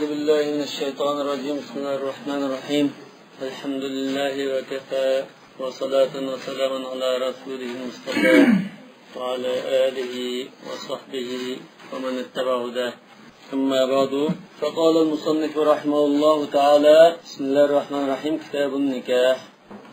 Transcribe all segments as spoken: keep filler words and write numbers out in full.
أعوذ بالله من الشيطان الرجيم. بسم الله الرحمن الرحيم. الحمد لله وكفى، وصلاة وسلاما على رسوله المصطفى، وعلى آله وصحبه ومن اتبع هداه. أما بعد، فقال المصنف رحمه الله تعالى، بسم الله الرحمن الرحيم، كتاب النكاح.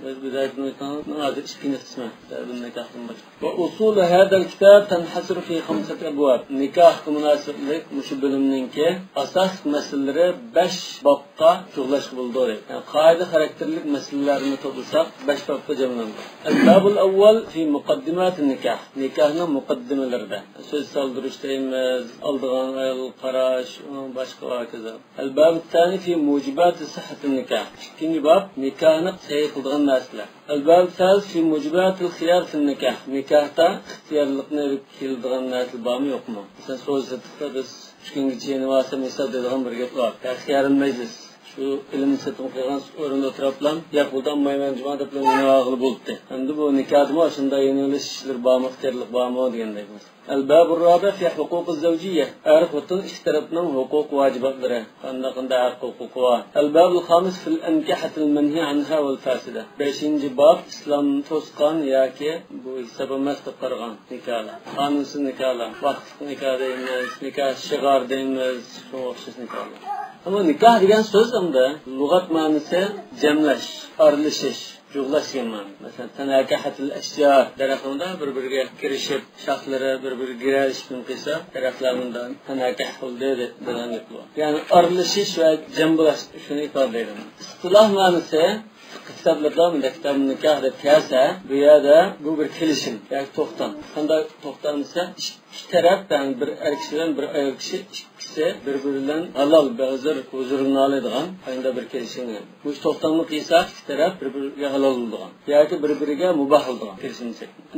بىز بىدايىتىنى ئوقۇساڭىز، ھازىر ئىككىنچى قىسمى، كتاب النكاح دىن باشلاپ. وأصول هذا الكتاب تنحصر في خمسة أبواب. نىكاھقا مۇناسىۋەتلىك مۇشۇ بۆلۈمنىڭكى ئاساسلىق مەسىلىلىرى بەش بابقا جۇغلاشقا بولىدۇ، دەيدۇ. يەنى قائىدە خاراكتېرلىك مەسىلىلەرنى توپلىساق، بەش بابقا جەملەنگەن. الباب الأول في مقدمات النكاح. نىكاھنىڭ مۇقەددىمىلىرىدە. سۆز سالدۇرۇش دەيمىز، ئالىدىغان ئايال قاراش، باشقا ۋە ھاكازا. الباب الثاني في موجبات صحة النكاح. ئىككىنچى باب، نىكاھنى سەھىھ قىلىدىغان نەرسىلەر. الباب الثالث في موجبات الخيار في النكاح. نىكاھتا ئىختىيارلىقنى ئېلىپ كېلىدىغان نەرسىلەر بارمۇ، يوقمۇ؟ مەسىلەن، سودا سېتىقتا بىز ئۈچ كۈنگىچە يېنىۋالسام ھېساب دەيدىغان بىر گەپ بار. يا خىيار مەجلىس. شۇ ئېلىمنى سېتىن قىلغان ئورۇندا ئولتۇرۇپلا، ياق بولدى، ئالمايمەن جۇما دەپلا يېنىۋالغىلى بولدى. ئەمدى بۇ نىكاھدىمۇ شۇنداق يېنىۋېلىش ئىشلىرى بارمۇ، ئىختىيارلىق بارمۇ دېگەندەك. الباب الرابع في حقوق الزوجية. ئەر خوتۇن ئىككى تەرەپنىڭ ھوقۇق ۋاجىباتلىرى. قانداق، قانداق ھەق ھوقۇقى بار. الباب الخامس في الأنكحة المنهي عنها والفاسدة. بەشىنچى باب، ئىسلام توسقان ياكى بۇ ھېساب ئەمەس دەپ قارىغان نىكاھلار. قانۇنسىز نىكاھلار. ۋاقىتلىق نىكاھ دەيمىز، نىكاھ شىغار دەيمىز، شۇنىڭغا ئوخشاش نىكاھلار. ئەمما نىكاھ دېگەن سۆز ئەمدى لۇغەت مەنىسى جەملەش، ئارىلىشىش، جۇغلاش دېگەن مەنە. مەسىلەن، تناكحت الأشجار، دەرەخلەردە بىر-بىرىگە كىرىشىپ، شاخلىرى بىر-بىرىگە گىرەلىشىپ نېمە قىلسا، دەرەخلەر مۇنداق تناكح بولدى دە-، دېگەن گەپ بار. يەنى ئارىلىشىش ۋە جەم بولۇش شۇنى ئىپادىلەيدۇ. ئىستىلاھ مەنىسى، فىقھىي كىتابلاردا مۇنداق كىتاب نىكاھ دەپ كەلسە، بۇ يەردە بۇ بىر كېلىشىم ياكى توختام. قانداق توختام دېسە، ئىككى تەرەپ، يەنى بىر ئەر كىشى بىلەن بىر ئايال كىشى ئىككىسى بىر-بىرى بىلەن ھالال، ھازىر ھۇزۇرلىنالايدىغان قانداق بىر كېلىشىم. مۇشۇ توختامنى قىلسا، ئىككى تەرەپ بىر-بىرىگە ھالال بولىدىغان ياكى بىر-بىرىگە مۇباھ بولىدىغان كېلىشىم.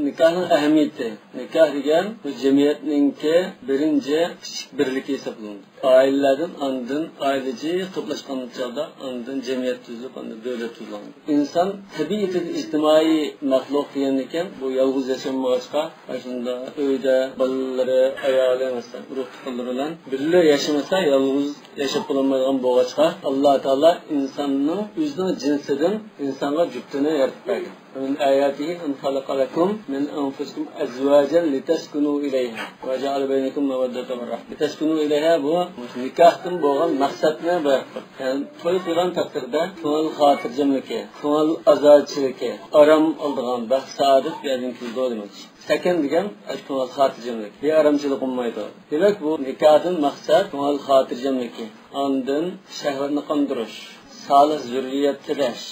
نىكاھنىڭ ئەھمىيىتى. نىكاھ دېگەن بۇ جەمئىيەتنىڭكى بىرىنچى كىچىك بىرلىكى ھېسابلىنىدۇ. ئائىلىلەردىن ئاندىن ئائىلە جىق توپلاشقان چاغدا ئاندىن جەمئىيەت تۈزۈلۈپ، ئاندىن دۆلەت تۈزۈلگەن. ئىنسان تەبىئىتىدە ئىجتىمائىي مەخلۇق دېگەندىكىن، بۇ يالغۇز ياشىمىغاچقا، ئاشۇنداق ئۆيدە بالىلىرى، ئايالى، مەسىلەن، ئۇرۇق-تۇغقانلىرى بىلەن بىللە ياشىمىسا، يالغۇز ياشاپ بولالمايدىغان بولغاچقا، ئاللا تائالا ئىنساننىڭ ئۆزىنىڭ جىنسىدىن ئىنسانغا جۈپتىنى يارىتىپ بەرگەن. ومن آياته أن خلق لكم من أنفسكم أزواجا لتسكنوا إليها وجعل بينكم مودة ورحمة. لتسكنوا إليها، بۇ نىكاھتىن بولغان مەقسەتنى بىر، يەنى توي قىلغان تەقدىردە كۆڭۈل خاتىرجەملىكى، كۆڭۈل ئازادىچىلىكى، ئارام ئالىدىغان بەخت سائادەت بۇ يەردىن كېلىدۇ دېمەكچى. سەكن دېگەن ئاشۇ كۆڭۈل خاتىرجەملىك، بىئارامچىلىق بولمايدۇ. دېمەك، بۇ نىكاھتىن مەقسەت كۆڭۈل خاتىرجەملىكى، ئاندىن شەھۋەتنى قاندۇرۇش، سالىھ زۆررىيەت تىلەش.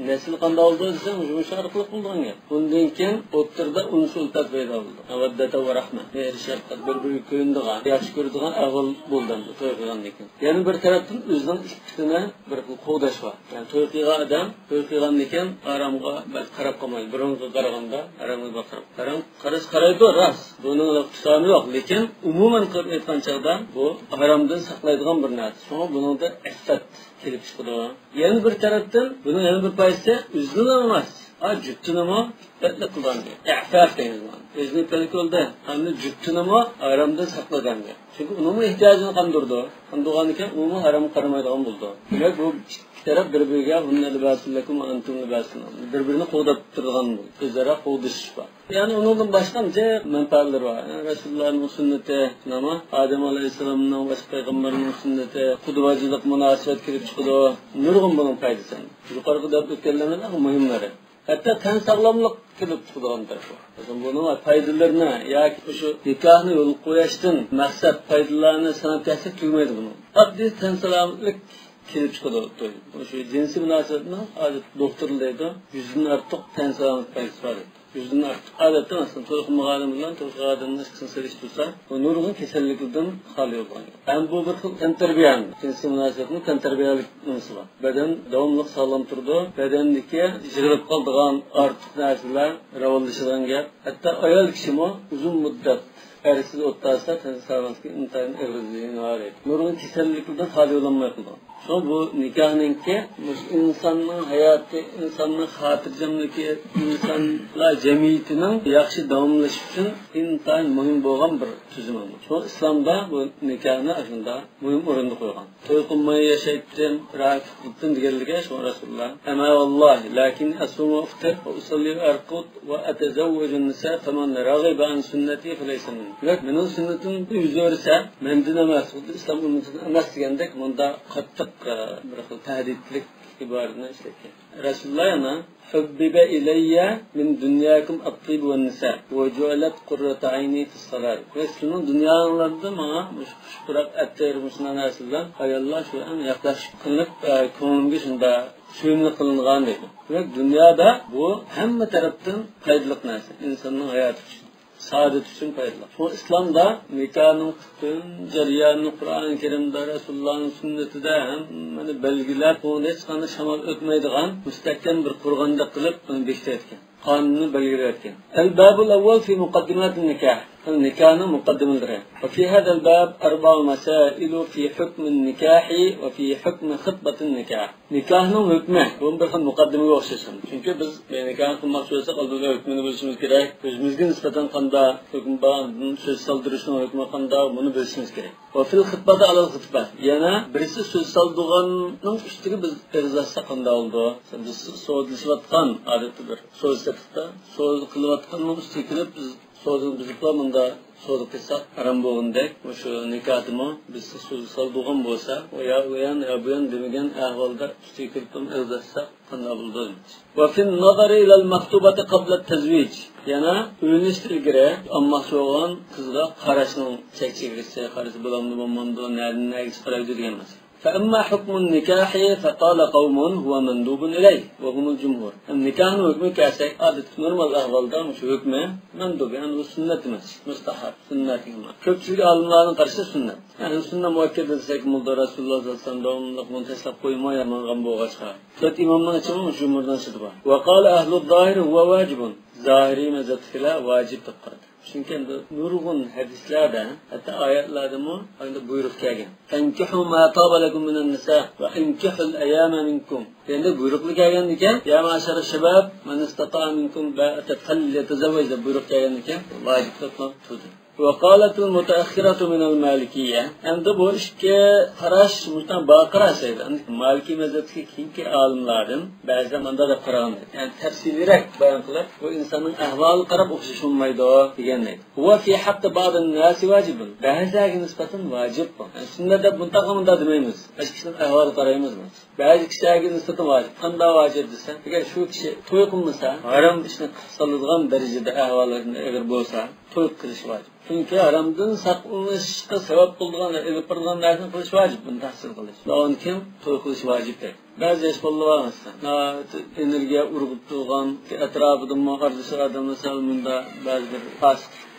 نەسىل قانداق بولىدۇ دېسەڭ، مۇشۇ ئارقىلىق بولىدىغان گەپ. ئۇندىن كېيىن ئوتتۇرىدا ئۇنس-ئۈلپەت پەيدا بولىدۇ. مەۋەددەتە ۋە رەھمە، مېھىر-شەپقەت، بىر-بىرىگە كۆيۈنىدىغان، ياخشى كۆرىدىغان ئەھۋال بولىدۇ توي قىلغاندىن كېيىن. يەنە بىر تەرەپتىن ئۆزىنىڭ ئىپپىتىنى بىر خىل قوغداش بار. يەنى توي قىلغان ئادەم توي قىلغاندىن كېيىن ھارامغا بەك قاراپ قالمايدۇ. بۇرۇنقىغا قارىغاندا ھارامغا بەك قاراپ. ھارام قاراش قارايدۇ، راست. بۇنىڭ نۇقسانى يوق. لېكىن ئومۇمەن قىلىپ ئېيتقان چاغدا بۇ ھارامدىن ساقلايدىغان بىر نەرسە. شۇڭا بۇنىڭدا ئىففەت كېلىپ چىقىدۇ. يەنە بىر تەرەپتىن بۇنىڭ يەنە بىر پايدىسى ئۆزىنىلا ئەمەس، ھا، جۈپتىنىمۇ ئىپپەتلىك قىلغان. ئىفاف دەيمىز بۇنى. ئۆزىنى ئىپپەتلىك قىلدى، ئەمدى جۈپتىنىمۇ ھارامدىن ساقلىدى ئەمدى. چۈنكى ئۇنىڭمۇ ئېھتىياجىنى قاندۇرىدۇ. قاندۇرغاندىكىن ئۇمۇ ھارامغا قارىمايدىغان بولىدۇ. دېمەك، بۇ ئىككى تەرەپ بىر-بىرىگە، ھۇننە لىباسۇن لەكۇم ۋە ئەنتۇم لىباسۇن لەھۇن. بىر-بىرىنى قوغداپ تۇرىدىغان بولىدۇ. ئۆزئارا قوغدىشىش بار. يەنى ئۇنىڭدىن باشقا نىچە مەنپەئەتلىرى بار. يەنى رەسۇلۇللانىڭ سۈننىتى، نېمە، ئادەم ئەلەيھىسسالامنىڭ، باشقا پەيغەمبەرنىڭ سۈننىتى، قۇدۋەجىلىك مۇناسىۋەت كېلىپ چىقىدۇ. نۇرغۇن بۇنىڭ پايدىسى. يۇقىرىقىدا دەپ ئۆتكەنلەرنىڭ مۇھىملىرى. ھەتتا تەن ساغلاملىق كېلىپ چىقىدىغان تەرىپى بار. مەسىلەن، بۇنىڭ پايدىلىرىنى ياكى مۇشۇ نىكاھنى يولغا قويۇشتىن مەقسەت پايدىلارنى ساناپ كەتسەك تۈگىمەيدۇ بۇنىڭ. ئاددىي تەن سالامەتلىك كېلىپ چىقىدۇ توي. مۇشۇ جىنسىي مۇناسىۋەتنىڭ ھازىر دوختۇرلار دەيدۇ، يۈزدىن ئارتۇق تەن سالامەت پايدىسى بار دەيدۇ. يۈزدىن ئارتۇق. ئادەتتە، مەسىلەن، توي قىلمىغان ئادەم بىلەن توي قىلغان ئادەمنىڭ ئىككىسىنى سېلىشتۇرسا، ئۇ نۇرغۇن كېسەللىكلەردىن خالىي بولغان. ھەم بۇ بىر خىل تەنتەربىيە، جىنسىي مۇناسىۋەتنىڭ تەنتەربىيەلىك نېمىسى بار. بەدەن داۋاملىق ساغلام تۇرىدۇ. بەدەندىكى يىغىلىپ قالىدىغان ئارتۇق نەرسىلەر راۋانلىشىدىغان گەپ. ھەتتا ئايال كىشىمۇ ئۇزۇن مۇددەت ئەرسىز ئولتۇرسا، تەن سالامەتلىكى ئىنتايىن ئېغىر زىيىنى بار. نۇرغۇن كېسەللىكلەردىن خالىي بولالماي قالىدۇ. شۇڭا بۇ نىكاھنىڭكى مۇشۇ ئىنساننىڭ ھاياتى، ئىنساننىڭ خاتىرجەملىكى، ئىنسانلار جەمئىيىتىنىڭ ياخشى داۋاملىشىشى ئۈچۈن ئىنتايىن مۇھىم بولغان بىر تۈزۈم. شۇڭا ئىسلامدا بۇ نىكاھنى ئاشۇنداق مۇھىم ئورۇندا قويغان. توي قىلماي ياشايتتىم، راكىت قىلىپتىم دېگەنلىكى شۇ رەسۇلۇللا. ئەمما ۋاللاھى، لەكىن ئەسۇمۇ ئۇفطىر، ئۇسەللى ئەرقۇد، ۋە ئەتەزەۋۋەجۇن نىسا، فەمەن رەغىبە ئەن سۈننەتى فەلەيسە مىننى. دېمەك، مېنىڭ سۈننىتىمنى يۈز ئۆرۈسە، مەندىن ئەمەس، خۇددى ئىسلام ئۈممىتىدىن ئەمەس دېگەندەك، مۇندا قاتتىق، ئە، بىر خىل تەھدىتلىك ئىبارىنى ئىشلەتكەن. رەسۇلۇللا يەنە، حبب إلي من دنياكم الطيب والنساء وجعلت قرة عيني في الصلاة. ۋە سىلىنىڭ دۇنياڭلاردا ماڭا مۇشۇ خۇش پۇراق ئەتىر، مۇشۇنداق نەرسىلەر، ئاياللار شۇ ئەڭ ياقلىق قىلىنىپ، ئە، كۆڭلۈمگە شۇنداق سۆيۈملۈك قىلىنغان دەيدۇ. دېمەك، دۇنيادا بۇ ھەممە تەرەپتىن پايدىلىق نەرسە، ئىنساننىڭ ھاياتى ئۈچۈن، سائادىتى ئۈچۈن پايدىلىق. شۇ ئىسلامدا نىكاھنىڭ پۈتۈن جەريانى قۇرئان كەرىمدە، رەسۇلۇللانىڭ سۈننىتىدە ھەممىنى بەلگىلەپ، ئۇنى ھېچقانداق شامال ئۆتمەيدىغان مۇستەھكەم بىر قورغاندەك قىلىپ ئۇنى بېكىتىۋەتكەن. قانۇننى بەلگىلەۋەتكەن. الباب الأول في مقدمات النكاح. نىكاھنىڭ مۇقەددىمىلىرى. وفي هذا الباب أربع مسائل في حكم النكاح وفي حكم خطبة النكاح. نىكاھنىڭ ھۆكمى، بۇمۇ بىر خىل مۇقەددىمىگە ئوخشاش. چۈنكى بىز نىكاھ قىلماقچى بولساق، ئالدىدا ھۆكمىنى بىلىشىمىز كېرەك. ئۆزىمىزگە نىسبەتەن قانداق ھۆكۈم بار، سۆز سالدۇرۇشنىڭ ھۆكمى قانداق، بۇنى بىلىشىمىز كېرەك. وفي الخطبة على الخطبة. يەنە بىرسى سۆز سالدۇرغاننىڭ ئۈستىگە بىز ئېغىز ئاچساق قانداق بولىدۇ؟ بىز سودىلىشىۋاتقان، ئادەتتە بىر سودا سېتىقتا سودا قىلىۋاتقاننىڭ ئۈستىگە كېلىپ بىز سودىنى بۇزۇپلا مۇندا سودا قىلساق ھارام بولغىنىدەك، مۇشۇ نىكاھتىمۇ بىز سۆز سالدۇرغان بولسا، ئۇ يا ئۇ يان، يا بۇ يان دېمىگەن ئەھۋالدا ئۈستىگە كېلىپ ئېغىز ئاچساق قانداق بولىدۇ؟ وفي النظر إلى المخطوبة قبل التزويج. يەنە ئۆيلىنىشتىن ئىلگىرى ئالماقچى بولغان قىزغا قاراشنىڭ چەك چېگرىسى، قارىسا بولامدۇ، بولمامدۇ، نەدىن نەگىچە قارايدۇ دېگەن مەسىلە. فأما حكم النكاح فقال قوم هو مندوب إليه وهم الجمهور. نىكاھنىڭ ھۆكمىگە كەلسەك، ئادەتتە نورمال ئەھۋالدا مۇشۇ ھۆكمى مەندۇب، يەنى ئۇ سۈننەت ئەمەس، مۇستەھەب، سۈننەت ئەمەس. كۆپچىلىك ئالىملارنىڭ قارىشى سۈننەت. يەنى سۈننە مۇئەككەدە دېسەك بولىدۇ، رەسۇلۇللا سەللەللاھۇ ئەلەيھى ۋەسەللەم داۋاملىق بۇنى تاشلاپ قويماي ماڭغان بولغاچقا. تۆت ئىمامنىڭ ئىچىدە مۇشۇ جۇمھۇرنىڭ ئىچىدە بار. وقال أهل الظاهر هو واجب. زاھىرىي مەزھەپتىكىلەر ۋاجىپ دەپ قارىدى. چۈنكى ئەمدى نۇرغۇن ھەدىسلەردە، ھەتتا ئايەتلەردىمۇ ئەمدى بۇيرۇق كەلگەن. فانكحوا ما طاب لكم من النساء وأنكحوا الأيامى منكم. يەنى بۇيرۇقلا كەلگەندىكەن، يا معشر الشباب من استطاع منكم الباءة فليتزوج دەپ بۇيرۇق كەلگەندىكەن، ۋاجىپ دەپلا تۇردى. وقالت المتأخرة من المالكية. ئەمدى بۇ ئىككى قاراش مۇشۇنداق بار قاراش ئىدى. مالىكىي مەزھەپتىكى كېيىنكى ئالىملاردىن بەزىلەر مۇنداق دەپ قارىغان. يەنى تەپسىلىيرەك بايان قىلىپ، بۇ ئىنساننىڭ ئەھۋالىغا قاراپ ئوخشاش بولمايدۇ دېگەن ئىدى. هو في حق بعض الناس واجب. بەزىلەرگە نىسبەتەن ۋاجىپ بۇ. يەنى سۈننەت دەپ مۇنداقلا مۇنداق دېمەيمىز. ئەشكىسىنىڭ ئەھۋالىغا قارايمىز. بەزى كىشىلەرگە نىسبەتەن ۋاجىپ. قانداق ۋاجىپ دېسە، ئەگەر شۇ كىشى توي قىلمىسا، ھارام ئىشنى قىلىپ سالىدىغان دەرىجىدە ئەھۋالى ئېغىر بولسا، توي قىلىش ۋاجىپ. چۈنكى ھارامدىن ساقلىنىشقا سەۋەب بولىدىغان، ئېلىپ بارىدىغان نەرسىنى قىلىش ۋاجىپ، بۇنى تەھسىل قىلىش. ئۇنىڭدىن كېيىن توي قىلىش ۋاجىپ دەيدۇ. بەزى ياش بالىلار بار، مەسىلەن، ناھايىتى ئېنېرگىيە ئۇرغۇپ تۇرغان، ئەتراپىدىمۇ ئارىلىشىدىغان ئادەملەر سەل مۇنداق بەزى بىر پاسىق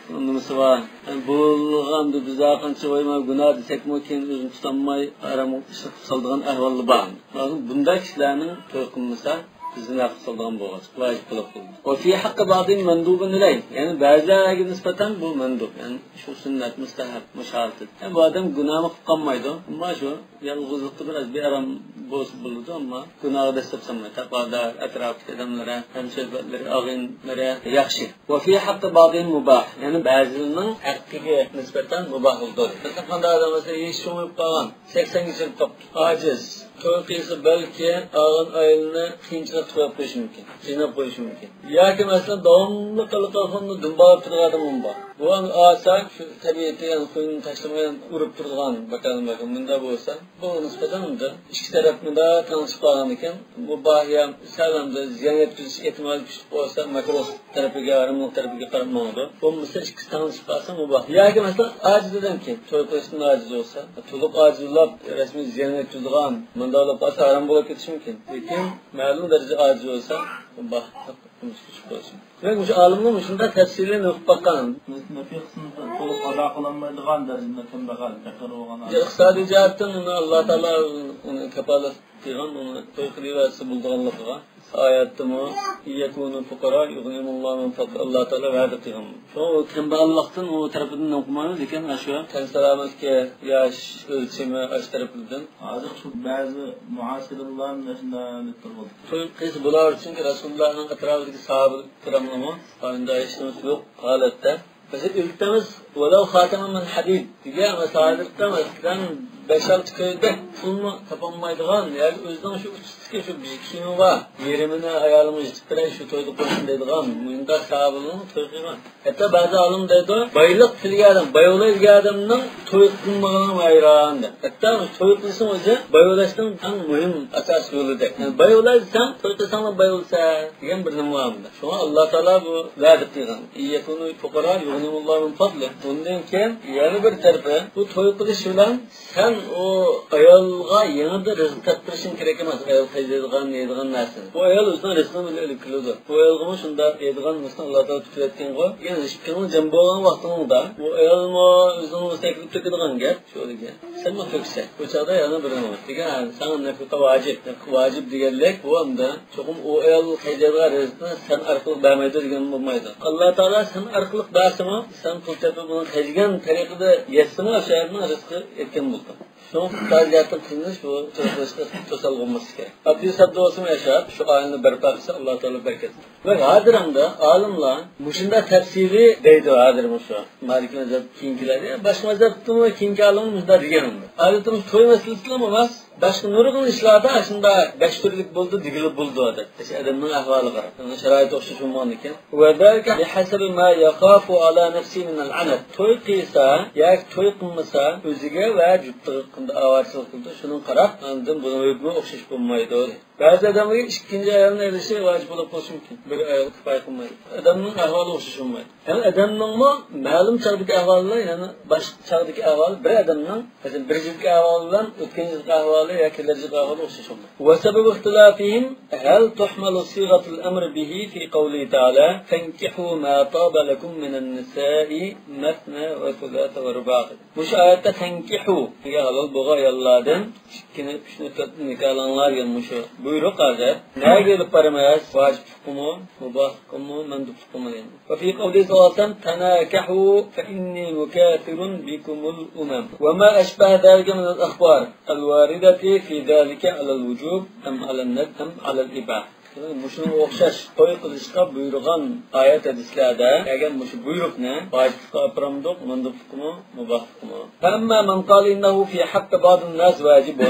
نېمىسى بار. بولغاندا بىز ھەرقانچە ۋايما گۇناھ دېسەكمۇ، كېيىن ئۆزىنى تۇتالماي ھارام ئىشنى قىلىپ سالىدىغان ئەھۋاللار بار. بۇنداق كىشىلەرنىڭ توي قىلمىسا، زىنا قىلىپ سالىدىغان بولغاچ، ۋاجىپ بولۇپ قالدى. وفي حق بعضهم مندوب إليه. يەنى بەزىلەرگە نىسبەتەن بۇ مەندۇب، يەنى شۇ سۈننەت، مۇستەھەب، مۇشۇ ھالەتتە. يەنى بۇ ئادەم گۇناھمۇ قىلىپ قالمايدۇ. ئەمما شۇ يالغۇزلۇقتا بىر ئاز بىئارام بولسا بولىدۇ، ئەمما گۇناھقا دەسسەپ سالماي، تەقۋادار، ئەتراپتىكى ئادەملىرى، ھەمسۆھبەتلىرى، ئاغىنىلىرى ياخشى. وفي حق بعضهم مباح. يەنى بەزىلىرىنىڭ ھەققىگە نىسبەتەن مۇباھ بولىدۇ. مەسىلەن، قانداق ئادەم بولسا، يېشى چوڭىيىپ قالغان، سەكسەنگە چىقىپ قاپتۇ، ئاجىز. توي قىلسا بەلكى ئالغان ئايالىنى قىيىنچىلىققا تۇتۇپ قويۇشى مۇمكىن، قىيناپ قويۇشى مۇمكىن. ياكى مەسىلەن، داۋاملىق ئەلقەلخاندا دۇمبالاپ تۇرغان ئادەم بار. بۇ ئەمدى ئالسا، شۇ تەبىئىتى، يەنى خۇيىنى تاشلىماي، يەنى ئۇرۇپ تۇرىدىغان بىر ئادەم بار. مۇنداق بولسا، بۇ نىسبەتەن ئۇنداق ئىككى تەرەپ مۇنداق تەڭلىشىپ قالغاندىكىن، مۇباھ يا سەل ئەمدى زىيان يەتكۈزۈش ئېھتىمالى كۈچلۈك بولسا، مەكرۇھ تەرىپىگە، ھاراملىق تەرىپىگە قاراپ ماڭىدۇ. بولمىسا ئىككىسى تەڭلىشىپ قالسا مۇباھ. ياكى مەسىلەن، ئاجىز ئادەمكەن، توي قىلىشتىن ئاجىز بولسا، تولۇق ئاجىزلاپ، رەسمىي زىيان يەتكۈزىدىغان، مۇنداق بولۇپ قالسا ھارام بولۇپ كېتىشى مۇمكىن. لېكىن مەلۇم دەرىجىدە ئاجىز بولسا، مۇباھ. دېمەك، مۇشۇ ئالىمنىڭ مۇشۇنداق تەپسىلىي نۇقۇپ باققان. نەپىقىسىنى تولۇق ئادا قىلالمايدىغان دەرىجىدە كەمبەغەل، پەقىر بولغان ئادەم. ئىقتىسادىي جەھەتتىن ئۇنى ئاللا تائالا ئۇنى كاپالەت قىلغان، ئۇنى توي قىلىۋەرسە بولىدىغانلىقىغا. ئايەتتىمۇ، يەكۇنۇ فۇقارا يۇغنىھىمۇللاھۇ مىن فەزلى، ئاللا تائالا ۋەدە قىلغان. شۇڭا ئۇ كەمبەغەللىقتىن ئۇ تەرىپىدىن نېمە قىلمايمىز، لېكىن ئاشۇ تەن سالامەتلىكى، ياش ئۆلچىمى، ئاشۇ تەرىپىدىن. ھازىر شۇ بەزى مۇئاسىرلار مۇشۇنداق دەپ تۇرۇۋاتىدۇ. توي قىلسا بولار، چۈنكى رەسۇلۇللانىڭ ئەتراپىدىكى ساھابە كىراملارمۇ ئاينىدا ھېچ نېمىسى يوق ھالەتتە. مەسىلەن، ئۆلتەمىز، ۋەلەۋ خاتەمەن مىن ھەدىد دېگەن، مەسىلەن، ھازىرقى مەسىلەن، بەش-ئالتە كويدەك پۇلمۇ تاپالمايدىغان، ياكى ئۆزىنىڭ شۇ ئۇچىسىدىكى شۇ بىر كىيىمى بار، يېرىمىنى ئايالىمغا يېتىپ بېرەي، شۇ تويدا قويسۇن دەيدىغان، مۇنداق ساھابىنىڭ توي قىلغان. ھەتتا بەزى ئالىم دەيدۇ، بايلىق تىلىگەن ئادەم، باي بولايدىغان ئادەمنىڭ توي قىلمىغىنىغا ھەيران دەپ. ھەتتا توي قىلىشنىڭ ئۆزى باي بولۇشنىڭ ئەڭ مۇھىم ئاساسىي يولىدەك. يەنى باي بولاي دېسەڭ، توي قىلساڭلا باي بولىسەن دېگەن بىر نېمە بار ئۇندا. شۇڭا ئاللا تائالا بۇ ۋەدە قىلغان، يەكۇنۇ فۇقارا يۇغنىھىمۇللاھۇ مىن فەزلى. ئۇندىن كېيىن يەنە بىر تەرىپى، بۇ توي قىلىش بىلەن سەن ئۇ ئايالغا يېڭىدىن رىزىق تاپتۇرۇشۇڭ كېرەك ئەمەس، ئايال قايتىدىغان، يەيدىغان نەرسىنى. بۇ ئايال ئۆزىنىڭ رىزقىنى بىلەن ئېلىپ كېلىدۇ. بۇ ئايالغىمۇ شۇنداق يەيدىغان نەرسىنى ئاللا تائالا پۈتۈۋەتكەنغۇ. يەنى ئىككىڭلار جەم بولغان ۋاقتىڭلاردا، بۇ ئايالمۇ ئۆزىنىڭ تەكلىپ تۆكىدىغان گەپ، شۇ دېگەن. سەنمۇ تۆكىسەن. بۇ چاغدا يەنە بىر نېمە دېگەن، ساڭا نەپىقە ۋاجىپ. نەپىقە ۋاجىپ دېگەنلىك، بۇ ئەمدى چوقۇم ئۇ ئايال قايتىدىغان رىزقىنى سەن ئارقىلىق بەرمەيدۇ دېگەن بولمايدۇ. ئاللا تائالا سەن ئارقىلىق بەرسىمۇ، سەن پۇل تېپىپ ئۇنىڭ خەجلىگەن تەرىقىدە يەتسىمۇ، ئاشۇ ئايالنىڭ رىزقى يەتكەن بولىدۇ. شۇڭا تاجىياتتىن قىلىنىش بۇ توسالغۇلاشقا توسالغۇ بولماسلىقى كېرەك. ئاددىي ساددا بولسىمۇ ياشاپ، شۇ ئائىلىنى بەرپا قىلسا، ئاللا تائالا بەرىكەت. ۋە ھازىر ئەمدى ئالىملار مۇشۇنداق تەپسىلىي دەيدۇ، ھازىر مۇشۇ مالىكىي مەزھەپ كېيىنكىلەر، يا باشقا مەزھەپتىمۇ كېيىنكى ئالىملار مۇشۇنداق دېگەن ئەمدى. ئادەتتە مۇشۇ توي مەسىلىسىلا ئەمەس، باشقا نۇرغۇن ئىشلاردا ئاشۇنداق بەش تۈرلۈك بولدى دېگىلى بولىدۇ، ئادەتتە ئادەمنىڭ ئەھۋالىغا قاراپ، شارائىتى ئوخشاش بولمىغاندىكىن. وذلك بحسب ما يخاف على نفسه من العنت. توي قىلسا ياكى توي قىلمىسا، ئۆزىگە ۋە جۈپتىگە قانداق ئاۋارىچىلىك قىلىدۇ، شۇنىڭغا قاراپ، ئاندىن بۇنىڭ ھۆكمى ئوخشاش بولمايدۇ. بەزى ئادەملەرگە ئىككىنچى ئايالنى ئېلىشى ۋاجىپ بولۇپ قېلىشى مۇمكىن. بىر ئايال كۇپايە قىلمايدۇ. ئادەمنىڭ ئەھۋالى ئوخشاش بولمايدۇ. يەنى ئادەمنىڭمۇ مەلۇم چاغدىكى ئەھۋالى بىلەن يەنە باشقا چاغدىكى ئەھۋالى، بىر ئادەمنىڭ، مەسىلەن، بىر يىلدىكى ئەھۋالى بىلەن ئۆتكەن يىلدىكى ئەھۋالى يا كېلەر يىلدىكى ئەھۋالى ئوخشاش بولمايدۇ. وسبب اختلافهم هل تحمل صيغة الأمر به في قوله تعالى: فانكحوا ما طاب لكم من النساء مثنى وثلاث ورباع. مۇشۇ ئايەتتە تەنكىھۇ دېگەن، ھالال بولغان ئاياللاردىن ئىككىنى، ئۈچنى، تۆتنى نىكاھلاڭلار دېگەن مۇشۇ بۇيرۇق ھازىر نەگە ئېلىپ بارىمىز؟ ۋاجىپلىققىمۇ، مۇباھلىققىمۇ، مەندۇبلۇققىمۇ دېگەن. وفي قوله صلى الله عليه وسلم: تناكحوا فإني مكاثر بكم الأمم. وما أشبه ذلك من الأخبار الواردة في ذلك على الوجوب أم على الندب أم على الإباحة. مۇشۇنىڭغا ئوخشاش توي قىلىشقا بۇيرۇغان ئايەت ھەدىسلەردە كەلگەن مۇشۇ بۇيرۇقنى ۋاجىپلىققا ئاپىرامدۇق، مەندۇبلۇققىمۇ، مۇباھلىققىمۇ؟ فأما من قال إنه في حق بعض الناس واجب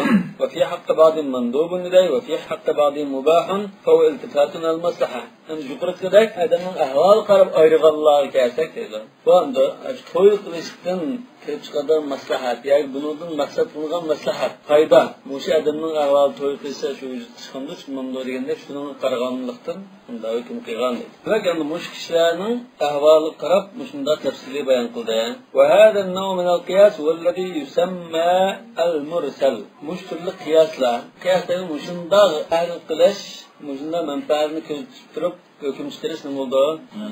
وفي حق بعض مندوب إليه وفي حق بعض مباح فهو التفات على المصلحة. ئەمدى يۇقىرىقىدەك ئادەمنىڭ ئەھۋالىغا قاراپ ئايرىغانلارغا كەلسەك دەيدۇ. بۇ ئەمدى توي قىلىشتىن كېلىپ چىقىدىغان مەسلىھەت ياكى بۇنىڭدىن مەقسەت قىلىنغان مەسلىھەت، پايدا. مۇشۇ ئادەمنىڭ ئەھۋالى توي قىلسا شۇ ۋۇجۇدقا چىقامدۇ، چىقمامدۇ دېگەندەك شۇنىڭغا قارىغانلىقتىن مۇنداق ھۆكۈم قىلغان دەيدۇ. دېمەك، ئەمدى مۇشۇ كىشىلەرنىڭ ئەھۋالىغا قاراپ مۇشۇنداق تەپسىلىي بايان قىلدى. وهذا النوع من القياس هو الذي يسمى المرسل. مۇشۇ تۈرلۈك قىياسلار، قىياس دېگەن مۇشۇنداق تەھلىل قىلىش، مۇشۇنداق مەنپەئەتنى كۆزىتىپ تۇرۇپ، ھۆكۈم چىقىرىش نېمە بولىدۇ؟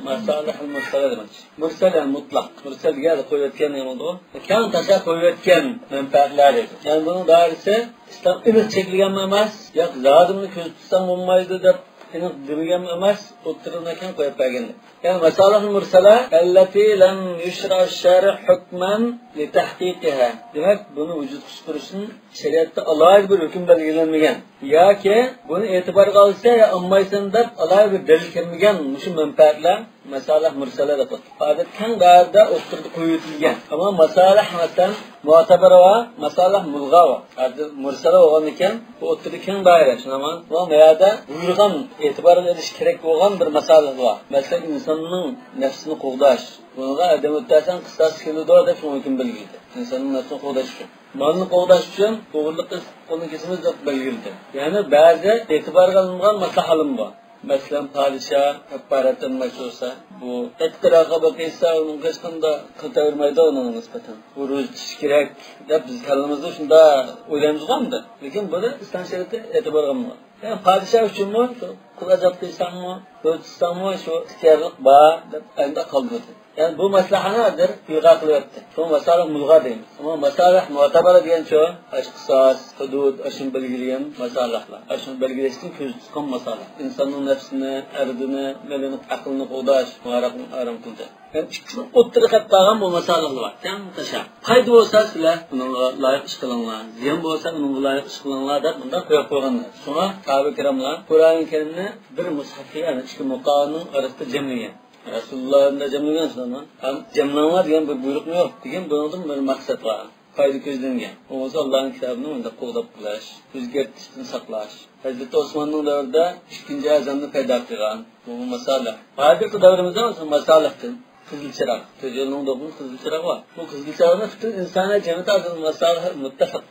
ماسالىھۇل مۇرسەلە دېمەكچى. مۇرسەل يەنى مۇتلەق. مۇرسەل دېگەن قويۇۋەتكەن نېمە بولىدۇ؟ كەڭ تاشلاپ قويۇۋەتكەن مەنپەئەتلەر دەيدۇ. يەنى بۇنىڭ دائىرىسى ئىسلام ئېنىق چەكلىگەنمۇ ئەمەس، ياق زادىمنى كۆزىتىپ تۇرساڭ بولمايدۇ دەپ ئېنىق دېمىگەنمۇ ئەمەس، ئوتتۇرىدا كەڭ قويۇپ بەرگەن. يەنى ماسالىھۇل مۇرسەلە، التي لم يشرع الشارع حكما لتحقيقها. دېمەك، بۇنى ۋۇجۇدقا چىقىرىشتىن شەرىئەتتە ئالاھىدە بىر ھۆكۈم بەلگىلەنمىگەن. ياكى بۇنى ئېتىبارغا ئالسا يا ئالمايسەن دەپ ئالاھىدە بىر دەلىل كەلمىگەن مۇشۇ مەنپەئەتلەر ماسالىھ مۇرسەلە دەپ ئاتىلىدۇ. ئادەتتە كەڭ دائىرىدە ئوتتۇرىدا قويۇۋېتىلگەن. ئەمما ماسالىھ، مەسىلەن، مۇئتەبەر بار، ماسالىھ مۇلغا بار. ئادەتتە مۇرسەلە بولغاندىكىن بۇ ئوتتۇرىدا كەڭ دائىرە، شۇنداقمۇ؟ بۇ يەردە بۇيرۇغان، ئېتىبارغا ئېلىش كېرەك بولغان بىر ماسالىھ بار. مەسىلەن، ئىنساننىڭ نەپسىنى قوغداش. بۇنىڭغا ئادەم ئۆلتۈرسەڭ قىساس كېلىدۇ دەپ شۇڭا ھۆكۈم بەلگىلىدى. ئىنساننىڭ نەپسىنى قوغداش ئۈچۈن. مالنى قوغداش ئۈچۈن ئوغرىلىق قىلسا قولىنى كېسىمىز دەپ بەلگىلىدى. يەنى بەزى ئېتىبارغا ئېلىنغان ماسالىھلار بار. مەسىلەن، پادىشاھ كاپپارەتتىن مەشھۇرسا، بۇ ئەتتىراققا بېقىلسا ئۇنىڭ ھېچقانداق قىلتاۋرىمايدۇ ئۇنىڭغا نىسبەتەن. بۇ روزا تۇتۇش كېرەك دەپ بىز كاللىمىزدا شۇنداق ئويلايمىزغۇ ئەمدى. لېكىن بۇنى ئىسلام شەرىئىتى ئېتىبارغا ئالمىغان. يەنى پادىشاھ ئۈچۈنمۇ، قۇل ئازاد قىلساڭمۇ، ئۆلتۈرسەڭمۇ شۇ ئىختىيارلىق بار دەپ ئەمدى قالدۇرىدۇ. يەنى بۇ مەسىلە ھازىر ئىلغا قىلىۋەتتى. شۇڭا ماسالىھ مۇلغا دەيمىز. ئەمما ماسالىھ مۇئتەبەرە دېگەنچۇ، ئاشۇ قىساس، ھۇدۇد، ئاشۇنى بەلگىلىگەن ماسالىھلار. ئاشۇنى بەلگىلەشتىن كۆزدە تۇتقان ماسالىھ. ئىنساننىڭ نەپسىنى، ئەردىنى، مېلىنى، ئەقلىنى قوغداش، ھارام، ھارام قىلدى. يەنى ئىككىسىنى ئوتتۇرىغا قىلىپ قالغان بۇ ماسالىھلار بار. تەڭ تاشا. پايدا بولسا سىلەر ئۇنىڭغا لايىق ئىش قىلىڭلار، زىيان بولسا ئۇنىڭغا لايىق ئىش قىلىڭلار دەپ مۇنداق قويۇپ قويغانلار. شۇڭا ساھابە كىراملار قۇرئانى كەرىمنى بىر مۇسھەفكە، يەنى ئىككى مۇقاۋىنىڭ ئارىسىدا جەملىگەن. رەسۇلۇللا ئۇنداق جەملىگەن شۇنداقمۇ؟ ھەم جەملەڭلار دېگەن بىر بۇيرۇقمۇ يوق. لېكىن بۇنىڭدىن بىر مەقسەت بار. پايدا كۆزلەنگەن. ئۇ بولسا ئاللانىڭ كىتابىنى ئۇنداق قوغداپ قېلىش، ئۆزگەرتىشتىن ساقلاش. ھەزرىتى ئوسماننىڭ دەۋرىدە ئىككىنچى ئەزاننى پەيدا قىلغان. بۇ ماسالىھ. ھازىرقى دەۋرىمىزدە بولسا ماسالىھتىن قىزىل چىراغ. تۆت يولنىڭ دوقۇمى قىزىل چىراغ بار. بۇ قىزىل چىراغنى پۈتۈن ئىنسانىيەت جەمئىيىتى ھازىر ماسالىھ مۇتتەپىق.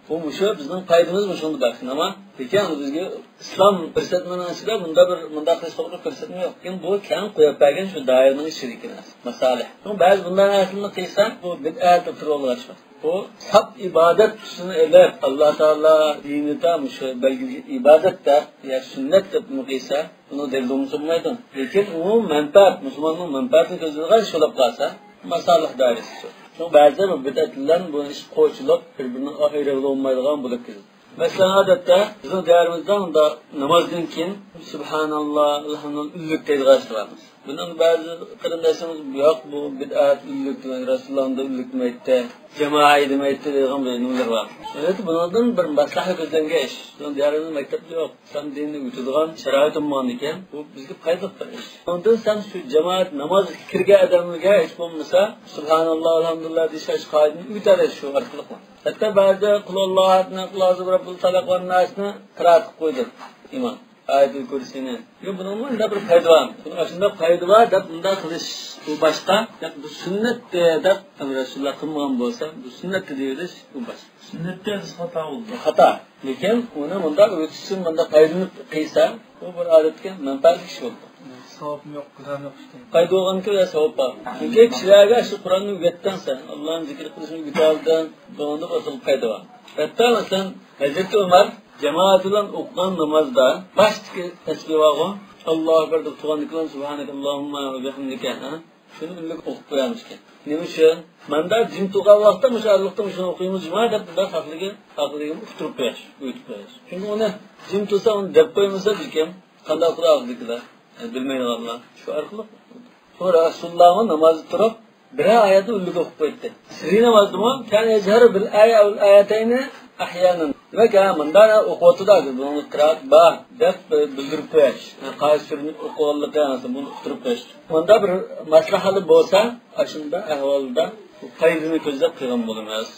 بۇ مۇشۇ بىزنىڭ پايدىمىز مۇشۇندا بار. نېمە؟ لېكىن بىزگە ئىسلام كۆرسەتمىنىڭ ئىچىدە بۇنداق بىر، مۇنداق قىلىش توغرا كۆرسەتمە يوق. لېكىن بۇ كەڭ قويۇپ بەرگەن شۇ دائىرىنىڭ ئىچىدىكى نەرسە. ماسالىھ. شۇڭا بەزى بۇنداق نەرسىلەرنى قىلسا، بۇ بىدئەت دەپ تۇرۇۋالغاچقا. بۇ ساپ ئىبادەت تۈسىنى ئېلىپ، ئاللا تائالا دىنىدا مۇشۇ بەلگىلىگەن ئىبادەت دەپ يا سۈننەت دەپ بۇنى قىلسا، بۇنىڭ دەلىلى بولمىسا بولمايدۇ. لېكىن ئۇ مەنپەئەت، مۇسۇلماننىڭ مەنپەئەتىنى كۆزلەيدىغان ئىش بولۇپ قالسا، ماسالىھ دائىرىسى شۇ. شۇڭا بەزىدە بۇ بىدئەت بىلەن بۇ ئىش قوچۇلۇپ، بىر-بىرىنىڭ ئايرىغىلى بولمايدىغان بولۇپ كېتىدۇ. مەسىلەن، ئادەتتە بىزنىڭ دىيارىمىزدا مۇنداق نامازدىن كېيىن سۇبھاناللا، ئەلھەمدۇلىللا ئۈنلۈك دەيدىغان ئىشلار بار. بۇنىڭ بەزى قېرىنداشلىرىمىز، ياق، بۇ بىدئەت، ئۈنلۈك دېگەن، رەسۇلۇللا ئۇنداق ئۈنلۈك دېمەيتتى، جامائىي دېمەيتتى دەيدىغان بىر نېمىلەر بار. ئەلۋەتتە، بۇنىڭدىن بىر مەسلىھەت كۆزلەنگەن ئىش. بىزنىڭ دىيارىمىزدا مەكتەپ يوق. ئىسلام دىنىنى ئۆگىتىدىغان شارائىت بولمىغان ئىكەن، بۇ بىزگە پايدىلىق بىر ئىش. ئۇنىڭدىن سەن شۇ جامائەت نامازغا كىرگەن ئادەملەرگە ھېچ بولمىسا سۇبھاناللا، ئەلھەمدۇلىللا دېيىش قائىدىنى ئۆگىتەلەيسىز شۇ ئارقىلىق. ھەتتا بەزىدە قۇل ھۇۋاللاھۇ ئەھەدنى، قۇل ئەئۇزۇ بىرەببىل فەلەق ۋەنناسنى قىرائەت قىلىپ قويدى ئىمام. ئايەتۇل كۇرسىنى. يا، بۇنىڭمۇ مۇنداق بىر پايدا بار. بۇنىڭ ئاشۇنداق پايدا بار دەپ مۇنداق قىلىش بۇ باشقا. يا، بۇ سۈننەتتە دەپ رەسۇلۇللا قىلمىغان بولسا، بۇ سۈننەتتە دېيىۋېلىش بۇ باشقا. سۈننەتتە ھەدىس خاتا بولدى. خاتا. لېكىن ئۇنى مۇنداق ئۆتۈشسىن، مۇنداق پايدىلىنىپ قىلسا، بۇ بىر ئادەتتىكى مەنپەئەتلىك ئىش بولدى. ساۋابمۇ يوق، گۇناھمۇ يوق ئىكەن. پايدا بولغانكى يا ساۋاب بار. چۈنكى كىشىلەرگە شۇ قۇرئاننى ئۆگەتتىڭ سەن، ئاللانىڭ زىكرى قىلىشنى ئۆگىتىۋالدىڭ، بۇنىڭدا بىر خىل پايدا بار. ھەتتا مەسىلەن، ھەزرىتى ئۆمەر جامائەت بىلەن ئوقۇغان نامازدا باشتىكى تەسبىھ بارغۇ، ئاللاھۇ ئەكبەر دەپ تۇرغاندىن كېيىن سۇبھانەكاللاھۇمما ۋە بىھەمدىكە، ھە؟ شۇنى ئۈنلۈك ئوقۇپ قويارمىش ئىكەن. نېمە ئۈچۈن؟ مەندە جىم تۇرغان ۋاقىتتا مۇشۇ ئارىلىقتا مۇشۇنى ئوقۇيمىز جۇما دەپ بۇنداق خەقلىكى، خەقلىكىنى ئۇقتۇرۇپ قويۇش، ئۆگىتىپ قويۇش. چۈنكى ئۇنى جىم تۇرسا ئۇنى دەپ قويمىسا بىلكىم قانداق قىلار ئارىلىقتىكىلەر، يەنى بىلمەيدىغانلار. شۇ ئارقىلىق شۇ رەسۇلۇللاھمۇ نامازدا تۇرۇپ بىرەر ئايەتنى ئۈنلۈك ئوقۇپ قوياتتى. سىررىي نامازدىمۇ كان يەجھەرۇ بىل ئايە ئەۋ ئايەتەينى ئەھيانەن. دېمەك، ھە، مۇنداق ئوقۇۋاتىدۇ، بۇنىڭ قىرائەت بار دەپ بىلدۈرۈپ قويۇش. قايسى سۈرىنى ئوقۇغانلىقى، بۇنى ئۇقتۇرۇپ قويۇش. مۇنداق بىر مەسلىھەتلىك بولسا، ئاشۇنداق ئەھۋالدا پايدىنى كۆزلەپ قىلغان بولىمىز.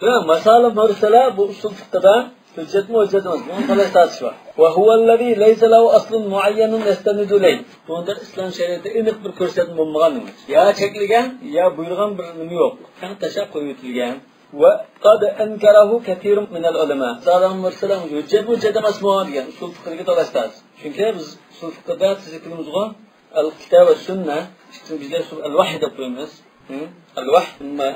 ۋە ماسالىھ مۇرسەلە بۇ ئۇسۇل فىقھىدا ھۆججەتمۇ ھۆججەت ئەمەس، بۇنىڭ تالاش تارتىشى بار. ۋە ھۇۋەللەزى لەيسە لەھۇ ئەسلۇن مۇئەييەنۇن يەستەنىدۇ ئىلەيھ. بۇنىڭدا ئىسلام شەرىئىتىدە ئېنىق بىر كۆرسەتمە بولمىغان نېمە. يا چەكلىگەن، يا بۇيرۇغان بىر نېمە يوق. كەڭ تاشلاپ قويۇۋېتىلگەن. ۋە قەد ئەنكەرەھۇ كەسىرۇن مىنەل ئۇلەما. ماسالىھ مۇرسەلە ھۆججەتمۇ ھۆججەت ئەمەسمۇ دېگەن ئۇسۇل فىقھىدىكى تالاش تارتىش. چۈنكى بىز ئۇسۇل فىقھىدا تۈزۈكلىرىمىزغۇ ئەل كىتاب ۋە سۈننە، ئىككىسىنى بىزلەر ئەل ۋەھي دەپ قويىمىز. ھە؟ ئەل ۋەھي، ئەمما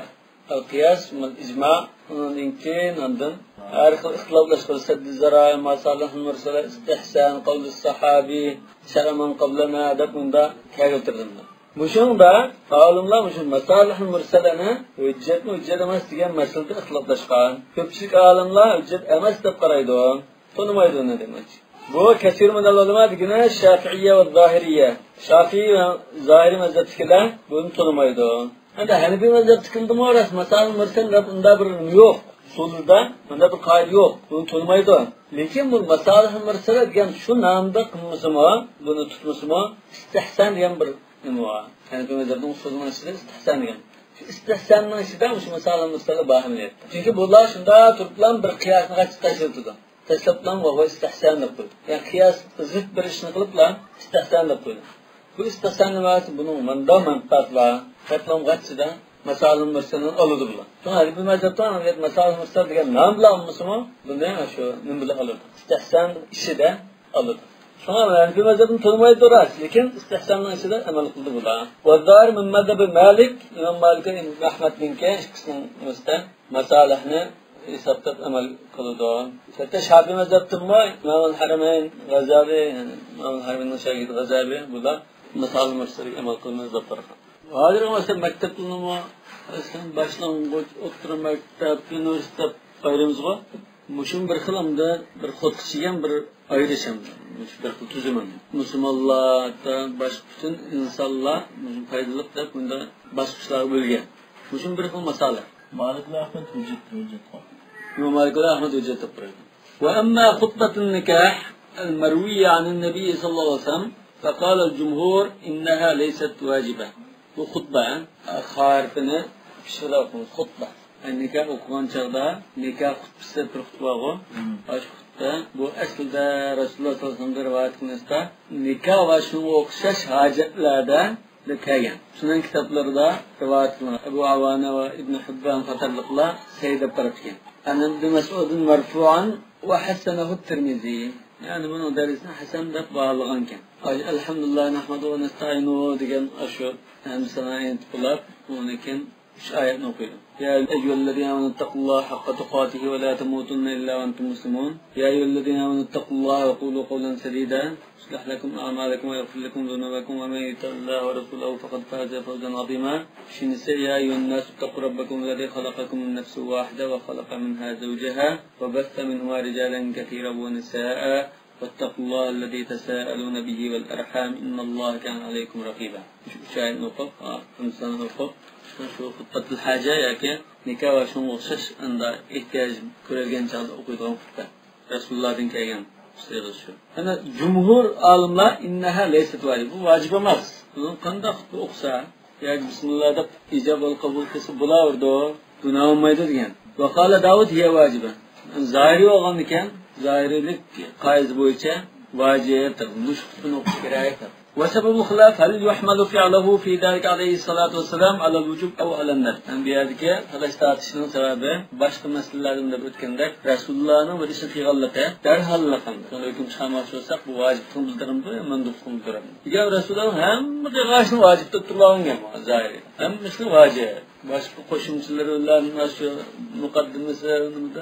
ئەل قىياس، ئەمما ئىجما، ئۇنىڭدىن كېيىن ئاندىن ھەر خىل ئىختىلاپلاشقان سەددى زەرايا، ماسالىھ مۇرسەلە، ئىستىھسان، قەۋلى ساھابى، شەرئى مەن قەبلەنا دەپ مۇندا كەلتۈرۈلدى. مۇشۇنىڭدا ئالىملار مۇشۇ ماسالىھ مۇرسەلەنى ھۆججەتمۇ ھۆججەت ئەمەس دېگەن مەسىلىدە ئىختىلاپلاشقان. كۆپچىلىك ئالىملار ھۆججەت ئەمەس دەپ قارايدۇ. تونۇمايدۇ ئۇنى دېمەكچى. بۇ كەسىر مىنەل ئۇلەما دېگىنى شافىئىيە ۋە زاھىرىيە. شافىئىي ۋە زاھىرىي مەزھەپتىكىلەر بۇنى تونۇمايدۇ. ئەمدى ھەنىفىي مەزھەپتىكىلەردىمۇ راست ماسالىھ مۇرسەلە دەپ ئۇنداق بىر نېمە يوق. ئۇسۇلىدا ئۇنداق بىر قائىدە يوق. بۇنى تونۇمايدۇ. لېكىن بۇ ماسالىھ مۇرسەلە دېگەن شۇ نامدا قىلمىسىمۇ، بۇنى تۇتمىسىمۇ، ئىستىھسان دېگەن بىر نېمە بار. ھەنىفىي مەزھەپنىڭ ئۇسۇلىنىڭ ئىچىدە ئىستىھسان دېگەن. شۇ ئىستىھساننىڭ ئىچىدە مۇشۇ ماسالىھ مۇرسەلە بار ئەمەلىيەتتە. چۈنكى بۇلار شۇنداق تۇرۇپلا بىر قىياسنى قاچىلاپ تاشلىۋېتىدۇ. تاشلاپلا ۋە ھۇۋە ئىستىھسان دەپ قويدى. يەنى قىياسقا زىت بىر ئىشنى قىلىپلا ئىستىھسان دەپ قويدى. بۇ ئىستىھسان نېمە دېسە، بۇنىڭ مۇنداق مەنپەئەت بار. قاتلامغا ئىچىدە ماسالىھ مۇرسەلىنى ئالىدۇ بۇلار. شۇڭا ھەنىفىي مەزھەپتە ماسالىھ مۇرسەلە دېگەن نام بىلەن ئالمىسىمۇ، بۇنى شۇ نېمە بىلەن ئالىدۇ. ئىستىھسان ئىچىدە ئالىدۇ. شۇڭا ھەنىفىي مەزھەپنى تونۇمايدۇ راست، لېكىن ئىستىھساننىڭ ئىچىدە ئەمەل قىلىدۇ بۇلار. ۋەززاھىر مىن مەزھەبى مالىك، ئىمام مالىك ۋە ئىمام ئەھمەدنىڭكى ئىككىسىنىڭ ئۆزىدە ماسالىھنى ھېسابلاپ ئەمەل قىلىدۇ. ھەتتا شافىئىي مەزھەپتىمۇ ئىمامۇل ھەرەمەين غازالى، يەنى ئىمامۇل ھەرەمەيننىڭ شاگىرتى غازالى، بۇلار مىسال مۇرسەلگە ئەمەل قىلمايدۇ دەپ تۇرغان. ھازىرغا مەسىلەن، مەكتەپلىرىمۇ، مەسىلەن، باشلانغۇچ، ئوتتۇرا مەكتەپ، ئۇنىۋېرسىتېت دەپ ئايرىمىزغۇ. مۇشۇمۇ بىر خىل ئەمدى بىر خۇتقا چىگەن بىر ئايرىش ئەمدى. مۇشۇ بىر خىل تۈزۈم ئەمدى. مۇسۇلمانلار، باشقا پۈتۈن ئىنسانلار مۇشۇ پايدىلىق دەپ بۇندا باسقۇچلارغا بۆلگەن. مۇشۇمۇ بىر خىل مەسىلە. مالىكلار ئەخمەت ھۆججەت، ھۆججەت قىلغان. ئىمام مالىكلار ئەخمەت ھۆججەت دەپ قويغان. وأما خطبة النكاح المروية عن النبي صلى الله عليه وسلم فقال الجمهور إنها ليست واجبة. بۇ خۇتبە، خا ھەرپىنى پىشىرىپ ئوقۇڭ، خۇتبە. يەنى نىكاھ ئوقۇغان چاغدا نىكاھ خۇتبىسى دەپ بىر خۇتبە بارغۇ. مم. ئاشۇ خۇتبە، بۇ ئەسلىدە رەسۇلۇللاھ سەللەللاھۇ ئەلەيھى ۋەسەللەم رىۋايەت قىلىنىشتا، نىكاھ ۋە شۇنىڭغا ئوخشاش ھاجەتلەردە دەپ كەلگەن. سۈنەن كىتابلىرىدا رىۋايەت قىلىنغان. ئەبۇ ئاۋانە ۋە ئىبن ھىببان قاتارلىقلار سەھىھ دەپ قاراپتىكەن. عن ابن مسعود مرفوعا وحسنه الترمذي. يەنى بۇنىڭ دەرىجىسىنى ھەسەن دەپ باھالىغانىكەن. ئەلھەمدۇلىللاھ نەھمەدۇھۇ ۋە نەستەئىنۇھۇ دېگەن ئاشۇ ھەمدۇ سانا ئېيتىپ بولۇپ، ئۇنىڭدىن كېيىن ئۈچ ئايەتنى ئوقۇيدۇ. يا أيها الذين آمنوا اتقوا الله حق تقاته ولا تموتن إلا وأنتم مسلمون. يا أيها الذين آمنوا اتقوا الله وقولوا قولا سديدا يصلح لكم أعمالكم ويغفر لكم ذنوبكم ومن يطع الله ورسوله فقد فاز فوزا عظيما. ئۈچىنچىسى، يا أيها الناس اتقوا ربكم الذي خلقكم من نفس واحدة وخلق منها زوجها وبث منهما رجالا كثيرا ونساء واتقوا الله الذي تساءلون به والأرحام إن الله كان عليكم رقيبا. شۇ ئۈچ ئايەتنى ئوقۇپ، ئا، ئىنسان ئوقۇپ، شۇ، شۇ خۇتبەتۇل ھاجە ياكى نىكاھ ۋە شۇنىڭغا ئوخشاش ئاندا ئېھتىياج كۆرۈلگەن چاغدا ئوقۇيدىغان خۇتبە. رەسۇلۇللاھتىن كەلگەن سىيغىسى شۇ. يەنە جۇمھۇر ئالىملار إنها ليست واجبة، بۇ ۋاجىپ ئەمەس. بۇنى قانداق خۇتبە ئوقۇسا، ياكى بىسمىللا دەپ ئىجابە قوبۇل قىلسا بولاۋېرىدۇ، گۇناھ بولمايدۇ دېگەن. وقال داود هي واجبة. زاھىرىي بولغاندىكىن، زاھىرىيلىك قائىدىسى بويىچە ۋاجىپ دەپ، مۇشۇ خۇتبىنى ئوقۇش كېرەك دەپ. وسبب الخلاف هل يحمل فعله في ذلك عليه الصلاة والسلام على الوجوب أو على الندب؟ مەن بۇ يەردىكى تالاش تارتىشنىڭ سەۋەبى باشقا مەسىلىلەردە دەپ ئۆتكەندەك، رەسۇلۇللانىڭ بىر ئىشنى قىلغانلىقى دەرھاللىق، شۇنى ھۆكۈم چىقارماقچى بولساق، بۇ ۋاجىپلىقنى بىلدۈرەمدۇ يا مەندۇپلۇقنى بىلدۈرەمدۇ؟ دېگەن رەسۇلۇللانىڭ ھەممە قىلغان ئىشىنى ۋاجىپ دەپ تۇرغان گەپ زاھىرىي. ھەممە ئىشنى ۋاجىپ. باشقا قوشۇمچىلىرى بىلەن، مانا شۇ مۇقەددىمىسى،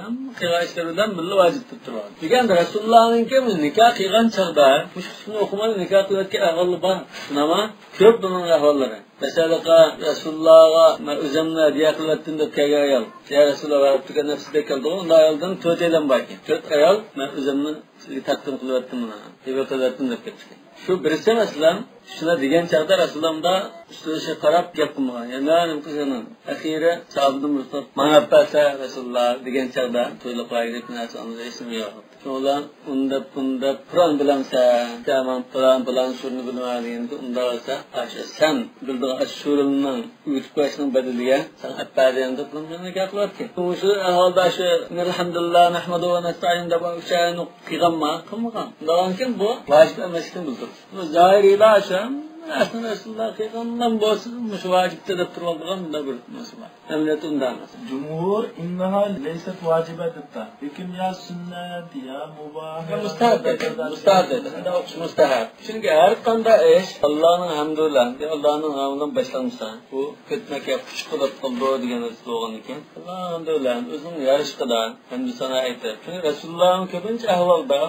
ھەممە قىلغان ئىشلىرى بىلەن بىللە ۋاجىپ دەپ تۇرغان. دېگەن رەسۇلۇللانىڭكى نىكاھ قىلغان چاغدا مۇشۇ خۇتبىنى ئوقۇماي نىكاھ قىلىۋەتكەن ئەھۋاللار بار. شۇنداقمۇ؟ كۆپ بۇنىڭ ئەھۋاللىرى. مەسىلەن، رەسۇلۇللاغا مەن ئۆزۈمنى ھەدىيە قىلىۋەتتىم دەپ كەلگەن ئايال. يا رەسۇلۇللا، ۋەھاب دېگەن نەپسىدە كەلدىغۇ، ئۇنداق ئايالدىن تۆت ئايلان باركەن. تۆت ئايال مەن ئۆزۈمنى سىزگە تەقدىم قىلىۋەتتىم، مانا، ھەدىيە قىلىۋەتتىم دەپ كەپتىكەن. شۇ بىرسى، مەسىلەن، شۇلار دېگەن چاغدا رەسۇلۇللا ئۇندا ئۈستىلىشىگە قاراپ گەپ قىلمىغان. يا نېمە قىلىسەن؟ ئەخىرى ساھابىدىن بىرسى، ماڭا ئەپ بەرسە رەسۇلۇللا دېگەن چاغدا، تويلۇقلارغا كېلىپ نەرسە ئالمىسا ھېچنېمە يوق. شۇنىڭ بىلەن ئۇنداپ، بۇنداپ، قۇرئان بىلەمسەن؟ يا مەن پىلان، پىلان سۈرىنى بىلىمەن دېگەندە، ئۇنداق بولسا، ئاشۇ سەن بىلىدىغان ئاشۇ سۈرىنىڭ ئۆگىتىپ قويۇشنىڭ بەدىلىگە ساڭا ئەپ بەردىم دەپ بۇنى نىكاھ قىلىۋەتكەن. شۇ ئەھۋالدا شۇ ئەلھەمدۇلىللا نەھمەدۇھۇ ۋە نەستەئىنۇ دەپ ئۈچ ئايەتنى قىلغانما؟ قىلمىغان. ئۇنداقكەن بۇ ۋاجىپ ئەمەسلىكىنى بىلدۈرىدۇ. بۇ زاھىرىيلار شۇ ھەممە نەرسىنى رەسۇلۇللا قىلغانلا بولسا، مۇشۇ ۋاجىپتە دەپ تۇرۇۋالىدىغان مۇنداق بىر نەرسە بار. ئەمەلىيەتتە ئۇنداق ئەمەس. جۇمھۇر إنها ليست واجبة دەپتۇ. لېكىن يا سۈننەت، يا مۇباھ، يا مۇستەھەب دەيدۇ. مۇستەھەب دەيدۇ. شۇنداق ئوقۇش مۇستەھەب. چۈنكى ھەر قانداق ئىش ئاللانىڭ ھەمدى بىلەن، ئاللانىڭ ھەمدى بىلەن باشلانمىسا، بۇ كۆتمەك يا پۇچۇق بولۇپ قالىدۇ دېگەن نەرسە بولغاندىكىن، ئاللانىڭ ھەمدى بىلەن ئۆزىنىڭ يارىشىقىدا ھەمدۇ سانا ئېيتىپ. چۈنكى رەسۇلۇللانىڭ كۆپىنچە ئەھۋالدا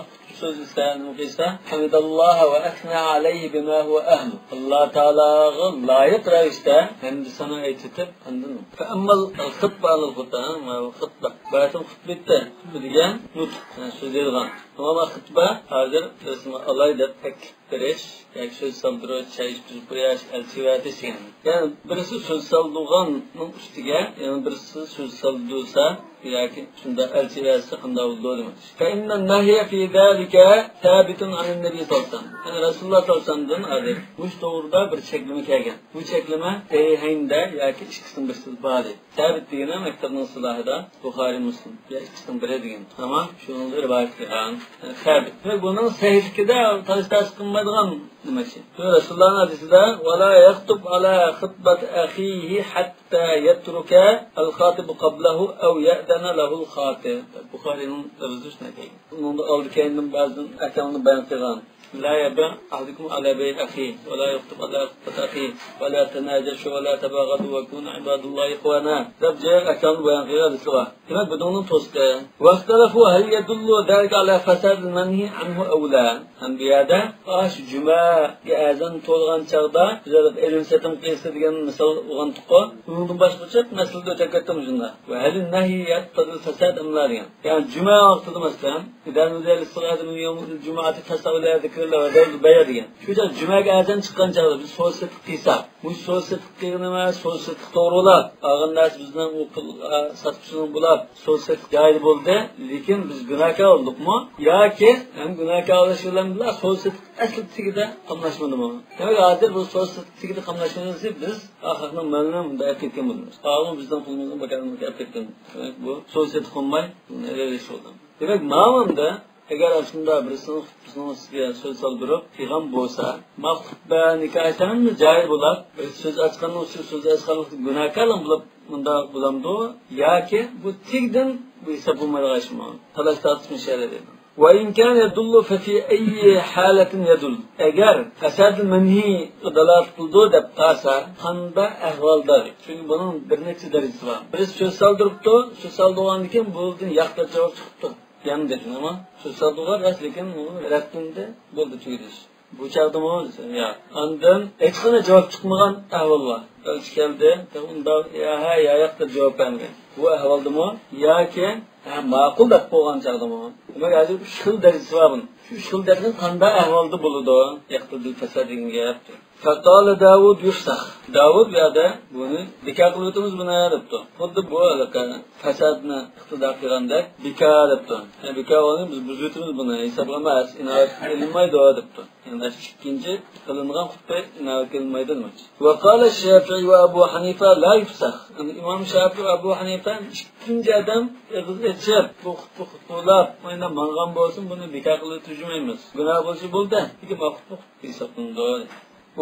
سۆزلىسە، نېمە قىلسا، حمد الله وأثنى عليه بما هو أهله. ئاللا تائالاغا لايىق رەۋىشتە ھەمدۇ سانا ئېيتىپ، ئاندىن فأما الخطبة، ئەمما خۇتبە، خۇتبە. بەتىن خۇتبىتى، خۇتبە دېگەن نۇتۇق، يەنى سۆزلەيدىغان. ئەمما خۇتبە ھازىر ئالاي دەپ تەكلىپ بېرىش ياكى سۆز سالدۇرۇش، چاي ئىچكۈزۈپ قويۇش، ئەلچى ئەۋەتىش دېگەن. يەنى بىرسى سۆز سالدۇرغاننىڭ ئۈستىگە يەنە بىرسى سۆز سالدۇرسا، ياكى شۇنداق ئەلچى ئەۋەتسە قانداق بولىدۇ دېمەكچى. فإن النهي في ذلك ثابت عن النبي صلى الله عليه وسلم. يەنى رەسۇلۇللا سەللەللاھۇ ئەلەيھى ۋەسەللەمدىن ھازىر مۇشۇ توغرىدا بىر چەكلىمە كەلگەن. بۇ چەكلىمە سەھىھەيندە ياكى ئىككىسىنىڭ بىرسىدە بار دەيدۇ. سابىت دېگىنى مەكتەپنىڭ ئىستىلاھىدا بۇخارىي، مۇسلىم يا ئىككىسىنىڭ بىرى دېگەن. تامام، شۇنىڭدا رىۋايەت قىلغان. سابىت. ۋە بۇنىڭ سەھىھلىكىدە تالاش تارتىش قىلمايدىغان نېمە ئىشى. رەسۇلۇللانىڭ ھەدىسىدە، ولا يخطب على خطبة أخيه حتى يترك الخاطب قبله أو يأذن له الخاطب. بۇخارىينىڭ لەپزى شۇنداق كەلگەن. ئۇنىڭدا ئالدى كەينىدىن بەزىدىن ئەھكامنى بايان قىلغان. لا يبع أحدكم على بيع أخيه ولا يخطب على خطبة أخيه ولا تناجشوا ولا تباغضوا وكونوا عباد الله إخوانا دەپ جايى ئەھكامنى بايان قىلغان ھەدىسلىرى بار. دېمەك، بۇنىڭنى توستى. واختلفوا هل يدل ذلك على فساد المنهي عنه أو لا؟ ھەم بۇ يەردە ئاشۇ جۈمەگە ئەزان توۋلىغان چاغدا بىز ئېلىم سېتىم قىلسا دېگەن مىسال ئوخۇغانتۇققۇ. ئۇنىڭدىن باشقىچە مەسىلىدە ئۆتۈپ كەتتىم شۇنداق. وهل النهي يقتضي الفساد أم لا دېگەن. يەنى جۈمە ۋاقتىدا مەسىلەن، إذا نودي للصلاة من يوم الجمعة فاسعوا إلى ذكر الله وذروا البيع دېگەن. شۇ جۈمەگە ئەزان چىققان چاغدا بىز سودا سېتىق قىلساق، مۇشۇ سودا سېتىق قىلغىنىمىز سودا سېتىق توغرىلاپ، ئالغان نەرسە بىزنىڭ ئۇ پۇل، ئا، ساتقۇچىنىڭ بولاپ، سودا سېتىق جايىز بولدى، لېكىن بىز گۇناھكار بولدۇقمۇ؟ ياكى ھەم گۇناھكار بولۇش بىلەن بىللە سودا سېتىق ئەسلى تېگىدە قاملاشمىدىمۇ؟ دېمەك، ھازىر بۇ سودا سېتىق تېگىدە قاملاشمىدى دېسە، بىز ئاخىرىنىڭ مالىنى مۇنداق ئەپ كەتكەن بولىمىز. ئاغۇ بىزنىڭ پۇلىمىزنى بىكارغا ئەپ كەتكەن. دېمەك، بۇ سودا سېتىق بولماي، ئېلىش بولدى. دېمەك، ماۋۇندا ئەگەر ئاشۇنداق بىرسىنىڭ خۇتبىسىنىڭ ئۈستىگە سۆز سالدۇرۇپ قىلغان بولسا، ما خۇتبە نىكاھى جايىز بولار، بىر سۆز ئاچقاننىڭ ئۈستىگە سۆز ئاچقانلىق گۇناھكارلىق بولۇپ مۇنداق بولامدۇ؟ ياكى بۇ تېگىدىن بۇ ھېساب بولمايدىغان ئىشمۇ؟ تالاش تارتىشمۇ شەرت دەيدۇ. وإن كان يدل ففي أي حالة يدل؟ ئەگەر فساد مەنھىي دالالەت قىلىدۇ دەپ قالسا، قانداق ئەھۋالدا؟ چۈنكى بۇنىڭ بىر نەچچە دەرىجىسى بار. بىرسى سۆز سالدۇرۇپتۇ، سۆز سالدۇرغاندىن كېيىن بۇنىڭدىن ياق دەپ جاۋاب چىقىپتۇ. يەنە دەپ نېمە؟ سۆز سالدۇرغان راست، لېكىن ئۇ رەت قىلىندى، بولدى، تۈگىدى ئىش. بۇ چاغدىمۇ دېسە، ياق. ئاندىن ھېچقانداق جاۋاب چىقمىغان ئەھۋال بار. ئەلچى كەلدى، ئۇنداق، يا ھە، يا ياق دەپ جاۋاب بەرمىگەن. بۇ ئەھۋالدىمۇ ياكى ھە، ماقۇل دەپ قويغان چاغدىمۇ. دېمەك، ھازىر ئۈچ خىل دەرىجىسى بار بۇنىڭ. شۇ ئۈچ خىل دەرىجىنى قانداق ئەھۋالدا بولىدۇ؟ يقتضي الفساد دېگەن گەپ. فقال داود يفسخ. داۋۇد بۇ يەردە بۇنى بىكار قىلىۋېتىمىز بۇنى دەپتۇ. خۇددى بۇ ھېلىقى فەسادنى ئىقتىدا قىلغاندەك بىكار دەپتۇ. يەنى بىكار بولغىنى بىز بۇزۇۋېتىمىز بۇنى، ھېسابقا ئەمەس، ئىناۋەتكە ئېلىنمايدۇ دەپتۇ. يەنى ئىككىنچى قىلىنغان خۇتبە ئىناۋەتكە ئېلىنمايدۇ دېمەكچى. وقال الشافعي وأبو حنيفة لا يفسخ. ئەمدى ئىمام شافىئى ۋە ئەبۇ ھەنىفە ئىككىنچى ئادەم ئېغىز ئېچىپ، بۇ خۇتبە خۇتبە بولاپ، مانا ماڭغان بولسۇن، بۇنى بىكار قىلىپ تۈرمەيمىز. گۇناھ بولسا بولدى، لېكىن ما خۇتبە خۇتبە ھېسابلىنىدۇ.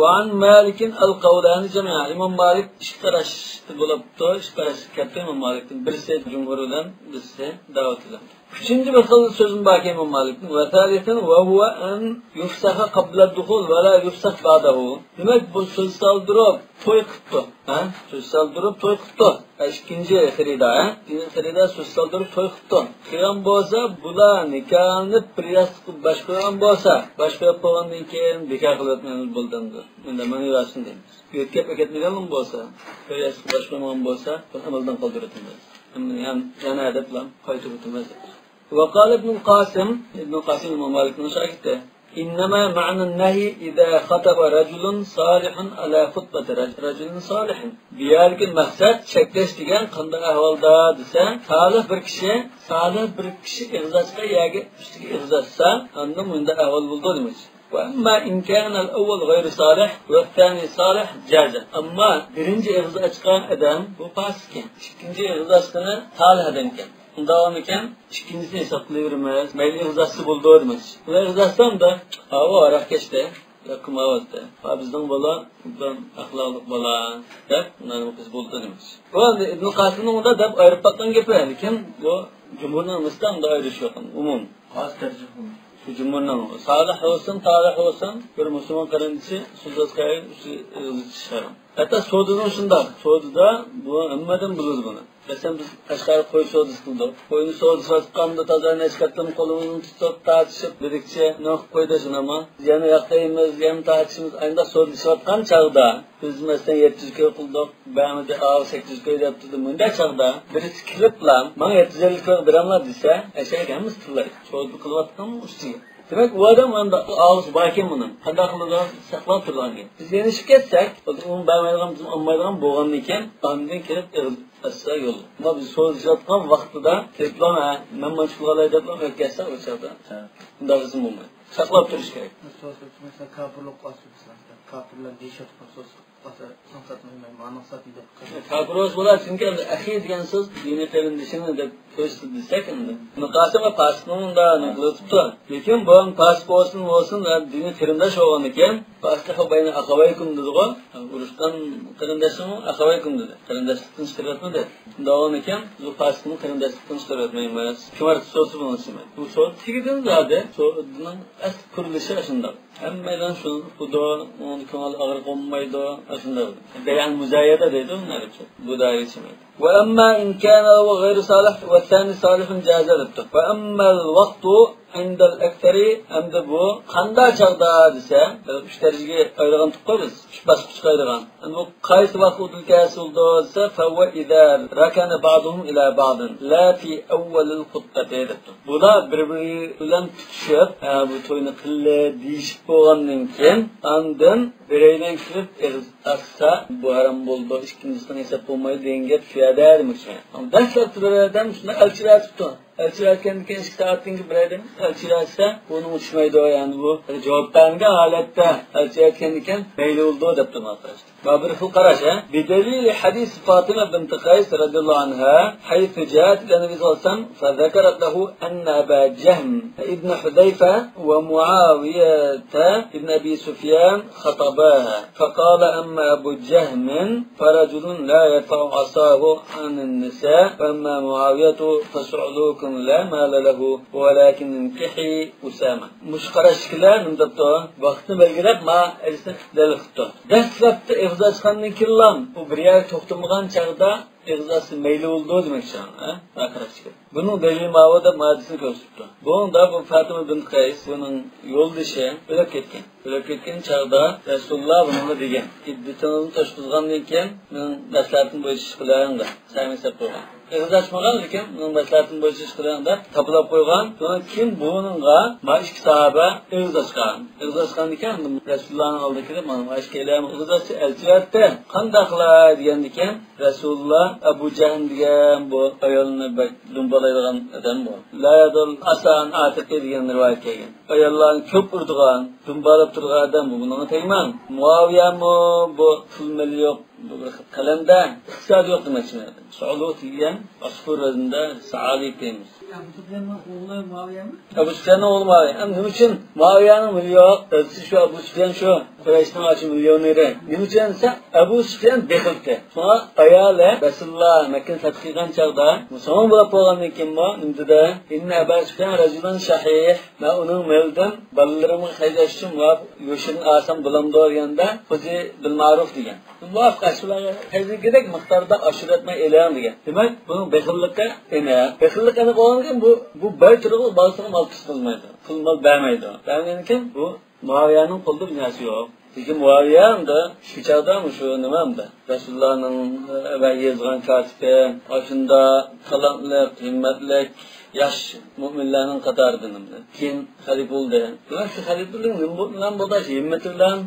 وعن مالك القولان جميعا. ئىمام مالىك ئىككى قاراشتا بولۇپتۇ، ئىككى قاراشقا كەپتۇ ئىمام مالىكتىن. بىرسى جۇمھۇر بىلەن، بىرسى داۋۇت بىلەن. ئۈچىنچى بىر خىل سۆزمۇ باركەن ئىمام مالىكنىڭ. وثالثا وهو أن يفسخ قبل الدخول ولا يفسخ بعده. دېمەك، بۇ سۆز سالدۇرۇپ توي قىپتۇ. ھە؟ سۆز سالدۇرۇپ توي قىپتۇ. ھە، ئىككىنچى خېرىدار، ھە؟ ئىككىنچى خېرىدار سۆز سالدۇرۇپ توي قىپتۇ. قىلغان بولسا، بۇلار نىكاھلىنىپ بىر ياستۇققا باش قويغان بولسا، باش قويۇپ بولغاندىن كېيىن بىكار قىلىۋەتمەيمىز بولدى ئەمدى. ئەمدى ماڭا يۈرسۇن دەيمىز. يۆتكەپ ئەكەتمىگەنمۇ بولسا، بىر ياستۇققا باش قويمىغان بولسا، بۇنى ئەمەلدىن قالدۇرۇۋېتىمىز. ئەمدى يەنە، يەنە ئەدەپلەر قايتۇرۇۋېتىمىز. وقال ابن القاسم، ئىبن قاسىم ئىمام مالىكنىڭ شاگىرتى، إنما معنى النهي إذا خطب رجل صالح على خطبة رج-، رجل صالح. بۇ يەردىكى مەقسەت چەكلەش دېگەن قانداق ئەھۋالدا دېسە، سالىھ بىر كىشى، سالىھ بىر كىشى ئېغىز ئاچقان يەرگە ئۈستىگە ئېغىز ئاچسا، ئاندىن مۇنداق ئەھۋال بولىدۇ دېمەكچى. وأما إن كان الأول غير صالح والثاني صالح جاز. ئەمما بىرىنچى ئېغىز ئاچقان ئادەم بۇ پاسىقكەن، ئىككىنچى ئېغىز ئاچقىنى سالىھ ئادەمكەن. ئۇنداق ئىكەن، ئىككىنچىسىنى ھېساب قىلىۋېرىمىز. مەيلى ئېغىز ئاچسا بولىدۇ دېمەكچى. بۇ ئېغىز ئاچسام دا، ئاۋۇ ھاراق كەچتى، ياقماۋاتتى. ھا، بىزنىڭ بالا ئوبدان ئەخلاقلىق بالا دەپ، ئۇنداق قىلسا بولىدۇ دېمەكچى. بۇ ئەمدى ئىبن قاسىمنىڭ ئۇنداق دەپ ئايرىپ باققان گېپى، لېكىن بۇ جۇمھۇرنىڭ نېمىسىدە ئۇنداق ئايرىش يوق، ئومۇم. خاس تەرجىح قىلىڭ. شۇ جۇمھۇرنىڭ سالىھ بولسۇن، تالىھ بولسۇن، بىر مۇسۇلمان قېرىندىشى سۆز ئېيتقان ئۈچ ئېغىز ئېچىش ھارام. ھەتتا سودىنىڭ شۇنداق. سودىدا بۇ ھەممىدىن بىلىدۇ بۇنى. مەسىلەن، بىز قەشقەردە قوي سودىسى قىلدۇق. قوينى سودىسى قىلغاندا تازا نەچچە قېتىم قولىمىزنى تۇتۇپ، تارتىشىپ، بىرىكچە نېمە قىلىپ قويدى، شۇنداقمۇ؟ بىز يەنە ياقلايمىز، يەنە تارتىشىمىز، ئاينداق سودىلىشىۋاتقان چاغدا، بىز مەسىلەن، يەتتە يۈز كوي قىلدۇق، بەرمىدى، ئاۋۇ سەككىز يۈز كوي دەپتۇ. مۇنداق چاغدا بىرسى كېلىپلا، ماڭا يەتتە يۈز ئەللىك كوي بېرەملا دېسە، ئەشەگە ھەممىسى تىللايدۇ. سودا قىلىۋاتقاننىڭ ئۈستىگە. دېمەك، ئۇ ئادەم ئانداق ئاغزى باركەن بۇنىڭ. قانداق قىلىدۇ؟ ساقلاپ تۇرىدىغان گەپ. بىز يېنىشىپ كەتسەك، ئۇنى بەرمەيدىغان، بىز ئالمايدىغان بولغاندىن كېيىن، ئاندىن كېلىپ ئېغىز ئاچسا يول. ئەمما بىز سودىلىشىۋاتقان ۋاقتىدا كېلىپلا، ھە، مەن مانچە پۇل ئالاي دەپلا ئۆتكەزسە، ئۇ چاغدا ھە. ئۇنداق قىلسا بولمايدۇ. ساقلاپ تۇرۇش كېرەك. سودا، مەسىلەن، كاپىرلىق ئاستىدا، مەسىلەن، كاپىرلار دېيىشىۋاتقان سودا. ئاتا، ساڭ ساتمايمەن، مانا ساتماي دەپ. كاپىر بولسا بولار، چۈنكى ئەمدى ئەخى دېگەن سۆز دىنىي قېرىندىشىڭ دەپ كۆرسىتىپ دېسەك ئەمدى. ئىبن قاسىم ۋە پاسىقنىڭ مۇنداق نەقىل قىلىپتۇ. لېكىن بۇ پاسىق بولسۇن، بولسۇن، دىنىي قېرىنداش بولغاندىكىن، فأصلحوا بين أخويكم دېدىغۇ. ئۇرۇشقان قېرىنداشنىڭ أخويكم دېدى. قېرىنداشلىقتىن چىقىرىۋەتمىدى. داۋامىكەن، بۇ پاسىقنىڭ قېرىنداشلىقتىن چىقىرىۋەتمەيمىز. كىم ئارتۇق سورىسى بۇنىڭ ئۈچۈن. بۇ سورا تېگىدىن زادى، سورىنىڭ ئەسلى كۈرلىشى ئاشۇنداق. ھەممەيلەن شۇنى ئۇقىدۇ، ئۇنىڭدا كۆڭۈل ئاغرىق بولمايدۇ، ئشۇنداق. بەيئەل مۇزايەدە دەيدۇ ئۇنى ئەرەبچە. بۇ دائىرىگە كىرمەيدۇ. وأما إن كان الأول غير صالح والثاني صالح جاز دەپتۇ. وأما الوقت عند الأكثر، ئەمدى بۇ قانداق چاغدا دېسە، ئۈچ دەرىجىگە ئايرىغان تۇققۇ بىز، ئۈچ باسقۇچقا ئايرىغان. ئەمدى بۇ قايسى ۋاقىت ئۇدۇل كەلسە بولىدۇ دېسە، فهو إذا ركن بعضهم إلى بعض لا في أول الخطبة دەپتۇ. بۇلار بىر-بىرى بىلەن پۈتۈشۈپ، ھە، بۇ توينى قىللى دېيىشىپ بولغاندىن كېيىن، ئاندىن بىرەيلەن كىرىپ ئېغىز ئاچسا، بۇ ھارام بولىدۇ، ئىككىنچىسىنىڭ ھېساب بولمايدۇ دېگەن گەپ شۇ يەردە دېمەكچىمەن. دەسلەپتە بىر ئادەم شۇنداق ئەلچى ئەۋەتىپتۇ. ئەلچى ئەۋەتكەندىن كېيىن ئىككى سائەتتىن كېيىن بىر ئادەم ئەلچى ئەۋەتسە، بۇنىڭغا چۈشمەيدۇ، يەنى بۇ جاۋاب بەرمىگەن ھالەتتە ئەلچى ئەۋەتكەندىن كېيىن مەيلى بولىدۇ دەپتۇ ماقاش. بۇ بىر خىل قاراش، ھە؟ بدليل حديث فاطمة بنت قيس رضي الله عنها حيث جاءت إلى النبي صلى الله عليه وسلم فذكرت له أن أبا جهم ابن حذيفة ومعاوية ابن أبي سفيان خطباها فقال أما أبو جهم فرجل لا يرفع عصاه عن النساء وأما معاوية فصعلوك لا مال له ولكن انكحي أسامة. مۇشۇ قاراشتىكىلەر نېمە دەپتۇ؟ ۋاقىتنى بەلگىلەپ، ما ئەلچىسىنى دەل قىپتۇ. دەسلەپتە ئېغىز ئاچقاندىن كېيىنلا، ئۇ بىر يەرگە توختىمىغان چاغدا ئېغىز ئاچسا مەيلى بولىدۇ دېمەكچى، ھە؟ ما قاراشتىكى. بۇنىڭ دەلىلى ماۋۇ دەپ ھادىسىنى كۆرسىتىپتۇ. بۇنىڭدا بۇ فاتىمە بىنت قەيس، بۇنىڭ يولدىشى ئۆلۈپ كەتكەن. ئۆلۈپ كەتكەن چاغدا رەسۇلۇللا بۇنىڭغا دېگەن، ئىددىتىڭىزنى توشقۇزغاندىن كېيىن مېنىڭ مەسلىھەتىم بويىچە ئىش قىلىڭ دەپ. سەمىي سەپ بولغان. ئېغىز ئاچمىغان، لېكىن مېنىڭ مەسلىھەتىم بويىچە ئىش قىلىڭ دەپ تاپىلاپ قويغان. شۇنىڭ كېيىن بۇنىڭغا ما ئىككى ساھابە ئېغىز ئاچقان. ئېغىز ئاچقاندىكىن رەسۇلۇللانىڭ ئالدىغا كېلىپ، مانا ما ئىككىيلەن ئېغىز ئاچسا ئەلچى ئەۋەتتى، قانداق قىلاي دېگەندىكىن، رەسۇلۇللا ئەبۇ جەھىم دېگەن بۇ ئايالنى بەك دۇمبالايدىغان ئادەم بۇ. لا يضع العصا عن عاتقه دېگەن رىۋايەت كەلگەن. ئاياللارنى كۆپ ئۇرىدىغان، دۇمبالاپ تۇرىدىغان ئادەم بۇ، بۇنىڭغا تەگمەڭ. مۇئاۋىيەمۇ بۇ پۇل مېلى يوق، بۇ بىر قەلەمدە ئىقتىسادى يوق دېمەكچىمەن. سۇلۇت دېگەن ئاشپۇ ۋەزىندە سائالىب دەيمىز. ئەبۇ سۇفياننىڭ ئوغلى مۇئاۋىيەمۇ؟ ئەبۇ سۇفياننىڭ ئوغلى مۇئاۋىيە. ئەمدى نېمە ئۈچۈن مۇئاۋىيەنىڭ مېلى يوق؟ دادىسى شۇ ئەبۇ سۇفيان شۇ قۇرەيشنىڭ ئاشۇ مىليونېرى. نېمە ئۈچۈن دېسە، ئەبۇ سۇفيان بېخىلتى. شۇڭا ئايالى رەسۇلۇللا مەككىنى پەتھ قىلغان چاغدا، مۇسۇلمان بولۇپ بولغاندىن كېيىنمۇ نېمە دېدى؟ إن أبا سفيان رجل شحيح. مەن ئۇنىڭ مېلىدىن بالىلىرىمغا خەجلەش ئۈچۈن مۇۋاپىق يوشۇرۇن ئالسام بولامدۇ دېگەندە، خۇزى بىل مەرۇف دېگەن. مۇۋاپىق ئاشۇلارغا خەجلىگۈدەك مىقداردا ئاشۇرۇۋەتمەي ئېلىڭ دېگەن. دېمەك، بۇنىڭ بېخىللىقى ئېنىق. بېخىللىق ئېنىق بولغاندىكىن بۇ، بۇ باي تۇرغۇ بالىسىغا مال پۇس قىلمايدۇ. پۇل مال بەرمەيدۇ. بەرمىگەندىكىن بۇ مۇئاۋىيەنىڭ قولىدا بىر نەرسە يوق. لېكىن مۇئاۋىيە ئەمدى شۇ چاغدا مۇشۇ نېمە ئەمدى؟ رەسۇلۇللانىڭ، ئە، ۋەھىي يازغان كاتىپى، ئاشۇنداق تالانتلىق، ھىممەتلىك ياش مۆمىنلەرنىڭ قاتارىدىن ئەمدى. كېيىن خەلىپە بولدى. دېمەك، شۇ خەلىپىلىك نېمە بىلەن بولدى؟ شۇ ھىممىتى بىلەن،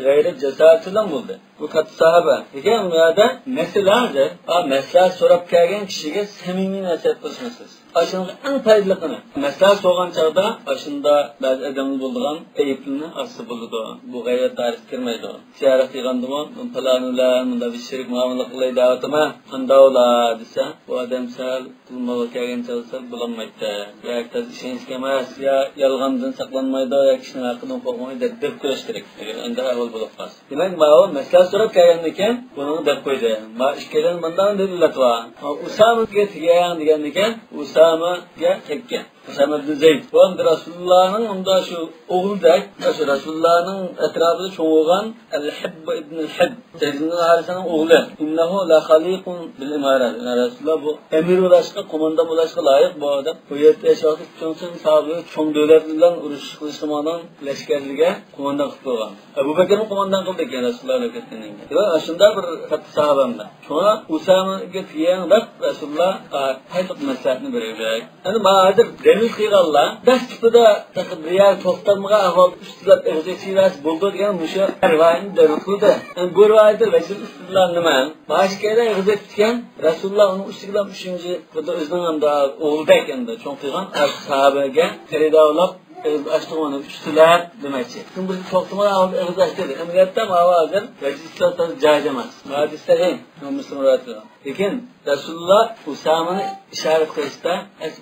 غەيرەت، جاسارىتى بىلەن بولدى. بۇ كاتتا ساھابە. لېكىن بۇ يەردە مەسىلە ھازىر، ئا، مەسلىھەت سوراپ كەلگەن كىشىگە سەمىمىي نەسىھەت قىلىش مەسىلىسى. ئاشۇنىڭ ئەڭ پايدىلىقىنى. مەسلىھەت سورىغان چاغدا ئاشۇندا بەزى ئادەمدە بولىدىغان ئەيىبلىرىنى ئاچسا بولىدۇ. بۇ غەيۋەت دائىرىسىگە كىرمەيدۇ. زىيارەت قىلغاندىمۇ، پالان بىلەن مۇنداق بىر شېرىك مۇئامىلە قىلاي دەۋاتىمەن، قانداق بولا دېسە، بۇ ئادەم سەل بۇ مالغا كەلگەن چاغدا سەل بولالمايتتى. ياكى تازا ئىشەنچلىك ئەمەس، يا يالغاندىن ساقلانمايدۇ، يا كىشىنىڭ ھەققىدىن قورقمايدۇ دەپ دەپ كۆرۈش كېرەك. ئەگەر ئەندى ئەھۋال بولۇپ قالسا. دېمەك، ماۋۇ مەسلىھەت سوراپ كەلگەندىكىن، بۇنىڭغا دەپ قويدى. ما ئىككىيلەن مۇنداق دەلىللەت بار. ئۇسامىگە تېگىڭ دېگەندىكىن، ئۇسامىگە تەگكەن. ئۇسامە ئىبن زەيد. بۇ ئەمدى رەسۇلۇللانىڭ ئۇندا شۇ ئوغلىدەك، شۇ رەسۇلۇللانىڭ ئەتراپىدا چوڭ بولغان ئەل-ھىبب ئىبن ھىبب. زەيد ئىبن ھارىسەنىڭ ئوغلى. إنه لخليق بالإمارة. يەنى رەسۇلۇللا بۇ ئەمىر بولۇشقا، قوماندان بولۇشقا لايىق بۇ ئادەم. بۇ يەتتە ياش ۋاقتىدا چوڭ، چوڭ ساھابىلەر، چوڭ دۆلەت بىلەن ئۇرۇش قىلىشقا ماڭغان لەشكەرلىرىگە قوماندان قىلىپ قويغان. ئەبۇ بەكرمۇ قوماندان قىلدى ئىكەن رەسۇلۇللا ئۆلۈپ كەتكەندىن كېيىن. دېمەك، ئاشۇنداق بىر كاتتا ساھابەمدە. شۇڭا ئۇسامىگە تېگىڭ دەپ رەسۇلۇللا، ئا، قايتىپ مەسلىھەتنى بېرىۋېرەي. ئەمدى مانا ھازىر دەلىل قىلغانلار دەسلىپىدە تېخى بىر يەر توختالمىغان ئەھۋالدا ئۈستىلەپ ئېغىز ئېچىۋەرسە بولىدۇ دېگەن مۇشۇ رىۋايەتنى دەلىل قىلدى. ئەمدى بۇ رىۋايەتتە ۋەجىل ئىستىدلال نېمە؟ مانا شۇ كەيدە ئېغىز ئېچىپ كەتكەن رەسۇلۇللا ئۇنىڭ ئۈستىگە بىلەن ئۈچىنچى، خۇددى ئۆزىنىڭ ئەمدى ئوغلىدەك ئەمدى چوڭ قىلغان ساھابىگە خېرىدارلاپ ئېغىز ئاچتى ئۇنى ئۈستىلەپ دېمەكچى. لېكىن بىر توختىمىغان ئەھۋالدا ئېغىز ئاچتى. ئەمەلىيەتتە ماۋۇ ھازىر ۋەجىل ئىستىدلال جايىز ئەمەس. ھادىس سەھىھ. مۇسلىم رىۋايەت قىلغان. لېكىن رەسۇلۇللا ئۇسامىنى ئىشارەت قىلىشتا،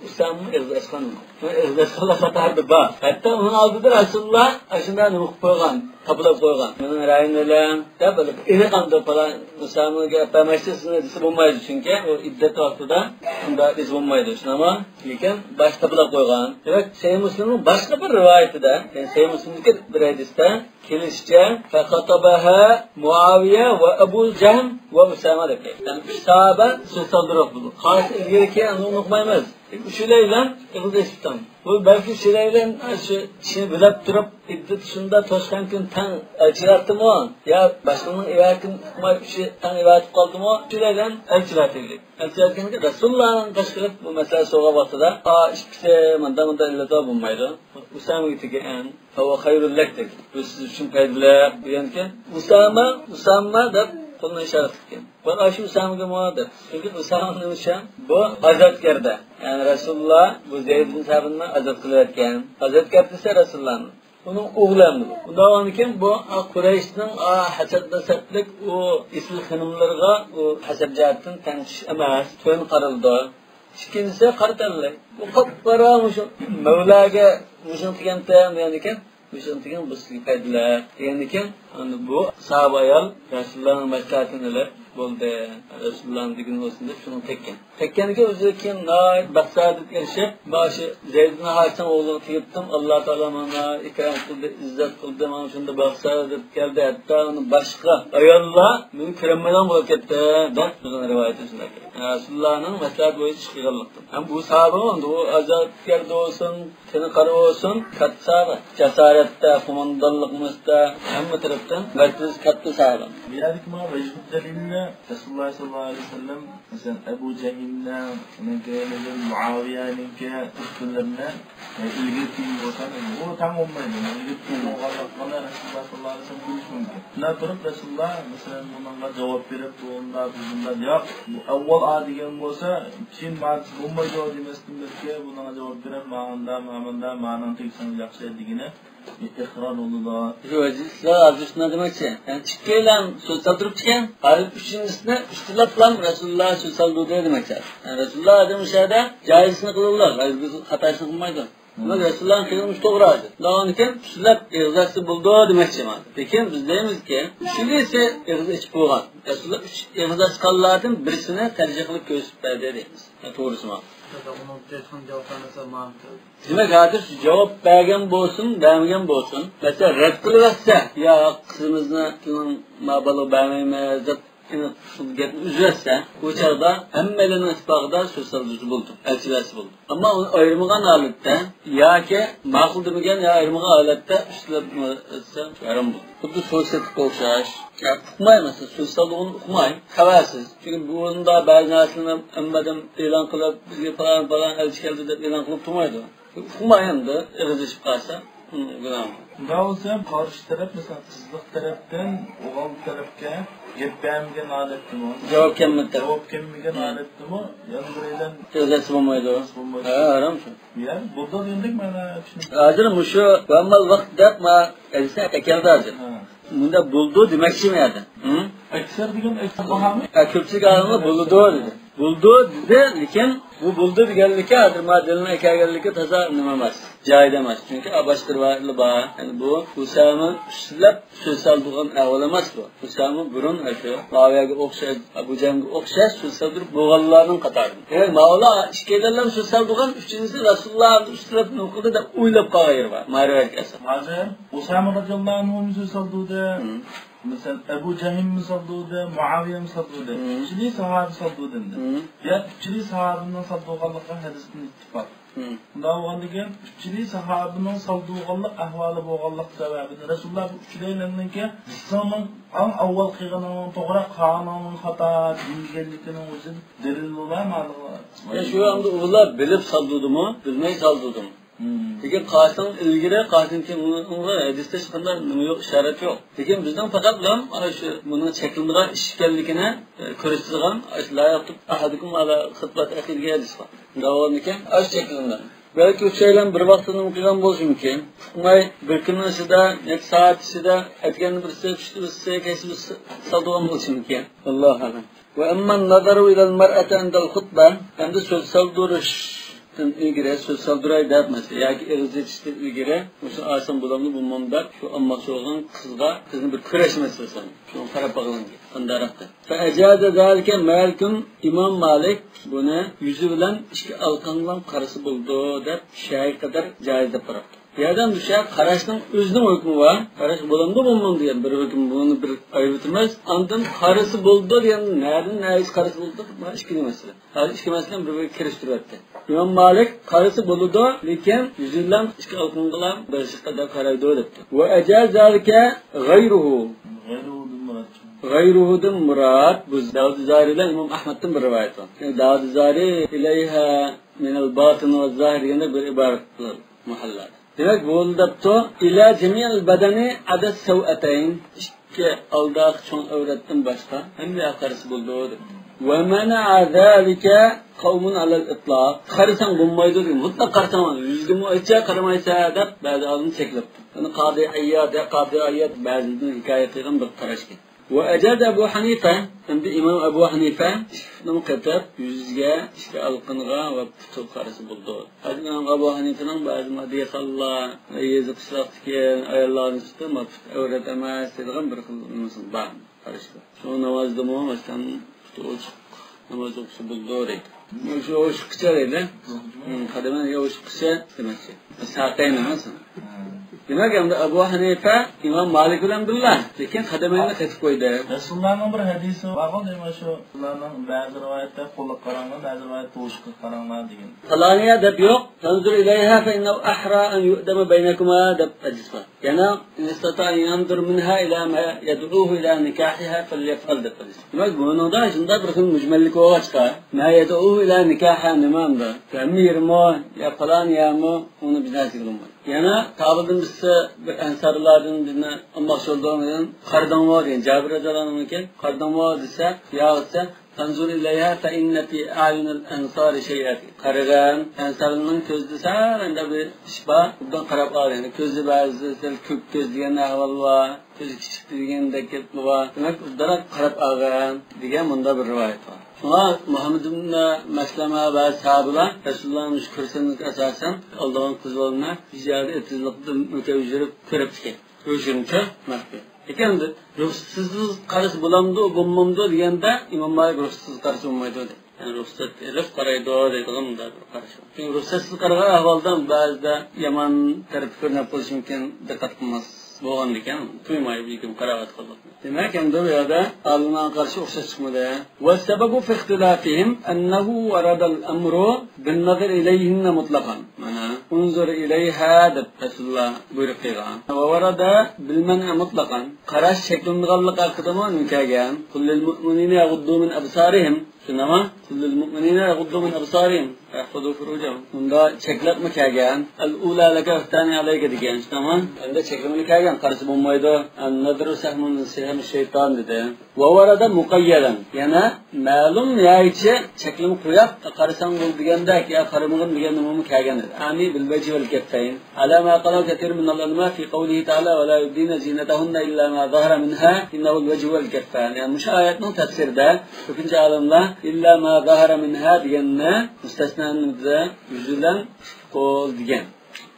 ئۇسامىمۇ ئېغىز ئاچقان. ئېغىز ئاچقانلار قاتارىدا بار. ھەتتا ئۇنىڭ ئالدىدا رەسۇلۇللا ئاشۇنداق نېمە قىلىپ قويغان، تاپىلاپ قويغان. مېنىڭ رايىمنى ئېلىڭ دەپ، ئېنىق ئاندىن پالان ئۇسامىگە ئەپەرمەيسىز سىزنى دېسە بولمايدۇ، چۈنكى ئۇ ئىددەت ۋاقتىدا ئۇنداق دېسە بولمايدۇ، شۇنداقمۇ؟ لېكىن باش تاپىلاپ قويغان. دېمەك، سەھىھ مۇسلىمنىڭ باشقا بىر رىۋايىتىدە، يەنى سەھىھ مۇسلىمدىكى بىر ھەدىستە كېلىشىچە، فخطبها معاوية وأبو جهم وأسامة دەپ كەلگەن. يەنى ئۈچ ساھابە سۆز سالدۇرۇپ بولدى. قالسا ئىلگىرى كېيىن ئۇنى ئۇقمايمىز. ئۈچىلەيلەن ئېغىز ئېچىپتۇ. بۇ بەلكى ئۈچىلەيلەن شۇ ئىشنى بىلەپ تۇرۇپ، ئىددىتى شۇنداق توشقان كۈن تەڭ ئەلچىۋەتتىمۇ؟ يا باشقىنىڭ ئىۋەتىنى ئۇقماي ئۈچى تەڭ ئىۋەتىپ قالدىمۇ؟ ئۈچىلەيلەن ئەلچىۋەتتى. ئەلچىۋەتكەنكى رەسۇلۇللانىڭ قاش قىلىپ بۇ مەسىلە سورىغان ۋاقتىدا، ئا، ئىككىسى ماندا ماندا ئىللىتى بولمايدۇ. ئۇسامىگە تېگىن. فهو خير لك دېگەن. بۇ سىز ئۈچۈن پايدىلىق دېگەنكەن. ئۇسامە، ئۇسامە دەپ قولىنى ئىشارەت قىلغان. بۇ ئاشۇ ئۇسامىگىمۇ دەپ. چۈنكى ئۇسامە نېمە ئۈچۈن؟ بۇ ئازادكەردە. يەنى رەسۇلۇللا بۇ زەيدىن سابىتنى ئازاد قىلىۋەتكەن. ئازادكەر دېسە رەسۇلۇللانى. ئۇنىڭ ئوغلى ئەمدى بۇ. ئۇنداق بولغاندىكىن بۇ قۇرەيشنىڭ، ئا، ھەسەت-نەسەتلىك ئۇ ئېسىل خېنىملىرىغا ئۇ ھەسەت جەھەتتىن تەڭ چۈشۈش ئەمەس. تۆۋەن قارىلىدۇ. ئىككىنچىسى قارا تەنلىك. بۇ قاپقارا مۇشۇ مەۋلاگە مۇشۇنى تېگەنتىم دېگەندىكىن، مۇشۇنى تېگىن بۇ سىزگە پايدىلىق دېگەندىكىن، ئەمدى بۇ ساھابە ئايال رەسۇلۇللانىڭ مەسلىھەتىنى ئېلىپ، بولدى، رەسۇلۇللانىڭ دېگىنى بولسۇن دەپ شۇنى تەگكەن. تەگكەندىكىن ئۆزى كېيىن ناھايىتى بەخت-سائادەتكە ئېرىشىپ، مانا شۇ زەيدىن ھارىسنىڭ ئوغلىغا تېگىپتىم، ئاللا تائالا ماڭا ئىكرام قىلدى، ئىززەت قىلدى، ماڭا شۇنداق بەخت-سائادەت كەلدى، ھەتتا ئۇنى باشقا ئاياللار مېنى كۆرەلمەيدىغان بولۇپ كەتتى دەپ بىزنىڭ رىۋايىتىمىزدە كەلگەن. رەسۇلۇللانىڭ مەسلىھەت بويىچە ئىش قىلغانلىقتىن. ھەم بۇ ساھابە ئۇ ئازادكەردە بولسۇن، تېنى قارا بولسۇن، كاتتا ساھابە. جاسارەتتە، قوماندانلىقىمىزدا ھەممە تەرەپتىن مەرتىۋىسى كاتتا ساھابە. بۇ يەردىكى مانا ۋەجھۇ دەلىلنى رەسۇلۇللا سەللەللاھۇ ئەلەيھى ۋەسەللەم، مەسىلەن، ئەبۇ جەھىلنىڭ، ئۇنىڭ كەينىدىن مۇئاۋىيەنىڭكى ئۈستۈنلىرىنى ئىلگىرى كېيىن بولسا، بۇ تەڭ بولمايدۇ. ئىلگىرى كېيىن بولغانلىقىنى رەسۇلۇللا سەللەللاھۇ ئەلەيھى ۋەسەللەم بىلىشى مۇمكىن. شۇنداق تۇرۇپ رەسۇلۇللا، مەسىلەن، بۇنىڭغا جاۋاب بېرىپ، بۇ ئۇنداق، بىز بۇنداق، ياق، بۇ ئەۋۋال ئا دېگەن بولسا، كېيىن مانا بولمايدۇ دېمەستىن بەلكى بۇنىڭغا جاۋاب بېرىپ، مانداق، مانداق، مانىڭ تېگىسىڭىز ياخشى دېگىنى ئىقرار بولىدۇ. شۇ ھەدىسلەر ھازىر شۇنداق دېمەكچى. يەنى ئىككىيلەن سۆز سالدۇرۇپتىكەن. ھازىر ئۈچىنچىسىنى ئۈستىلەپلا رەسۇلۇللا سۆز سالدۇردى دېمەكچى. يەنى رەسۇلۇللا ھازىر مۇشۇ يەردە جايىزنى قىلىدۇ، ھەرگىز خاتاسىنى قىلمايدۇ. بۇ رەسۇلۇللانىڭ قىلمىشى توغرا ھازىر. ئۇنداقكەن ئۈستىلەپ ئېغىز ئاچسا بولىدۇ دېمەكچى مانا. لېكىن بىز دەيمىزكى، ئۈچىلىسى ئېغىز ئېچىپ بولغان. رەسۇلۇللا ئۈچ ئېغىز ئاچقانلاردىن بىرسىنى تەرجىھ قىلىپ كۆرسىتىپ بەردى دەيمىز. توغرىسىمۇ؟ دېمەك، ھازىر شۇ جاۋاب بەرگەن بولسۇن، بەرمىگەن بولسۇن، مەسىلەن، رەت قىلىۋەتسە، يا قىزىمىزنى ما بالىغا بەرمەيمىز دەپ، ئېنىق شۇ گەپنى ئۈزۈۋەتسە، ئۇ چاغدا ھەممەيلەننىڭ ئىتتىپاقىدا سۆز سالدۇرسا بولىدۇ، ئەلچىۋەتسە بولىدۇ. ئەمما ئۇنى ئايرىمىغان ھالەتتە ياكى ماقۇل دېمىگەن يا ئايرىمىغان ھالەتتە ئۈستىلەپ ئېيتسا ھارام بولىدۇ. خۇددى سودا سېتىققا ئوخشاش. يا ئۇقماي، مەسىلەن، سۆز سالدۇرغىنى ئۇقماي، خەۋەرسىز. چۈنكى بۇندا بەزى نەرسىلەرنى ھەممە ئادەم ئېلان قىلىپ، بىزگە پالان پالان ئەلچى كەلدى دەپ ئېلان قىلىپ تۇرمايدۇ. ئۇقماي ئەمدى ئېغىز ئېچىپ قالسا، ئۇنىڭ گۇناھى بار. ئۇنداق بولسا قارشى تەرەپ، مەسىلەن، قىزلىق تەرەپتىن ئوغۇل تەرەپكە گەپ بەرمىگەن ھالەتتىمۇ؟ جاۋاب كەلمىدى. جاۋاب كەلمىگەن ھالەتتىمۇ؟ يەنە بىرەيلەن ئېغىز ئېچىش بولمايدۇ. ئېغىز ئېچىش بولمايدۇ. ھە، ھارام شۇ. يا، بۇ دېگەندەك مانا چۈشىنىپ. ھازىر مۇشۇ مۇئەممەل ۋاقىت دەپ ما ھەدىسنى ئەكەلدى ھازىر. ھە. مۇنداق بولىدۇ دېمەكچى بۇ يەردە. ھە؟ ئەكسەر دېگەن ئەكسەر باھامى؟ ھە، كۆپچىلىك ئالىملار بولىدۇ دېدى. بولىدۇ دېدى، لېكىن بۇ بولىدۇ دېگەنلىكى ھازىر ما دەلىلنى ئەكەلگەنلىكى تازا نېمە ئەمەس، جايىدا ئەمەس. چۈنكى باشقا رىۋايەتلەر بار. يەنى بۇ ئۇسامە ئۈستىلەپ سۆز سالدۇرغان ئەھۋال ئەمەس بۇ. ئۇسامە بۇرۇن شۇ مۇئاۋىيەگە ئوخشاش، ئەبۇ جەھلگە ئوخشاش سۆز سالدۇرۇپ بولغانلارنىڭ قاتارىدىن. دېمەك، ماۋۇلار ئىككىيلەنلا سۆز سالدۇرغان، ئۈچىنچىسى رەسۇلۇللا ئۈستىلەپ نېمە قىلدى دەپ ئويلاپ قالغان يېرى بار. ما رىۋايەتكە ئاساسەن. ھازىر ئۇسامە رەزىياللاھۇ ئەنھۇمۇ سۆز سالدۇردى. ھە. مەسىلەن، ئەبۇ جەھلمۇ سالدۇردى، مۇئاۋىيەمۇ سالدۇردى. ھە. ئۈچىلى ساھابە سالدۇردى ئەمدى. ھە. يا ئۈچىلى ساھابىنىڭ سالدۇرغانلىقى ھەدىستىن ئىتتىپاق. ھە. ئۇنداق بولغاندىكىن، ئۈچىلى ساھابىنىڭ سالدۇرغانلىق ئەھۋالى بولغانلىق سەۋەبىدىن رەسۇلۇللا بۇ ئۈچىلەيلەننىڭكى سېنىڭ ئەڭ ئاۋۋال قىلغىنىڭنىڭ توغرا، قالغىنىڭنىڭ خاتا دېگەنلىكىنىڭ ئۆزى دەلىل بولا مانا. يا شۇ ئەمدى ئۇلار بىلىپ سالدۇردىمۇ، بىلمەي سالدۇردىمۇ؟ ھە. لېكىن قالساڭ ئىلگىرى، قالساڭ كېيىن، ئۇنىڭغا ھەدىستە ھېچقانداق نېمە يوق، ئىشارەت يوق. لېكىن بىزنىڭ پەقەتلا ئاشۇ بۇنىڭ چەكلىنىدىغان ئىش ئىكەنلىكىنى، ئە، كۆرسىتىدىغان، ئاشۇ لا يەكتۇب ئەھەدۇكۇم ئەلا خىتبەتى ئەخىھى دېگەن ھەدىس بار. داۋامىكەن ئاشۇ چەكلىنىدۇ. بەلكى ئۈچەيلەن بىر ۋاقىتتا نېمە قىلغان بولۇشى مۇمكىن؟ ئۇقماي بىر كۈننىڭ ئىچىدە، نەچچە سائەت ئىچىدە ئەتىگەندە بىرسى، چۈشتە بىرسى، كەچتە بىرسى سالدۇرغان بولۇشى مۇمكىن. ئاللاھۇ ئەلەم. وأما النظر إلى المرأة عند الخطبة، ئەمدى سۆز سالدۇرۇشتىن ئىلگىرى، سۆز سالدۇراي دەپ، مەسىلەن، ياكى ئېغىز ئېچىشتىن ئىلگىرى، مۇشۇ ئالسام بولامدۇ، بولمامدۇ دەپ، شۇ ئالماقچى بولغان قىزغا، قىزنى بىر كۆرۈش مەسىلىسى، شۇڭا قاراپ باقىلايلى، قانداقراق دەپ. فأجاز ذلك مالك، ئىمام مالىك بۇنى يۈزى بىلەن ئىككى ئالىقىنىڭ قارىسا بولىدۇ دەپ، شەيئى قەدەر جايىز دەپ قاراپتۇ. بۇ يەردە مۇشۇ قاراشنىڭ ئۆزىنىڭ ھۆكمى بار. قاراشقا بولامدۇ، بولمامدۇ دېگەن بىر ھۆكۈم، بۇنى بىر ئايرىۋېتىمىز. ئاندىن قارىسا بولىدۇ دېگەن، نەدىن نەگىچە قارىسا بولىدۇ، بۇ ئىككىنچى مەسىلە. ھازىر ئىككى مەسىلىنى بىر-بىرىگە كىرىشتۈرۈۋەتتى. ئىمام مالىك قارىسا بولىدۇ، لېكىن يۈزى بىلەن ئىككى ئالىقىنىڭ قارىسا بولىدۇ دەپتۇ. وأجاز ذلك غيره. غەيرۇھۇدىن مۇراد. غەيرۇھۇدىن مۇراد، بۇ داۋۇد زاھىرى بىلەن ئىمام ئەھمەدتىن بىر رىۋايەت بار. يەنى داۋۇد زاھىرى إليها من الباطن والظاهر دېگەندە بىر ئىبارەت قىلىدۇ مۇھەللادا. دېمەك، بۇ دەپتۇ، إلى جميع البدن عدا السوأتين، ئىككى ئالدىقى چوڭ ئەۋرەتتىن باشقا ھەممە يەرگە قارىسا بولىدۇ دەپتۇ. ومنع ذلك قوم على الإطلاق. قارىساڭ بولمايدۇ دېگەن، مۇتلەق قارىساڭ، يۈزىگىمۇ ئېچە قارىمايسەن دەپ بەزى ئالىم چەكلەپتۇ. بۇنى قازى ئىياد، قازى ئىياد بەزىدىن ھېكايە قىلغان بىر قاراش ئىكەن. وأجاز أبو حنيفة، ئەمدى ئىمام ئەبۇ ھەنىفە ئىشىكنىمۇ قېتىپ، يۈزىگە، ئىككى ئالىقىنىغا ۋە پۇتىغا قارىسا بولىدۇ. ھازىر ئىمام ئەبۇ ھەنىفىنىڭ بەزى دېھقانلار، يېزا قىشلاقتىكى ئاياللارنى تۇتۇپ، ما پۇت ئەۋرەت ئەمەس دەيدىغان بىر خىل نېمىسى بار، قارىشى بار. شۇ نامازدىمۇ، مەسىلەن، پۇتى ئوچۇق ناماز ئوقۇسا بولىدۇ دەيدۇ. شۇ ئوشۇققىچە دەيدۇ. قەدىمىنى ئوشۇققىچە دېمەكچى. ساقەينى مەسىلەن. دېمەك، ئەمدى ئەبۇ ھەنىفە ئىمام مالىك بىلەن بىللە، لېكىن قەدىمەينى قېتىپ قويدى. رەسۇلۇللانىڭ بىر ھەدىسى بارغۇ، دېمەك، شۇ رەسۇلۇللانىڭ بەزى رىۋايەتتە قولىغا قاراڭلار، بەزى رىۋايەتتە توشۇققا قاراڭلار دېگەن. پالانىيە دەپ يوق. تنظر إليها فإنه أحرى أن يؤدم بينكما دەپ ھەدىس بار. يەنە، إن استطاع أن ينظر منها إلى ما يدعوه إلى نكاحها فليفعل دەپ ھەدىس. دېمەك، بۇنىڭدا شۇنداق بىر خىل مۈجمەللىك بولغاچقا، ما يدعوه إلى نكاحها نېمە ئەمدى؟ ھەممە يېرىمۇ، يا پالان يەرمۇ، ئۇنى بىز نەرسە قىلالمايمىز. يەنە قابىلدىن بىرسى بىر ئەنسارلىلاردىن بىرنى ئالماقچى بولدۇم، قارىدىڭمۇ دېگەن، جابىر رەزىياللاھۇنىڭكى، قارىدىڭمۇ دېسە، ياق دېسە، تنظر إليها فإن في أعين الأنصار شيئا. قارىغىن، ئەنسارنىڭ كۆزىدە سەل ئەندە بىر ئىش بار، ئوبدان قاراپ ئال، يەنى كۆزى بەزىدە سەل كۆك كۆز دېگەن ئەھۋال بار، كۆزى كىچىك دېگەندەك گەپ بار. دېمەك، ئوبدانراق قاراپ ئالغىن دېگەن مۇنداق بىر رىۋايەت بار. شۇڭا مۇھەممەد ئىبن مەسلەمە ۋە ساھابىلار رەسۇلۇللانىڭ مۇشۇ كۆرسەتمىسىگە ئاساسەن ئالىدىغان قىز بالىنى بىر يەردە ئېتىزلىقتا مۆكەپ يۈرۈپ كۆرۈپتىكەن. ئۆچۈرۈمچۇ مەخپىي. لېكىن رۇخسەتسىز قارىسا بولامدۇ، بولمامدۇ دېگەندە، ئىمام مالىك رۇخسەتسىز قارىسا بولمايدۇ دەيدۇ. يەنى رۇخسەت ئېلىپ قارايدۇ دەيدىغان مۇنداق بىر قاراش بار. چۈنكى رۇخسەتسىز قارىغان ئەھۋالدا بەزىدە يامان تەرىپى كۆرۈنۈپ قېلىشى مۇمكىن، دىققەت قىلماس بولغاندىكىن، تۇيماي بىلكىم قاراۋاتقانلىقنى. دېمەك، ئەمدى بۇ يەردە ئالىملارنىڭ قارىشى ئوخشاش چىقمىدى. والسبب في اختلافهم أنه ورد الأمر بالنظر إليهن مطلقا. مانا، انظر إليها دەپ رەسۇلۇللا بۇيرۇق قىلغان. وورد بالمنع مطلقا. قاراش چەكلىنىدىغانلىقى ھەققىدىمۇ نېمە كەلگەن؟ قل للمؤمنين يغضوا من أبصارهم. شۇنداقمۇ؟ قل للمؤمنين يغضوا من أبصارهم ويحفظوا فروجهم. بۇندا چەكلەپمۇ كەلگەن؟ الأولى لك والثاني عليك دېگەن، شۇنداقمۇ؟ ئەمدى چەكلىمىمۇ كەلگەن، قارىسا بولمايدۇ. النظر سهم من سهم الشيطان دېدى. وورد مقيدا. يەنە مەلۇم يەرگىچە چەكلىمە قويۇپ، قارىساڭ بولىدۇ دېگەندەك، يا قارىمىغىن دېگەن نېمىمۇ كەلگەن ئىدى. ئەنى بالوجه والكفين. على ما قاله كثير من العلماء في قوله تعالى: ولا يبدين زينتهن إلا ما ظهر منها، إنه الوجه والكفان. يەنى مۇشۇ ئايەتنىڭ تەپسىرىدە كۆپىنچە ئالىملار إلا ما ظهر منها دېگەننى مۇستەسنانى يۈزى بىلەن قول دېگەن.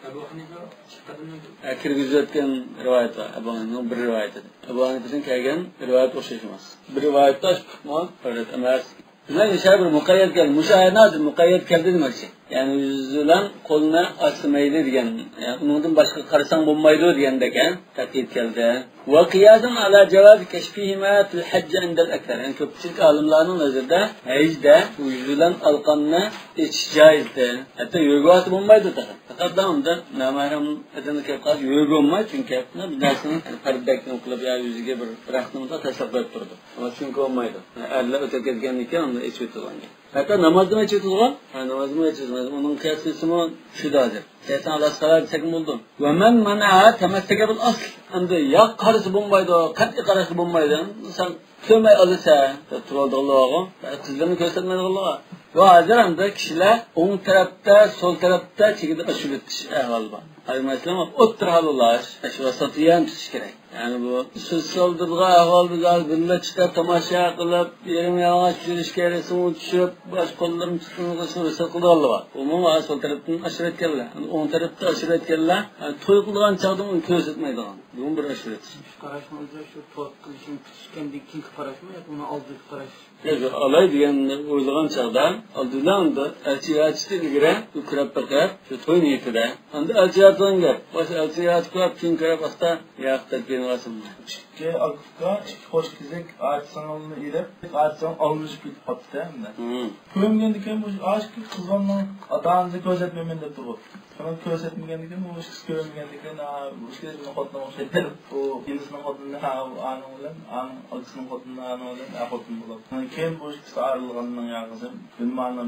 ئەبۇ ھەنىفە ئىككى قەدەمدىن كىرگۈزۈۋەتكەن رىۋايەت بار. ئەبۇ ھەنىفىنىڭ بىر رىۋايىتىدە. ئەبۇ ھەنىفىدىن كەلگەن رىۋايەت ئوخشاش ئەمەس. بىر رىۋايەتتە ئىككى قېتىممۇ رىۋايەت ئەمەس. دېمەك، مۇشۇ بىر مۇقەييەت كەلدى. مۇشۇ ئايەتنىڭ ھازىر مۇقەييەت كەلدى دېمەكچى. يەنى يۈزى بىلەن قولنى ئاچسا مەيلى دېگەن. يەنى ئۇنىڭدىن باشقا قارىساڭ بولمايدۇ دېگەندەك، ھە؟ تەقيىد كەلدى. وقياسا على جواز كشفهما في الحج عند الأكثر. يەنى كۆپچىلىك ئالىملارنىڭ نەزىرىدە ھەجدە بۇ يۈزى بىلەن ئالىقاننى ئېچىش جايىزدى. ھەتتا يۆگىۋالسا بولمايدۇ تېخى. پەقەت ئۇندا نامەھرەم ئادەملەر كېلىپ قالسا يۆگە بولمايدۇ، چۈنكى بىر نەرسىنى پەردىدەك قىلىپ يا يۈزىگە بىر رەختنى تاشلاپ قويۇپ تۇرىدۇ. ئۇنىڭ ئۈچۈن بولمايدۇ. ئەرلەر ئۆتۈپ كەتكەندىن كېيىن ئۇنى ئېچىۋېتىدىغان گەپ. ھەتتا نامازدىمۇ ئېچىۋېتىدىغان. ھە، نامازدىمۇ ئېچىۋېتىدىغان. ئۇنىڭ قىياسىمۇ چۈشىدۇ ھازىر. كەلسەڭ ئاللا سالام دېسەكمۇ بولىدۇ. ومن منعها تمسك بالأصل. ئەمدى ياق قارىسا بولمايدۇ، قەتئىي قاراشقا بولمايدۇ. سەن كۆرمەي ئالىسەن دەپ تۇرۇۋالىدىغانلار بارغۇ. قىزلىرىنى كۆرسەتمەيدىغانلار بار. بۇ ھازىر ئەمدى كىشىلەر ئوڭ تەرەپتە، سول تەرەپتە چېگرا ئاشۇرۇۋېتىش ئەھۋالى بار. قايمايسىلەر، ئوتتۇرا ھال ئۇلاش، ئاشۇ ۋاساتىيان تۇتۇش كېرەك. يەنى بۇ سۆز سالدۇرىدىغان ئەھۋال بىز ھازىر بىللە چىقىپ، تاماشا قىلىپ، يېرىم يالىڭاچ يۈرۈش كەرەسىمۇ چۈشۈپ، باش قوللىرىنى تۇتقىنىغا سۇ رۇخسەت قىلىدىغانلار بار. ئۇمۇ ھازىر سول تەرەپتىن ئاشۇرۇۋەتكەنلەر. ئەمدى ئوڭ تەرەپتە ئاشۇرۇۋەتكەنلەر، يەنى توي قىلىدىغان چاغدا ئۇنى كۆرسەتمەيدىغان. بۇمۇ بىر ئاشۇرۇۋېتىش. شۇ قاراشنىڭ ئۆزى شۇ توي قىلىشنى پۈتۈشكەندىن كېيىنكى قاراشمۇ ياكى ئۇنىڭ ئالدىدىكى قاراش؟ ياق، ياق، ئالاي دېگەننى ئويلىغان چاغدا، ئالدى بىلەن ئەلچى ياتىشتىن ئىلگىرى ئۇ كۆرۈپ بېقىپ، شۇ توي نىيىتىدە. ئەمدى ئەلچى ياتىدىغان گەپ. باشتا ئەلچى ياتىپ كۆرۈپ، كېيىن كۆرۈپ، ئاستا ياق دەپ كېلىۋالسۇن. ئىككى ئاكا ئۇكا، ئىككى قوش كېزىك ئاچىسىنىڭ ئېلىپ، ئاچىسىنىڭ ئالمىشىپ كېتىپ قاپتۇ ئەمدى. ھىم. كۆرۈنگەندىكىن بۇ ئاشۇ قىز بالىنىڭ ئاتا-ئانىسىنى كۆرسەتمەيمەن دەپ تۇرۇپتۇ. شۇنى كۆرسەتمىگەندىكىن، ئۇ ئىككىسى كۆرۈنگەندىكىن، ھا، بۇ ئىككىسى خوتۇنغا ئوخشايدۇ دەپ، ئۇ ئىنىسىنىڭ خوتۇنىنى، ھا، ئانىڭ بىلەن، ئانىڭ ئاكىسىنىڭ خوتۇنىنى ئانىڭ بىلەن، ھا، خوتۇن بولۇپ. كېيىن بۇ ئىككىسى ئايرىلغاندىن ياقىسى بىلمەيمەن،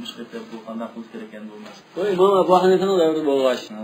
بۇ قانداق قىلىش كېرەك ئىكەن، بۇ مەسىلە. بۇ ئىمام ئەبۇ ھەنىفەنىڭ دەۋرىدە بولغاچ. ھا.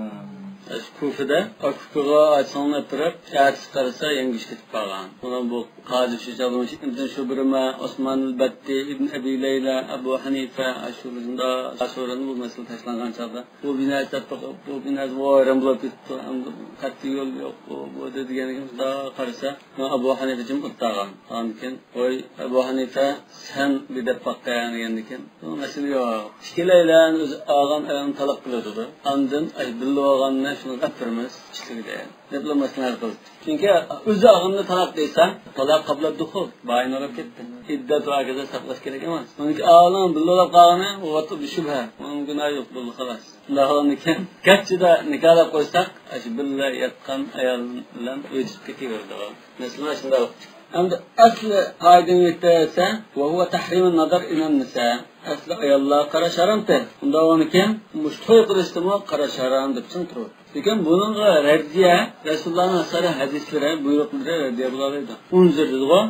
ئاشۇ كۇفىدە ئاكا ئۇكىغا ئاچىسىنى ئەپىرىپ، ئەتىسى قارىسا يەڭگۈش كېتىپ قالغان. ئۇنىڭ بۇ قازى شۇ چاغدا ئىبن شۇبرىمە، ئوسمان ئەل بەتتى، ئىبن ئەبى لەيلە، ئەبۇ ھەنىفە، ئاشۇ بىزنىڭ ئاشۇرىنى بۇ مەسىلە تاشلانغان چاغدا. بۇ بىناسى، بۇ بىناسى ۋايران بولۇپ كېتىپتۇ. ئەمدى قەتئىي يول يوق، بۇ، بۇ دېگەنكىن، خۇدا قارىسا، ئەبۇ ھەنىفە جىم ئولتۇرغان. ئاندىن كېيىن، ۋاي، ئەبۇ ھەنىفە، سەن بىر دەپ باققىن دېگەندىن كېيىن، بۇ مەسىلە يوق. ئىككىلەيلەن ئۆزى ئالغان ئايالنى تالاق قىلىۋېتىدۇ. ئاندىن، ئاي، بىللە بولغاننى شۇنى ئەپ بېرىمىز، ئىشلىگىدە. دەپلا مەسىلە ھەل قىلدى. چۈنكى ئۆزى ئالغاننى تالاق دېسە، تالاق قابلە دۇخۇل، بايىنى ئۇرۇپ كەتتى. ئىددەت ۋە ھاكازا ساقلاش كېرەك ئەمەس. ئۇنىڭكى ئالغان بىللە بولۇپ قالغىنى، ئۇ ۋاقىتتا بىر شۈبھە. ئۇنىڭ گۇناھى يوق، بولدى، خالاس. شۇنداق بولغاندىكىن، گەرچىدە نىكاھلاپ قويساق، ئاشۇ بىللە ياتقان ئايال بىلەن ئۆي چىقىپ كېتىۋېرىدۇ. مەسىلە شۇنداق. ئەمدى ئەسلى قائىدىنى يېتەرسە، وهو تحريم النظر إلى النساء. ئەسلى ئاياللارغا قاراش ھارامتى. ئۇنداق بولغاندىكىن، مۇشۇ توي قىلىشتىمۇ قاراش ھارام دەپ چىڭ تۇرىدۇ. لېكىن بۇنىڭغا رەددىيە رەسۇلۇللانىڭ سەرىھ ھەدىسلىرى، بۇيرۇقلىرى رەددىيە بولالايدۇ. ئۇنزۇر دېدىغۇ.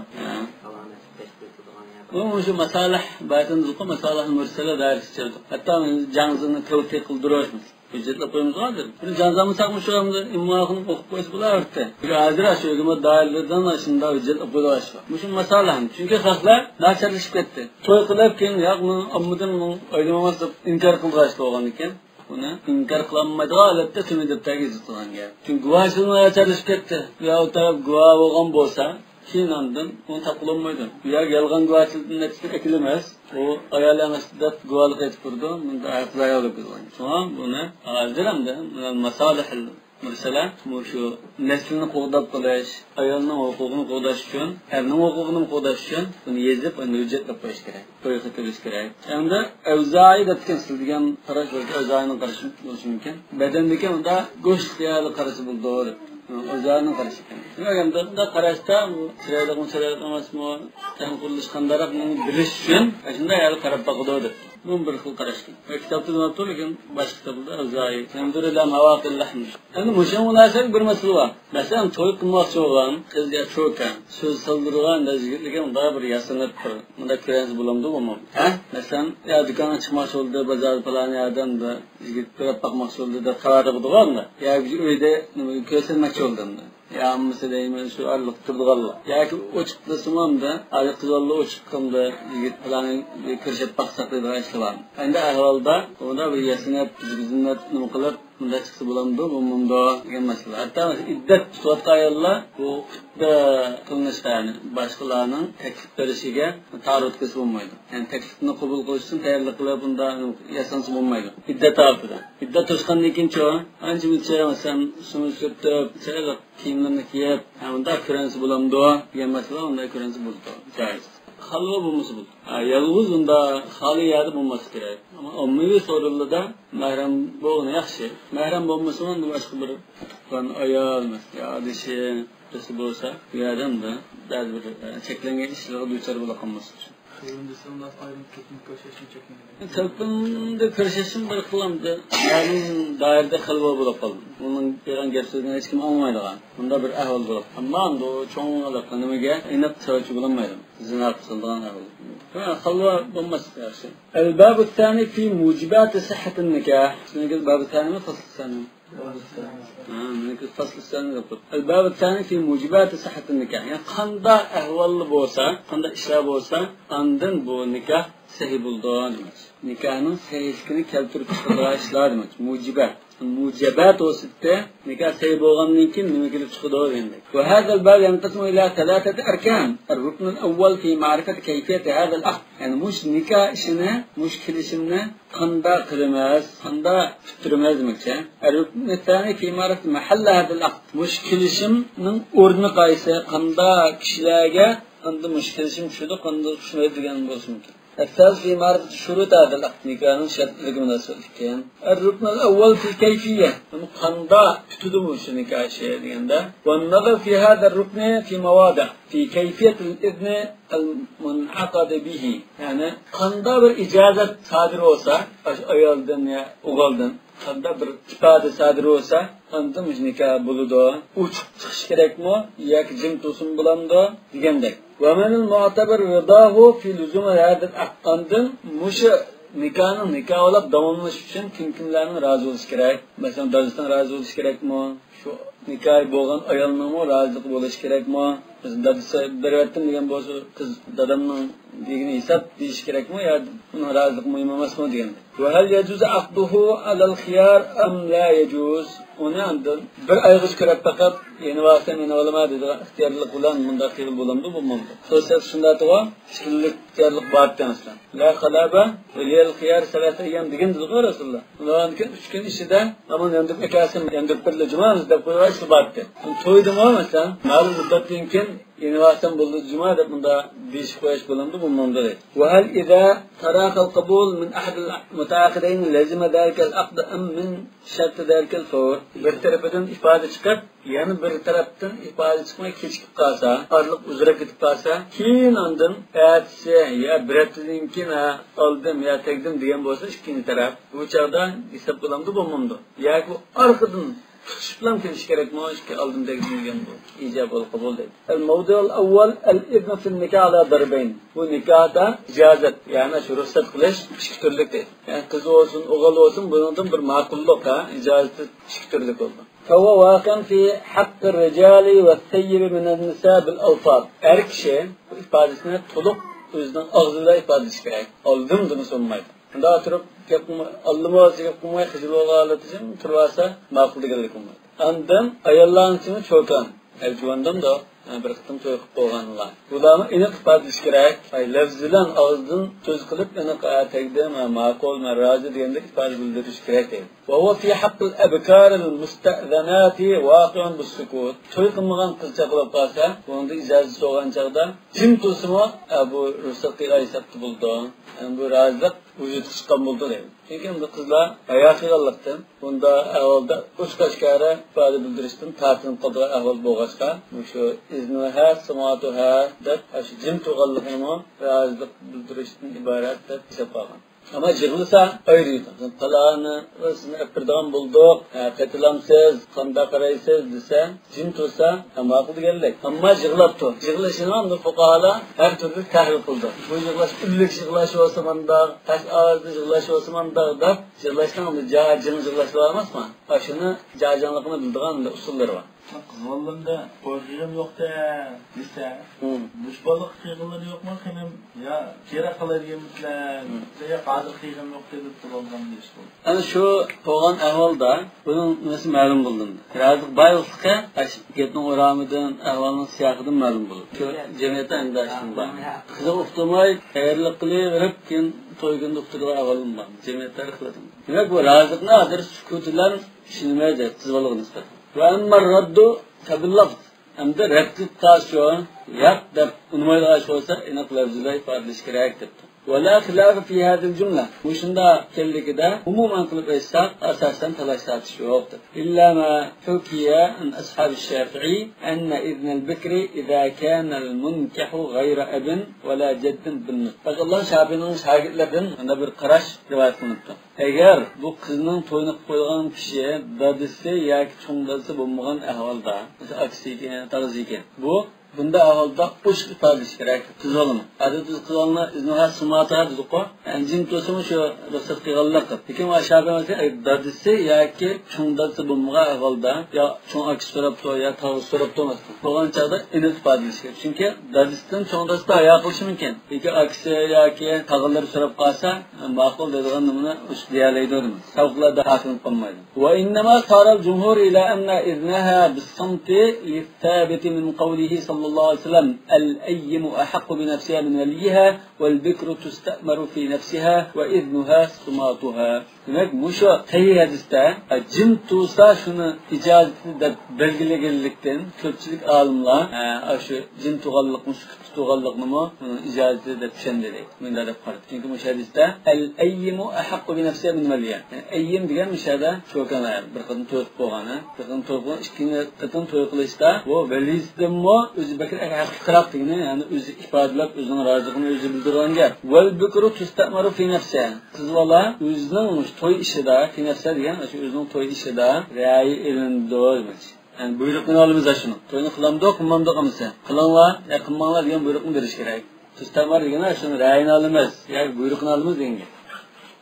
بۇ مۇشۇ ماسالىھ، بايىتىن دېدۇققۇ، ماسالىھ مۇرسەلە دائىرىسىگە كىرىدۇ. ھەتتا جەڭزىنى تەۋسىق قىلدۇرۇش، ھۆججەتلەپ قويىمىز ھازىر. بىر جەڭزا بولساقمۇ شۇ ئەمدى ئىمامنى ئوقۇپ قويسا بولاۋەردى. ھازىر شۇ ھۆكۈمەت دائىرىلىرىدىن شۇنداق ھۆججەتلەپ قويدۇ ئاشۇ. مۇشۇ ماسالىھ. چۈنكى خەقلەر ناچارلىشىپ كەتتى. توي قىلىپ كېيىن، ياق، مېنىڭ ئاممىدىن ئايرىلماس دەپ ئىنكار قىلغاچ بولغاندىكىن. بۇنى ئىنكار قىلالمايدىغان ھالەتتە تۈمە دەپتەرگە يېزىپ قىلغان گەپ. چۈنكى گۇۋاھچىلىق ناچارلىشىپ كەتتى. يا ئۇ تەرەپ گۇۋاھ بولغان بولسا، كېيىن ئاندىن ئۇنى تاپقىلى بولمايدۇ. بۇ يەرگە يالغان گۇۋاھچىلىقنىڭ نەتىجىسىنى ئەكېلىمەس. ئۇ ئايال ئەمەس دەپ گۇۋاھلىق ئېيتىپ تۇرىدۇ. بۇنى ھەق زايا بولۇپ كېتىدۇ. شۇڭا بۇنى ھازىر ئەمدى ماسالىھىل مۇرسەلە، مۇشۇ نەسلىنى قوغداپ قېلىش، ئايالنىڭ ھوقۇقىنى قوغداش ئۈچۈن، ئەرنىڭ ھوقۇقىنى قوغداش ئۈچۈن بۇنى يېزىپ، ئۇنى ھۆججەتلەپ قويۇش كېرەك. توي قىلىۋېلىش كېرەك. ئەمدى ئەۋزائىي دەپتىكەن، سىز دېگەن قاراش بولسا ئەۋزائىينىڭ قارىشى بولۇشى مۇمكىن. بەدەندىكى ئۇندا گۆشلۈك يەرلىك قارىسا بولىدۇ دەپ. ئەۋزائىينىڭ قارىشى ئىكەن. دېمەك، ئەمدى بۇنداق قاراشتا بۇ چىرايلىقمۇ، چىرايلىق ئەمەسمۇ، تەن قۇرۇلۇشى قانداقراق، بۇنى بىلىش ئۈچۈن ئاشۇنداق يەرگە قاراپ باقىدۇ دەپ. بۇ بىر خىل قاراش ئىكەن. ۋە كىتابتا دېمەپتۇ، لېكىن باشقا كىتابلاردا ئەۋزائىي. يەنزۇرۇ ئىلە مەۋاقىئىل لەھم. ئەمدى مۇشۇنىڭ مۇناسىۋەتلىك بىر مەسىلە بار. مەسىلەن، توي قىلماقچى بولغان قىز يا چوكان سۆز سالدۇرغان يىگىتلىكى مۇنداق بىر ياسىنىپ بىر مۇنداق كۆرۈنسە بولامدۇ، بولمامدۇ؟ ھە؟ مەسىلەن، يا دۇكانغا چىقماقچى بولدى، بازاردا پالان يەردە يا يىگىت كۆرۈپ باقماقچى بولدى دەپ خەۋەر قىلىدىغان، ياكى ئۆيدە نېمە كۆرسەتمەكچى بولدى. يا ئاممىسى دەيمەن، شۇ ئارىلىق تۇرىدىغانلار. ياكى ئوچۇق دېسىمۇ ئەمدى، ھازىر قىز بالىلار ئوچۇق قىلدى، يىگىت پالان كۆرۈشۈپ باقساق دەيدىغان ئىشلار بار. ئەندى ئەھۋالدا ئۇندا بىر ياسىنىپ، بىزنى نېمە قىلىپ، مۇنداق چىقسا بولامدۇ، بولمامدۇ دېگەن مەسىلە. ھەتتا ئىددەت تۇتۇۋاتقان ئاياللار بۇ خۇتبە قىلىنىشقا، يەنى باشقىلارنىڭ تەكلىپ بېرىشىگە تارۇت قىلسا بولمايدۇ. يەنى تەكلىپنى قوبۇل قىلىش ئۈچۈن تەييارلىق قىلىپ، بۇنداق ياسانسا بولمايدۇ. ئىددەت ھالىتىدە. ئىددەت توشقاندىن كېيىنچۇ، ئانچە مۇنچە، مەسىلەن، سۈمۈر سۈرتۈپ، چىرايلىق كىيىملىرىنى كىيىپ، ھە، ئۇنداق كۆرۈنسە بولامدۇ دېگەن مەسىلە، ئۇنداق كۆرۈنسە بولىدۇ. جائىز. خەلۋە بولمىسا بولىدۇ. ھە، يالغۇز ئۇنداق خالىي يەردە بولماسلىقى كېرەك. ئەمما ئاممىۋى سورۇنلاردا مەھرەم بولغىنى ياخشى. مەھرەم بولمىسىمۇ، باشقا بىر تۇغقان ئايال، مەسىلەن، يا ئادىشى، بىرسى بولسا، بۇ يەردە ئەمدى بەزى بىر، ئە، چەكلەنگەن ئىشلارغا دۇچار بولا قالماسلىق ئۈچۈن. تەلپۈندە كۆرۈشۈشمۇ بىر خىل ئەمدى مەلۇم دائىرىدە خەلۋە بولۇپ قالدى. ئۇنىڭ بىرەر گەپ سۆزىنى ھېچكىم ئاڭلىمايدىغان. بۇنداق بىر ئەھۋال بولۇپ. ئەمما ئەمدى چوڭ نېمىگە ئېنىق سەۋەبچى بولالمايدۇ. زىنا قىلىدىغان ئەھۋال. ھە، خەلۋە بولماسلىق ياخشى. الباب الثاني في موجبات صحة النكاح. سىزنىڭكى باب الثانيمۇ، فصل الثانيمۇ؟ ھە، مېنىڭكى فصل الثاني دەپ قويۇپتۇ. الباب الثاني في موجبات صحة النكاح. يەنى قانداق ئەھۋاللار بولسا، قانداق ئىشلار بولسا، ئاندىن بۇ نىكاھ سەھىھ بولىدۇ دېمەكچى. نىكاھنىڭ سەھىھلىكىنى كەلتۈرۈپ چىقىرىدىغان ئىشلار دېمەكچى. موجىبە. مۇجەبات ۋاسىتە نىكاھ سەھىھ بولغاندىن كېيىن نېمە كېلىپ چىقىدۇ دېگەندەك. وهذا الباب ينقسم إلى ثلاثة أركان. الركن الأول في معرفة كيفية هذا العقد. يەنى مۇشۇ نىكاھ ئىشىنى، مۇشۇ كېلىشىمنى قانداق قىلىمىز، قانداق پۈتتۈرىمىز دېمەكچى. الركن الثاني في معرفة محل هذا العقد. مۇشۇ كېلىشىمنىڭ ئورنى قايسى، قانداق كىشىلەرگە ئاندىن مۇشۇ كېلىشىم چۈشىدۇ، قانداق چۈشمەيدۇ دېگەن بولۇشى مۇمكىن. الثالث في معرفة شروط هذا العقد. نىكاھنىڭ شەرتلىرىگە مۇناسىۋەتلىك. الركن الأول في الكيفية. قانداق پۈتىدۇ مۇشۇ نىكاھ ئىشى دېگەندە. والنظر في هذا الركن في مواضع. في كيفية الإذن المنعقد به. يەنى قانداق بىر ئىجازەت سادىر بولسا، ئايالدىن يا ئوغۇلدىن قانداق بىر ئىپادە سادىر بولسا، ئاندىن مۇشۇ نىكاھ بولىدۇ. ئوچۇق چىقىش كېرەكمۇ ياكى جىم تۇرسىمۇ بولامدۇ دېگەندەك. ومن المعتبر رضاه في لزوم هذا العقد. ئاندىن مۇشۇ نىكاھنىڭ نىكاھ بولۇپ داۋاملىشىش ئۈچۈن كىم كىملەرنىڭ رازى بولۇشى كېرەك؟ مەسىلەن، دادىسىنىڭ رازى بولۇشى كېرەكمۇ؟ شۇ نىكاھى بولغان ئايالنىڭمۇ رازىلىقى بولۇشى كېرەكمۇ؟ مەسىلەن، دادىسى بېرىۋەتتىم دېگەن بولسا، قىز دادامنىڭ دېگىنى ھېساب دېيىشى كېرەكمۇ يا ئۇنىڭ رازىلىقى مۇھىم ئەمەسمۇ دېگەندەك. وهل يجوز عقده على الخيار أم لا يجوز؟ ئۇنى ئاندىن بىر ئايغىچە كۆرۈپ بېقىپ، يېنىۋالسام يېنىۋالىمەن دەيدىغان ئىختىيارلىق بىلەن مۇنداق قىلغىلى بولامدۇ، بولمامدۇ؟ سورىسا شۇنداق دېگەن، ئىككى كۈنلۈك ئىختىيارلىق بار ئىكەن ئەسلى. لا خلابة ولي الخيار ثلاثة أيام دېگەن دېدىغۇ رەسۇلۇللا. ئۇنىڭدىن كېيىن ئۈچ كۈن ئىچىدە، ئامان ياندۇرۇپ ئەكەلسەم، ياندۇرۇپ بېرىلە جۇما دەپ قويۇۋېتىشلا بار ئىكەن. تويدىمۇ مەسىلەن، مەلۇم مۇددەتتىن كېيىن يېنىۋالسام بولدى جۇما دەپ مۇنداق دېيىشىپ قويۇش بولامدۇ، بولمامدۇ دەيدۇ. وهل إذا تراخى القبول من أحد المتعاقدين لزم ذلك العقد أم من شرط ذلك الفور؟ بىر تەرىپىدىن ئىپادە چىقىپ، يەنە بىر تەرەپتىن ئىپادە چىقماي كېچىكىپ قالسا، ئارىلىق ئۇزىراپ كېتىپ قالسا، كېيىن ئاندىن ئەتىسى يا بىر ھەپتىدىن كېيىن، ھە، ئالدىم يا تەگدىم دېگەن بولسا ئىككىنچى تەرەپ، بۇ چاغدا ھېساب بولامدۇ، بولمامدۇ؟ ياكى بۇ ئارقىدىن تۇتۇشۇپ بىلەن كېلىش كېرەكمۇ؟ ئىككى ئالدىم تەگدىم دېگەن بۇ ئىجاب ۋە قوبۇل دەيدۇ. الموضع الأول الإذن في النكاح على ضربين. بۇ نىكاھتا ئىجازەت، يەنى شۇ رۇخسەت قىلىش ئىككى تۈرلۈك دەيدۇ. يەنى قىز بولسۇن، ئوغۇل بولسۇن، بۇنىڭدىن بىر ماقۇللۇق، ھە، ئىجازىتى ئىككى تۈرلۈك بولىدۇ. فهو واقع في حق الرجال والثيب من النساء بالألفاظ. ئەر كىشى بۇ ئىپادىسىنى تولۇق ئۆزىنىڭ ئاغزى بىلەن ئىپادىلىشى كېرەك. ئالدىم دېمىسە بولمايدۇ. شۇنداق تۇرۇپ گەپ قىلماي، ئالدىم بولسا گەپ قىلماي، خىجىل بولغان ھالەتتە جىم تۇرۇۋالسا ماقۇل دېگەنلىك بولمايدۇ. ئاندىن ئاياللارنىڭ ئىچىدە چوكان، ئەر جۇۋاندىمدۇ، بىر قېتىم توي قىلىپ بولغانلار. بۇلارمۇ ئېنىق ئىپادىلىشى كېرەك. ئاي، لەۋز بىلەن ئاغزىدىن سۆز قىلىپ، ئېنىق، ھە، تەگدىم، ھە، ماقۇل، مەن رازى دېگەندەك ئىپادە بىلدۈرۈشى كېرەك دەيدۇ. وهو في حق الأبكار المستأذنات واقع بالسكوت. توي قىلمىغان قىزچاق بولۇپ قالسا، بۇنىڭدا ئىجازەت سورىغان چاغدا جىم تۇرسىمۇ، ئە، بۇ رۇخسەت قىلغان ھېسابتا بولىدۇ. يەنى بۇ رازىلىق ۋۇجۇدقا چىققان بولىدۇ دەيدۇ. چۈنكى ئەمدى قىزلار ھايا قىلغانلىقتىن، بۇنداق ئەھۋالدا ئوچۇق-ئاشكارا ئىپادە بىلدۈرۈشتىن تارتىنىپ قالىدىغان ئەھۋال بولغاچقا، مۇشۇ ئىزنۇھا، ساماتۇھا دەپ، ئاشۇ جىم تۇرغانلىقىنىمۇ رازىلىق بىلدۈرۈشتىن ئىبارەت دەپ ھېسابلىغان. ئەمما يىغلىسا ئايرىيدۇ. پالانى سىزنى ئەپ بېرىدىغان بولدۇق، ھە، قېتىلامسىز، قانداق قارايسىز دېسە، جىم تۇرسا، ھە، ماقۇل دېگەنلىك. ئەمما يىغلاپتۇ. يىغلىشىنى ئاندىن فۇقاھالار ھەر تۈرلۈك تەھلىل قىلىدۇ. بۇ يىغلاش ئۈنلۈك يىغلاش بولسا مانداق، پەس ئاۋازدا يىغلاش بولسا مانداق دەپ، يىغلاشنىڭ ئاندىن جا-، جىڭ يىغلاش بار ئەمەسمۇ؟ ئاشۇنى جا-، جىڭلىقىنى بىلىدىغان ئۇسۇللىرى بار. قىز بالىلىرىمدا توي قىلغىنىم يوق-دە دېسە، مۇشۇ بالىلىق قىلغانلىرى يوقمۇ خېنىم؟ يا كېرەك قىلاي دېگەنمىدىلەر؟ يا ھازىر قىلغىنىم يوق دەپ تۇرۇۋالغان دېيىشتى. ئەنە شۇ بولغان ئەھۋالدا بۇنىڭ نېمىسى مەلۇم بولدى. رازىلىق بار يوقلۇقى ئاشۇ گەپنىڭ ئورامىدىن، ئەھۋالنىڭ سىياقىدىن مەلۇم بولىدۇ. شۇ جەمئىيەتتە ئەندىشىم بار. قىزىغا ئۇقتۇرماي تەييارلىق قىلىۋېرىپ، كېيىن توي كۈنىدە ئۇقتۇرىدىغان ئەھۋالمۇ بار. جەمئىيەتتە ھەر خىل ئادەم. دېمەك، بۇ رازىلىقنى ھازىر سۈكۈت بىلەن چۈشىنىمىز دەيدۇ، قىز بالىغا نىسبەتەن. وأما الرد فباللفظ. ئەمدى رەت قىلىپ قالسا شۇ، ياق دەپ ئۇنىمايدىغان ئىش بولسا، ئېنىق لەۋز بىلەن ئىپادىلىشى كېرەك دەپتۇ. ولا خلاف في هذه الجملة. مۇشۇنداق ئىكەنلىكىدە ئومۇمەن قىلىپ ئېيتساق، ئاساسەن تالاش-تارتىش يوق دەپ. إلا ما حكي عن أصحاب الشافعي أن إذن البكر إذا كان المنكح غير أب ولا جد بالنطق. پەقەت شافىئىنىڭ شاگىرتلىرىدىن مۇنداق بىر قاراش رىۋايەت قىلىنىپتۇ. ئەگەر بۇ قىزنىڭ تويىنى قىلىپ قويىدىغان كىشى دادىسى ياكى چوڭ دادىسى بولمىغان ئەھۋالدا، مەسىلەن، ئاكىسى ئىكەن، تاغىسى ئىكەن، بۇ بۇنداق ئەھۋالدا ئوشۇق ئىپادىلىشى كېرەك. قىزىۋالىمەن. ئادەتتە قىزىۋالما ئىزنۇھا سۇماتۇھا دېدۇقۇ. يەنى جىم تۇرسىمۇ شۇ رۇخسەت قىلغانلىق. لېكىن ئۇ شافىئىي مەزھەپ دادىسى ياكى چوڭ دادىسى بولمىغان ئەھۋالدا يا چوڭ ئاكىسى سوراپتۇ، يا تاغىسى سوراپتۇ ئەمەسمۇ. بولغان چاغدا ئېنىق ئىپادىلىشى كېرەك. چۈنكى دادىسىدىن چوڭ دادىسى ھايا قىلىشى مۇمكىن. لېكىن ئاكىسى ياكى تاغىلىرى سوراپ قالسا، ماقۇل دەيدىغان نېمىنى ئۇشۇ دېيەلەيدۇ دېمەس. ساۋۇقلاردا ھاكىم قالمايدۇ. وإنما صار الجمهور إلى أن إذنها بالصمت للثابت من قوله صلى الله عليه وسلم: الأيم أحق بنفسها من وليها، والبكر تستأمر في نفسها، وإذنها سماتها. دېمەك، مۇشۇ سەھىھ ھەدىستە، ئە، جىم تۇرسا شۇنى ئىجازىتى دەپ بەلگىلىگەنلىكتىن، كۆپچىلىك ئالىملار، ئە، شۇ جىم تۇرغانلىقنى، سۈكۈتتە تۇرغانلىقنىمۇ ئۇنىڭ ئىجازىتى دەپ چۈشەندى دەيدۇ. مۇنداق دەپ قارىدى. چۈنكى مۇشۇ ھەدىستە، الأيم أحق بنفسها من وليها. يەنى ئەييىم دېگەن مۇشۇ يەردە چوكان ئايال. بىر قېتىم توي قىلىپ بولغان، ھە؟ بىر قېتىم توي قىلغان، ئىككىنچى قېتىم توي قىلىشتا بۇ ۋەلىسىدىنمۇ ئۆزى بەكرەك ھەقلىقراق دېگىنى، يەنى ئۆزى ئىپادىلەپ، ئۆزىنىڭ رازىلىقىنى ئۆزى بىلدۈرگەن گەپ. والبكر تستأمر في نفسها. قىز بالا ئۆزىنىڭ مۇشۇ توي ئىشىدا، في نفسها دېگەن، شۇ ئۆزىنىڭ توي ئىشىدا رەيى ئېلىنىدۇ دېمەكچى. يەنى بۇيرۇقنى ئالىمىز شۇنىڭ. توينى قىلامدۇق، قىلمامدۇق ئەمىسە. قىلىڭلار يا قىلماڭلار دېگەن بۇيرۇقنى بېرىش كېرەك. تستأمر دېگەن شۇنىڭ رەيىنى ئالىمىز ياكى بۇيرۇقنى ئالىمىز دېگەن گەپ.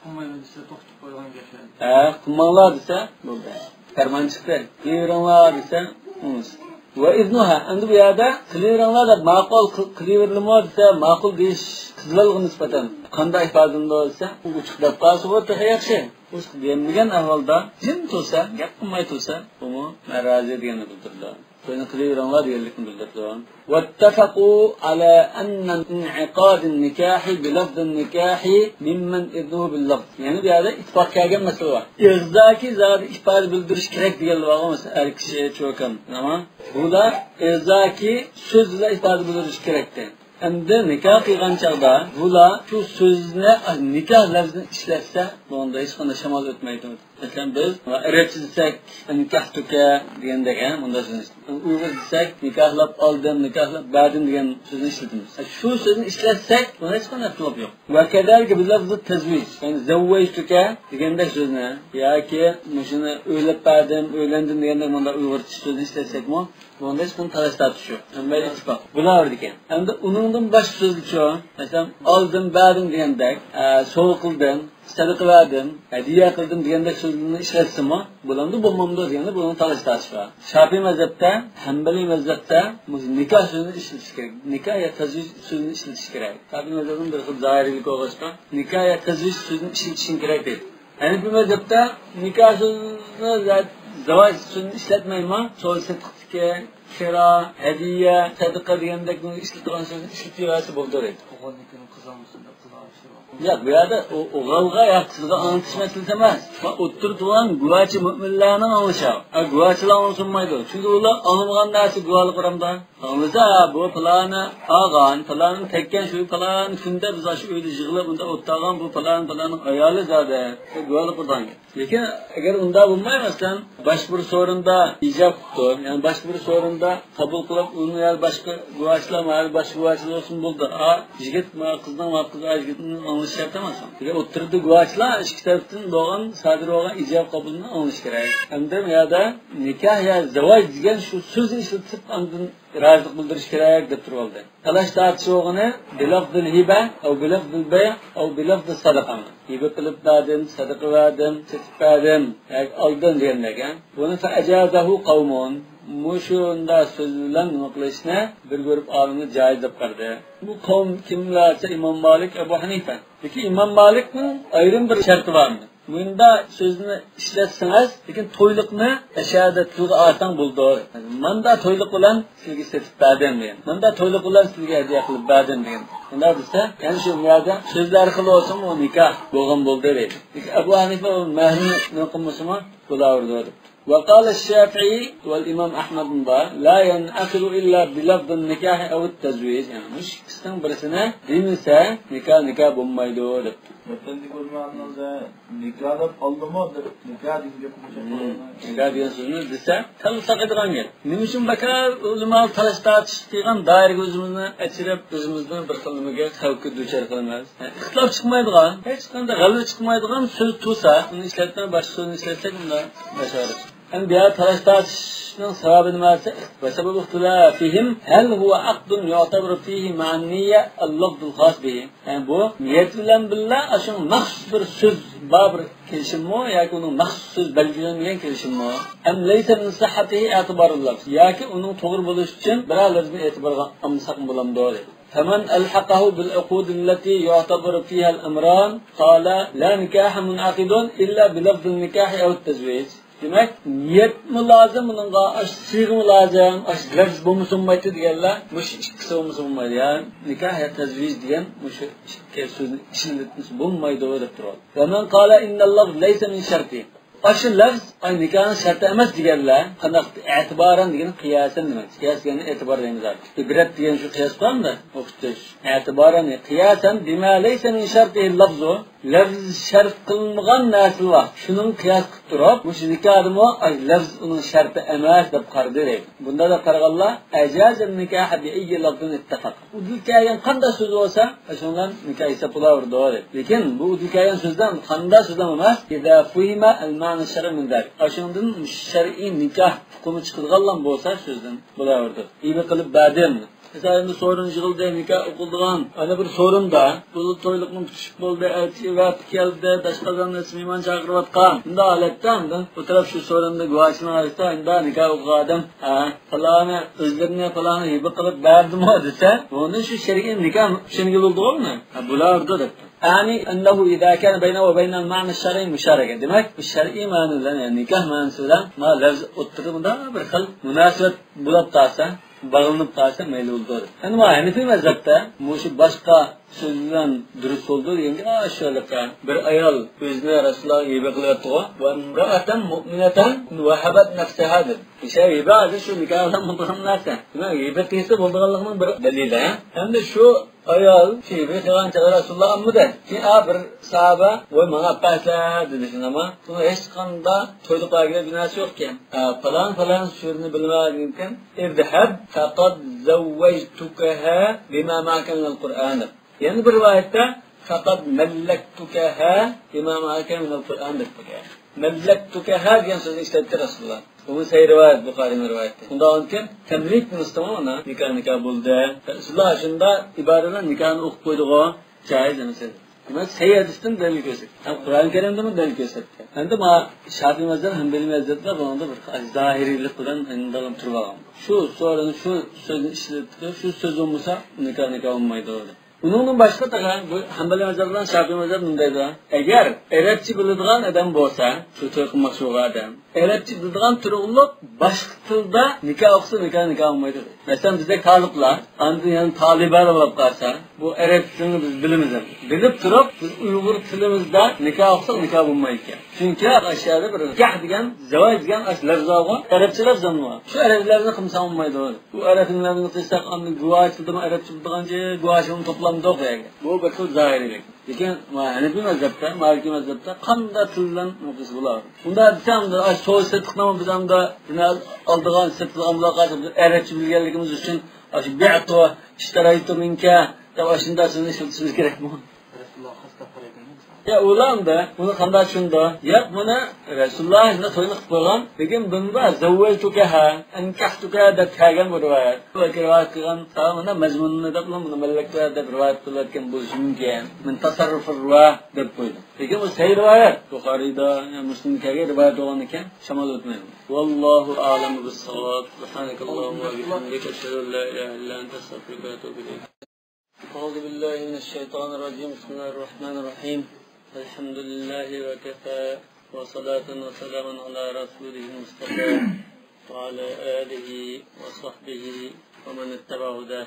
قىلمايمەن دېسە توختىتىپ قويغان گەپ يەنى. ھە، قىلماڭلار دېسە بولدى. پەرمان چىقتى. قىلىۋېرىڭلار دېسە، بولمىسا. وإذنها، ئەمدى بۇ يەردە قىلىۋېرىڭلار دەپ ماقۇل، قىل-، قىلىۋېرىلىمۇ دېسە، ماقۇل دېيىش قىزلارغا نىسبەتەن قانداق ئىپادىلىنىدۇ دېسە، ئۇ ئوچۇق دەپ قالسا بۇ تېخى ياخشى. ئوچۇق دېيەلمىگەن ئەھۋالدا جىم تۇرسا، گەپ قىلماي تۇرسا، بۇمۇ مەن رازى دېگەننى بىلدۈرىدۇ. توينى قىلىۋېرىڭلار دېگەنلىكنى بىلدۈرىدۇ. واتفقوا على أن انعقاد النكاح بلفظ النكاح ممن إذنه باللفظ. يەنى بۇ يەردە ئىتتىپاق كەلگەن مەسىلە بار. ئېغىزداكى زادى ئىپادە بىلدۈرۈش كېرەك دېگەنلەر بارغۇ، مەسىلەن، ئەر كىشى، چوكان. تامام. بۇلار ئېغىزداكى سۆز بىلەن ئىپادە بىلدۈرۈش كېرەكتى. ئەمدى نىكاھ قىلغان چاغدا بۇلار شۇ سۆزنى، نىكاھ لەپزىنى ئىشلەتسە، بۇنىڭدا ھېچقانداق شامال ئۆتمەيدۇ. مەسىلەن، بىز ئەرەبچە دېسەك، نىكاھتۇكە دېگەندەك، ھە، مۇنداق سۆزنى ئىشلىتىمىز. ئۇيغۇر دېسەك، نىكاھلاپ ئالدىم، نىكاھلاپ بەردىم دېگەن سۆزنى ئىشلىتىمىز. شۇ سۆزنى ئىشلەتسەك، بۇنىڭدا ھېچقانداق ئىختىلاپ يوق. وكذلك بلفظ التزويج، يەنى زەۋۋەجتۇكە دېگەندەك سۆزنى ياكى مۇشۇنى ئۆيلەپ بەردىم، ئۆيلەندىم دېگەندەك مۇنداق ئۇيغۇرچە سۆزنى ئىشلەتسەكمۇ، بۇنىڭدا ھېچقانداق تالاش تارتىش يوق. ھەممەيلى ئىتتىپاق. بۇلار ئىكەن. ئەمدى ئۇنىڭدىن باشقا سۆزلەرچۇ؟ مەسىلەن، ئالدىم، بەردىم دېگەندەك، ئە، سوۋغا قىلدىم، سەدىقە بەردىم، ھەدىيە قىلدىم دېگەندەك سۆزلەرنى ئىشلەتسىمۇ، بولامدۇ، بولمامدۇ دېگەندە بۇنىڭ تالاش تارتىشى بار. شافىئىي مەزھەپتە، ھەنبەلىي مەزھەپتە مۇشۇ نىكاھ سۆزىنى ئىشلىتىش كېرەك. نىكاھ يا تەزۋىج سۆزىنى ئىشلىتىش كېرەك. شافىئىي مەزھەپنىڭ بىر خىل زاھىرىيلىكى بولغاچقا، نىكاھ يا تەزۋىج سۆزىنى ئىشلىتىشىڭ كېرەك دەيدۇ. ھەنىپىي مەزھەپتە نىكاھ سۆزىنى، زەۋاج سۆزىنى ئىشلەتمەيمۇ، سودا سېتىقتىكى كىرا، ھەدىيە، سەدىقە دېگەندەك ئىشلىتىدىغان سۆزنى ئىشلىتىۋەرسە بولىدۇ دەيدۇ. ئوغۇل نىكاھنى قىلالمىسۇن دەپ قىلغان ئىشى بار. ياق، بۇ يەردە ئۇ-، ئوغۇلغا يا قىزغا ئاڭلىتىش مەسىلىسى ئەمەس. مانا ئوتتۇرىدا تۇرغان گۇۋاچى مۆمىنلەرنىڭ ئاڭلىشى. ئا، گۇۋاچىلار ئاڭلىسۇنمايدۇ. چۈنكى ئۇلار ئاڭلىمىغان نەرسە گۇۋاھلىق ئۇرامدا. ئاڭلىسا، بۇ پىلانى ئالغان، پىلانى تەگكەن شۇ پىلان كۈندە بىز شۇ ئۆيدە يىغىلىپ، ئۇنداق ئولتۇرغان، بۇ پىلان، پىلاننىڭ ئايالى زادى. شۇ گۇۋاھلىق ئۇرىدىغان گەپ. لېكىن ئەگەر ئۇنداق بولماي، مەسىلەن، باشقا بىر سورۇندا ئىجاب قىپتۇ، يەنى باشقا بىر سورۇندا قوبۇل قىلىپ، ئۇنى يا باشقا گۇۋاچىلار، مانا باشقا گۇۋاچىلار بولسۇن بولدى. ئا، يىگىت، ما قىزنىڭ، ما قىز، ئا، يىگىتنىڭ ئاڭلىشى شەرت ئەمەس. لېكىن ئوتتۇرىدا گۇۋاچىلار ئىككى تەرەپتىن بولغان، سادىر بولغان ئىجاب قوبۇلنى ئاڭلىشى كېرەك. ھەمدە بۇ يەردە نىكاھ يا زەۋاج دېگەن شۇ سۆزنى ئىشلىتىپ، ئاندىن رازىلىق بىلدۈرۈش كېرەك دەپ تۇرۇۋالدى. تالاش تارتىش بولغىنى بىلەفزىل ھىبە، ئەۋ بىلەفزىل بەي، ئەۋ بىلەفزىل سەدەقە. ھىبە قىلىپ بەردىم، سەدىقە بەردىم، سېتىپ بەردىم، ياكى ئالدىم دېگەندەك، ھە. بۇنى فەئەجازەھۇ قەۋمۇن. مۇشۇنداق سۆز بىلەن نېمە قىلىشنى بىر گۇرۇپ ئالىملار جايىز دەپ قارىدى. بۇ قەۋم كىملەر دېسە، ئىمام مالىك، ئەبۇ ھەنىفە. لېكىن ئىمام مالىكنىڭ ئايرىم بىر شەرتى بار. مۇنداق سۆزنى ئىشلەتسىڭىز، لېكىن تويلۇقنى ئەشەدە تىلغا ئالساڭ بولىدۇ. ماندا تويلۇق بىلەن سىزگە سېتىپ بەردىم دېگەن. ماندا تويلۇق بىلەن سىزگە ھەدىيە قىلىپ بەردىم دېگەن. مۇنداق دېسە، يەنى شۇ يەردە سۆزلەر خىل بولسىمۇ، ئۇ نىكاھ بولغان بولدى دەيدۇ. لېكىن ئەبۇ ھەنىفە مەھرىنى نېمە قىلمىسىمۇ، بۇلار ئۇرىدۇ دەپتۇ. وقال الشافعي والإمام أحمد، لا ينعقد إلا بلفظ النكاح أو التزويج، يەنى مۇشۇ ئىككىسىنىڭ بىرسىنى دېمىسە، نىكاھ نىكاھ بولمايدۇ دەپتۇ. ۋەتەندىكى ئۆلىمالىرىمىز نىكاھلاپ ئالدىمۇ دەپ، نىكاھ دېگەن گەپنى مم، نىكاھ دېگەن سۆزنى دېسە، تەللا ساقىيدىغان گەپ. نېمە ئۈچۈن بەكار ئۆلىمالار تالاش تارتىش قىلغان دائىرىگە ئۆزىمىزنى ئەچىرىپ، ئۆزىمىزنى بىر خىل نېمىگە، خەۋپكە دۇچار قىلىمىز؟ ئىختىلاپ چىقمايدىغان، ھېچقانداق غەلۋە چىقمايدىغان سۆز تۇرسا، ئۇنى ئىشلەتمەي باشقا سۆزنى ئىشلەتسەك، ئۇندا بەشارەت. ئەمدى بۇ يەردە تالاش تارتىش شۇنىڭ سەۋەبى نېمە دېسە، وسبب اختلافهم هل هو عقد يعتبر فيه مع النية اللفظ الخاص به. يەنى بۇ نىيەت بىلەن بىللە ئاشۇ مەخسۇس بىر سۆز بار بىر كېلىشىممۇ ياكى ئۇنىڭ مەخسۇس سۆز بەلگىلەنمىگەن كېلىشىممۇ؟ أم ليس من صحته اعتبار اللفظ، ياكى ئۇنىڭ توغرا بولۇشى ئۈچۈن بىرەر لەپزنى ئېتىبارغا ئالمىساقمۇ بولامدۇ دەيدۇ. فمن ألحقه بالعقود التي يعتبر فيها الأمران قال لا نكاح منعقد إلا بلفظ النكاح أو التزويج. دېمەك، نىيەتمۇ لازىم بۇنىڭغا، ئاشۇ سىيغىمۇ لازىم، ئاشۇ لەفز بولمىسا بولمايدۇ دېگەنلەر، مۇشۇ ئىككىسى بولمىسا بولمايدۇ. يا نىكاھ يا تەزۋىج دېگەن مۇشۇ ئىككى سۆزنى ئىشلىتمىسە بولمايدۇ دەپ تۇرۇۋالدى. ومن قال إن اللفظ ليس من شرطه. ئاشۇ لەفز، ئاي، نىكاھنىڭ شەرتى ئەمەس دېگەنلەر، قانداق ئەتىبارەن دېگەن قىياسەن دېمەك. قىياس دېگەننى ئېتىبار دەيمىز ھازىر. ئىبرەت دېگەن شۇ قىياس بارمۇ؟ ئوخشاش. ئەتىبارەن، قىياسەن بما ليس من شرطه اللفظ. لەفز شەرت قىلىنمىغان نەرسە بار. شۇنىڭ قىياس قىلىپ تۇرۇپ، مۇشۇ نىكاھدىمۇ، ئاي، لەفز ئۇنىڭ شەرتى ئەمەس دەپ قارىدى دەيدۇ. بۇنداق دەپ قارىغانلار، أجاز النكاح بأي لفظ اتفق. ئۇدۇل كەلگەن قانداق سۆز بولسا، شۇنىڭ بىلەن نىكاھ ھېساب بولاۋېرىدۇ. لېكىن بۇ ئۇدۇل كەلگەن سۆزدىن قانداق سۆزدىن ئەمەس، إذا فهم المعنى الشرعي من ذلك. ئاشۇنىڭدىن شەرئىي نىكاھ ئۇقۇمى چىقىدىغانلا بولسا، سۆزدىن بولاۋېرىدۇ. ھىبە قىلىپ بەردىم. مىسال، ئەمدى سورۇن يىغىلدى، نىكاھ ئوقۇلىدىغان. ئەنە بىر سورۇندا، بۇ تويلۇقنىڭ پۈتۈشۈپ بولدى، ئەلچى ۋەپتى كەلدى، داشقازاندا مېھمان چاقىرىۋاتقان. بۇنداق ھالەتتە ئاندىن بۇ تەرەپ شۇ سورۇندا گۇۋاھچىنىڭ ئارىسىدا، ئەمدى نىكاھ ئوقۇغان ئادەم، ھە، پالانى، ئۆزلىرىنى پالانى ھىبە قىلىپ بەردىمۇ دېسە، بۇنى شۇ شەرئىي نىكاھ چۈشەنگىلى بولىدىغۇ بۇنى؟ ھە، بۇلاردۇ دەپتۇ. ئەنى ئەننەھۇ ئىزا كانە بەينەھۇ ۋە بەينەل مەنە شەرئىي مۇشارەكە. دېمەك، بۇ شەرئىي مەنە بىلەن، يەنى نىكاھ مەنىسى بىلەن ما لەفز ئوتتۇرىدا مۇنداق بىر خىل مۇناسىۋەت بولۇپ قالسا، باغلىنىپ قالسا مەيلى بولىدۇ. ئەمما ھەنىفىي مەزھەپتە مۇشۇ باشقا سۆز بىلەن دۇرۇس بولىدۇ دېگەنگە، ئاشۇ ھېلىقى بىر ئايال ئۆزىنى رەسۇلۇللاھقا ھىبە قىلىۋەتتىغۇ، ۋە ئىمرائەتەن مۇئمىنەتەن ۋەھەبەت نەفسەھا دېدى. ئىشە ھىبە ھازىر شۇ نىكاھ بىلەن بولىدىغان نەرسە. دېمەك، ھىبە قىلسا بولىدىغانلىقىنىڭ بىر دەلىلى. ھەمدە شۇ ئايال شۇ ھىبە قىلغان چاغدا رەسۇلۇللاھ ئالمىدى. كېيىن ئا بىر ساھابە، ۋاي، ماڭا ئەپەرسە دېدى شۇنداقمۇ؟ بۇنىڭ ھېچقانداق تويلۇقلارغا گۇناھسى يوقكەن. ئا، پالان، پالان سۈرىنى بىلمەگەنكەن. اذهب فقد زوجتكها بما معك من القرآن دەپ. يەنە بىر رىۋايەتتە فقد مەللەكتۇكەھا بىما مەئەكە مىنەل قۇرئان دەپ قويغان. مەللەكتۇكەھا دېگەن سۆزنى ئىشلەتتى رەسۇلۇللا. بۇمۇ سەھىھ رىۋايەت، بۇخارىنىڭ رىۋايىتى. ئۇنداق بولغانكەن، تەملىك دېمىسىتىمۇ مانا نىكاھ، نىكاھ بولدى. رەسۇلۇللا شۇنداق ئىبارە بىلەن نىكاھنى ئوقۇپ قويدىغۇ، جايىز ئەمەس ئىدى. دېمەك، سەھىھ ھەدىستىن دەلىل كۆرسەتتى. ھەم قۇرئان كەرىمدىنمۇ دەلىل كۆرسەتتى. ئەمدى ما شافىي مەزھەپ، ھەنبەلىي مەزھەپلەر بۇنىڭدا بىر زاھىرىيلىق بىلەن ئىندىغان تۇرۇپ ئالغان. شۇ سورۇنى، شۇ سۆزنى ئىشلىتىپ، شۇ سۆز بولمىسا، نىكاھ، نىكاھ بولمايدۇ دەپ. ئۇنىڭدىن باشقا تېخى بۇ ھەنبەلىي مەزھەپ بىلەن شافىئىي مەزھەپ مۇنداق دەيدۇ. ئەگەر ئەرەبچە بىلىدىغان ئادەم بولسا، شۇ توي قىلماقچى بولغان ئادەم، ئەرەبچە بىلىدىغان تۈرلۈك باشقا تىلدا نىكاھ ئوقۇسا، نىكاھ، نىكاھ بولمايدۇ دەيدۇ. مەسىلەن، بىزدەك تالىپلار، ئاندىن يەنە تالىبەلەر بولۇپ قالسا، بۇ ئەرەب تىلىنى بىز بىلىمىز ئەمدى. بىلىپ تۇرۇپ، بىز ئۇيغۇر تىلىمىزدا نىكاھ ئوقۇساق، نىكاھ بولمايدىكەن. چۈنكى ئاشۇ يەردە بىر نىكاھ دېگەن، زاۋاج دېگەن ئاشۇ لەفز بارغۇ، ئەرەبچە لەفز ئەمدى. شۇ ئەرەب لەفزىنى قىلمىساق بولمايدۇ. بۇ ئەرەب لەفزىنى قىلساق، ئاندىن گۇۋاھچىدىمۇ ئەرەبچە بىلىدىغانچە گۇۋاھچىمۇ توپلامدۇق بۇ يەرگە. بۇ بىر خىل زاھىرىيلىك. لېكىن ھەنەفىي مەزھەپتە، مالىكىي مەزھەپتە قانداق تىل بىلەن نۇقتىسى بولار؟ ئۇنداق دېسەم، ئاشۇ سودا سېتىقنىمۇ بىز ئەمدى بىنا ئالىدىغان، سېتىدىغان بولغاچقا، بىز ئەرەبچە بىلگەنلىكىمىز ئۈچۈن ئاشۇ بىئتۇ، ئىشتەرەيتۇ مىنكە دەپ ئاشۇنداق سۆزنى ئىشلىتىشىمىز كېرەكمۇ؟ يا ئۇلار ئەمدى بۇنى قانداق چۈشىنىدۇ؟ ياق، بۇنى رەسۇلۇللا شۇنداق توينى قىلىپ قويغان. لېكىن بۇندا زەۋۋەجتۇكەھا، ئەنكەھتۇكەھا دەپ كەلگەن بۇ رىۋايەت. بۇ ئىككى رىۋايەت قىلغان، مانا مەزمۇنىنى دەپلا بۇنى مەللەكتۇكەھا دەپ رىۋايەت قىلىۋەتكەن بولۇشى مۇمكىن. من تصرف الرواة دەپ قويدى. لېكىن بۇ سەھىھ رىۋايەت. بۇخارىدا يا مۇسلىمدا كەلگەن رىۋايەت بولغاندىكىن شامال ئۆتمەيدۇ. والله أعلم بالصواب. سبحانك اللهم وبحمدك، أشهد أن لا إله إلا أنت، أستغفرك وأتوب إليك. أعوذ بالله من الشيطان الرجيم. بسم الله الرحمن الرحيم. الحمد لله وكفى، وصلاة وسلاما على رسوله المصطفى، وعلى آله وصحبه ومن اتبع هداه.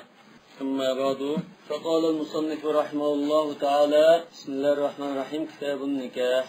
أما بعد، فقال المصنف رحمه الله تعالى، بسم الله الرحمن الرحيم، كتاب النكاح.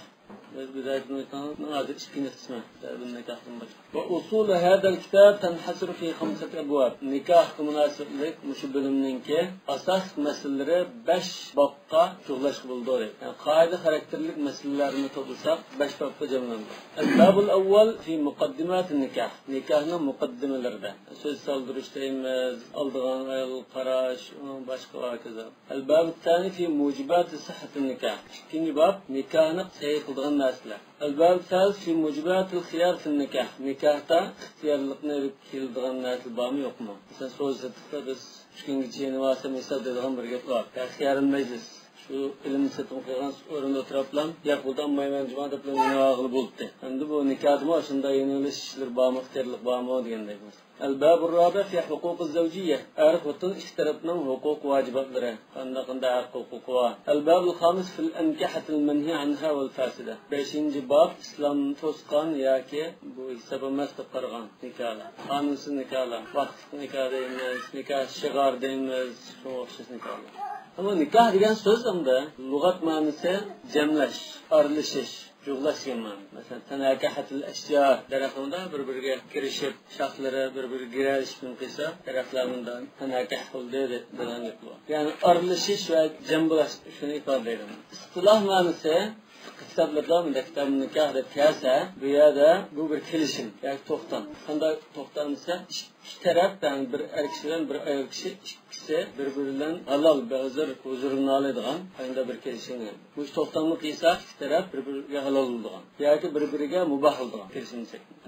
بىز گۈزەل ئېيتقان ھازىر ئىككىنچى قىسمى، كتاب النكاح دىن باشلاپ. وأصول هذا الكتاب تنحصر في خمسة أبواب. نىكاھقا مۇناسىۋەتلىك مۇشۇ بۆلۈمنىڭكى ئاساسلىق مەسىلىلىرى بەش بابقا جۇغلاشقا بولىدۇ. يەنى قائىدە خاراكتېرلىك مەسىلىلەرنى توپلىساق، بەش بابقا جەملىنىدۇ. الباب الأول في مقدمات النكاح. نىكاھنىڭ مۇقەددىمىلىرىدە. سۆز سالدۇرۇش دەيمىز، ئالىدىغان ئايالغا قاراش، ئۇنىڭ باشقا ۋە ھاكازا. الباب الثاني في موجبات صحة النكاح. ئىككىنچى باب، نىكاھنى سەھىھ قىلىدىغان نەرسىلەر. الباب الثالث في موجبات الخيار في النكاح. نىكاھتا ئىختىيارلىقنى ئېلىپ كېلىدىغان نەرسە بارمۇ، يوقمۇ؟ مەسىلەن، سودا سېتىقتا بىز ئۈچ كۈنگىچە يېنىۋالسام ھېساب دەيدىغان بىر گەپ بار. خىيارۇل مەجلىس. شۇ ئېلىمنى سېتىن قىلغان ئورۇندا ئولتۇرۇپلا، ياق، بولدى، ئالمايمەن جۇما دەپلا يېنىۋالغىلى بولدى. ئەمدى بۇ نىكاھدىمۇ شۇنداق يېنىۋېلىش ئىشلىرى بارمۇ، ئىختىيارلىق بارمۇ دېگەندەك. الباب الرابع في حقوق الزوجية. ئەر خوتۇن ئىككى تەرەپنىڭ ھوقۇق ۋاجىباتلىرى. قانداق، قانداق ھەق ھوقۇقى بار؟ الباب الخامس في الأنكحة المنهي عنها والفاسدة. بەشىنچى باب، ئىسلام توسقان ياكى بۇ ھېساب ئەمەس دەپ قارىغان نىكاھلار. قانۇنسىز نىكاھلار. ۋاقىتلىق نىكاھ دەيمىز، نىكاھ شىغار دەيمىز، شۇنىڭغا ئوخشاش نىكاھلار. ئەمما نىكاھ دېگەن سۆز ئەمدى لۇغەت مەنىسى جەملەش، ئارىلىشىش، جۇغلاش دېگەن مەنە. مەسىلەن، تەناكەھەتىل ئەشجار، دەرەخنىڭ بىر-بىرىگە كىرىشىپ، شاخلىرى بىر-بىرىگە گىرەلىشىپ نېمە قىلسا، دەرەخلەر مۇنداق تەناكەھ بولدى دەپ دېگەن گەپ بار. يەنى ئارىلىشىش ۋە جەم بولۇش شۇنى ئىپادىلەيدۇ. ئىستىلاھ مەنىسى، كىتابلاردا مۇنداق كىتاب نىكاھ دەپ كەلسە، بۇ يەردە بۇ بىر كېلىشىم ياكى توختام. قانداق توختام دېسە، ئىككى تەرەپ، يەنى بىر ئەر كىشى بىلەن بىر ئايال كىشى ئىككىسى بىر-بىرى بىلەن ھالال، بىر ھۇزۇرلىنالايدىغان قانداق بىر كېلىشىم. مۇشۇ توختامنى قىلسا، ئىككى تەرەپ بىر-بىرىگە ھالال بولىدىغان ياكى بىر-بىرىگە مۇباھ بولىدىغان كېلىشىم.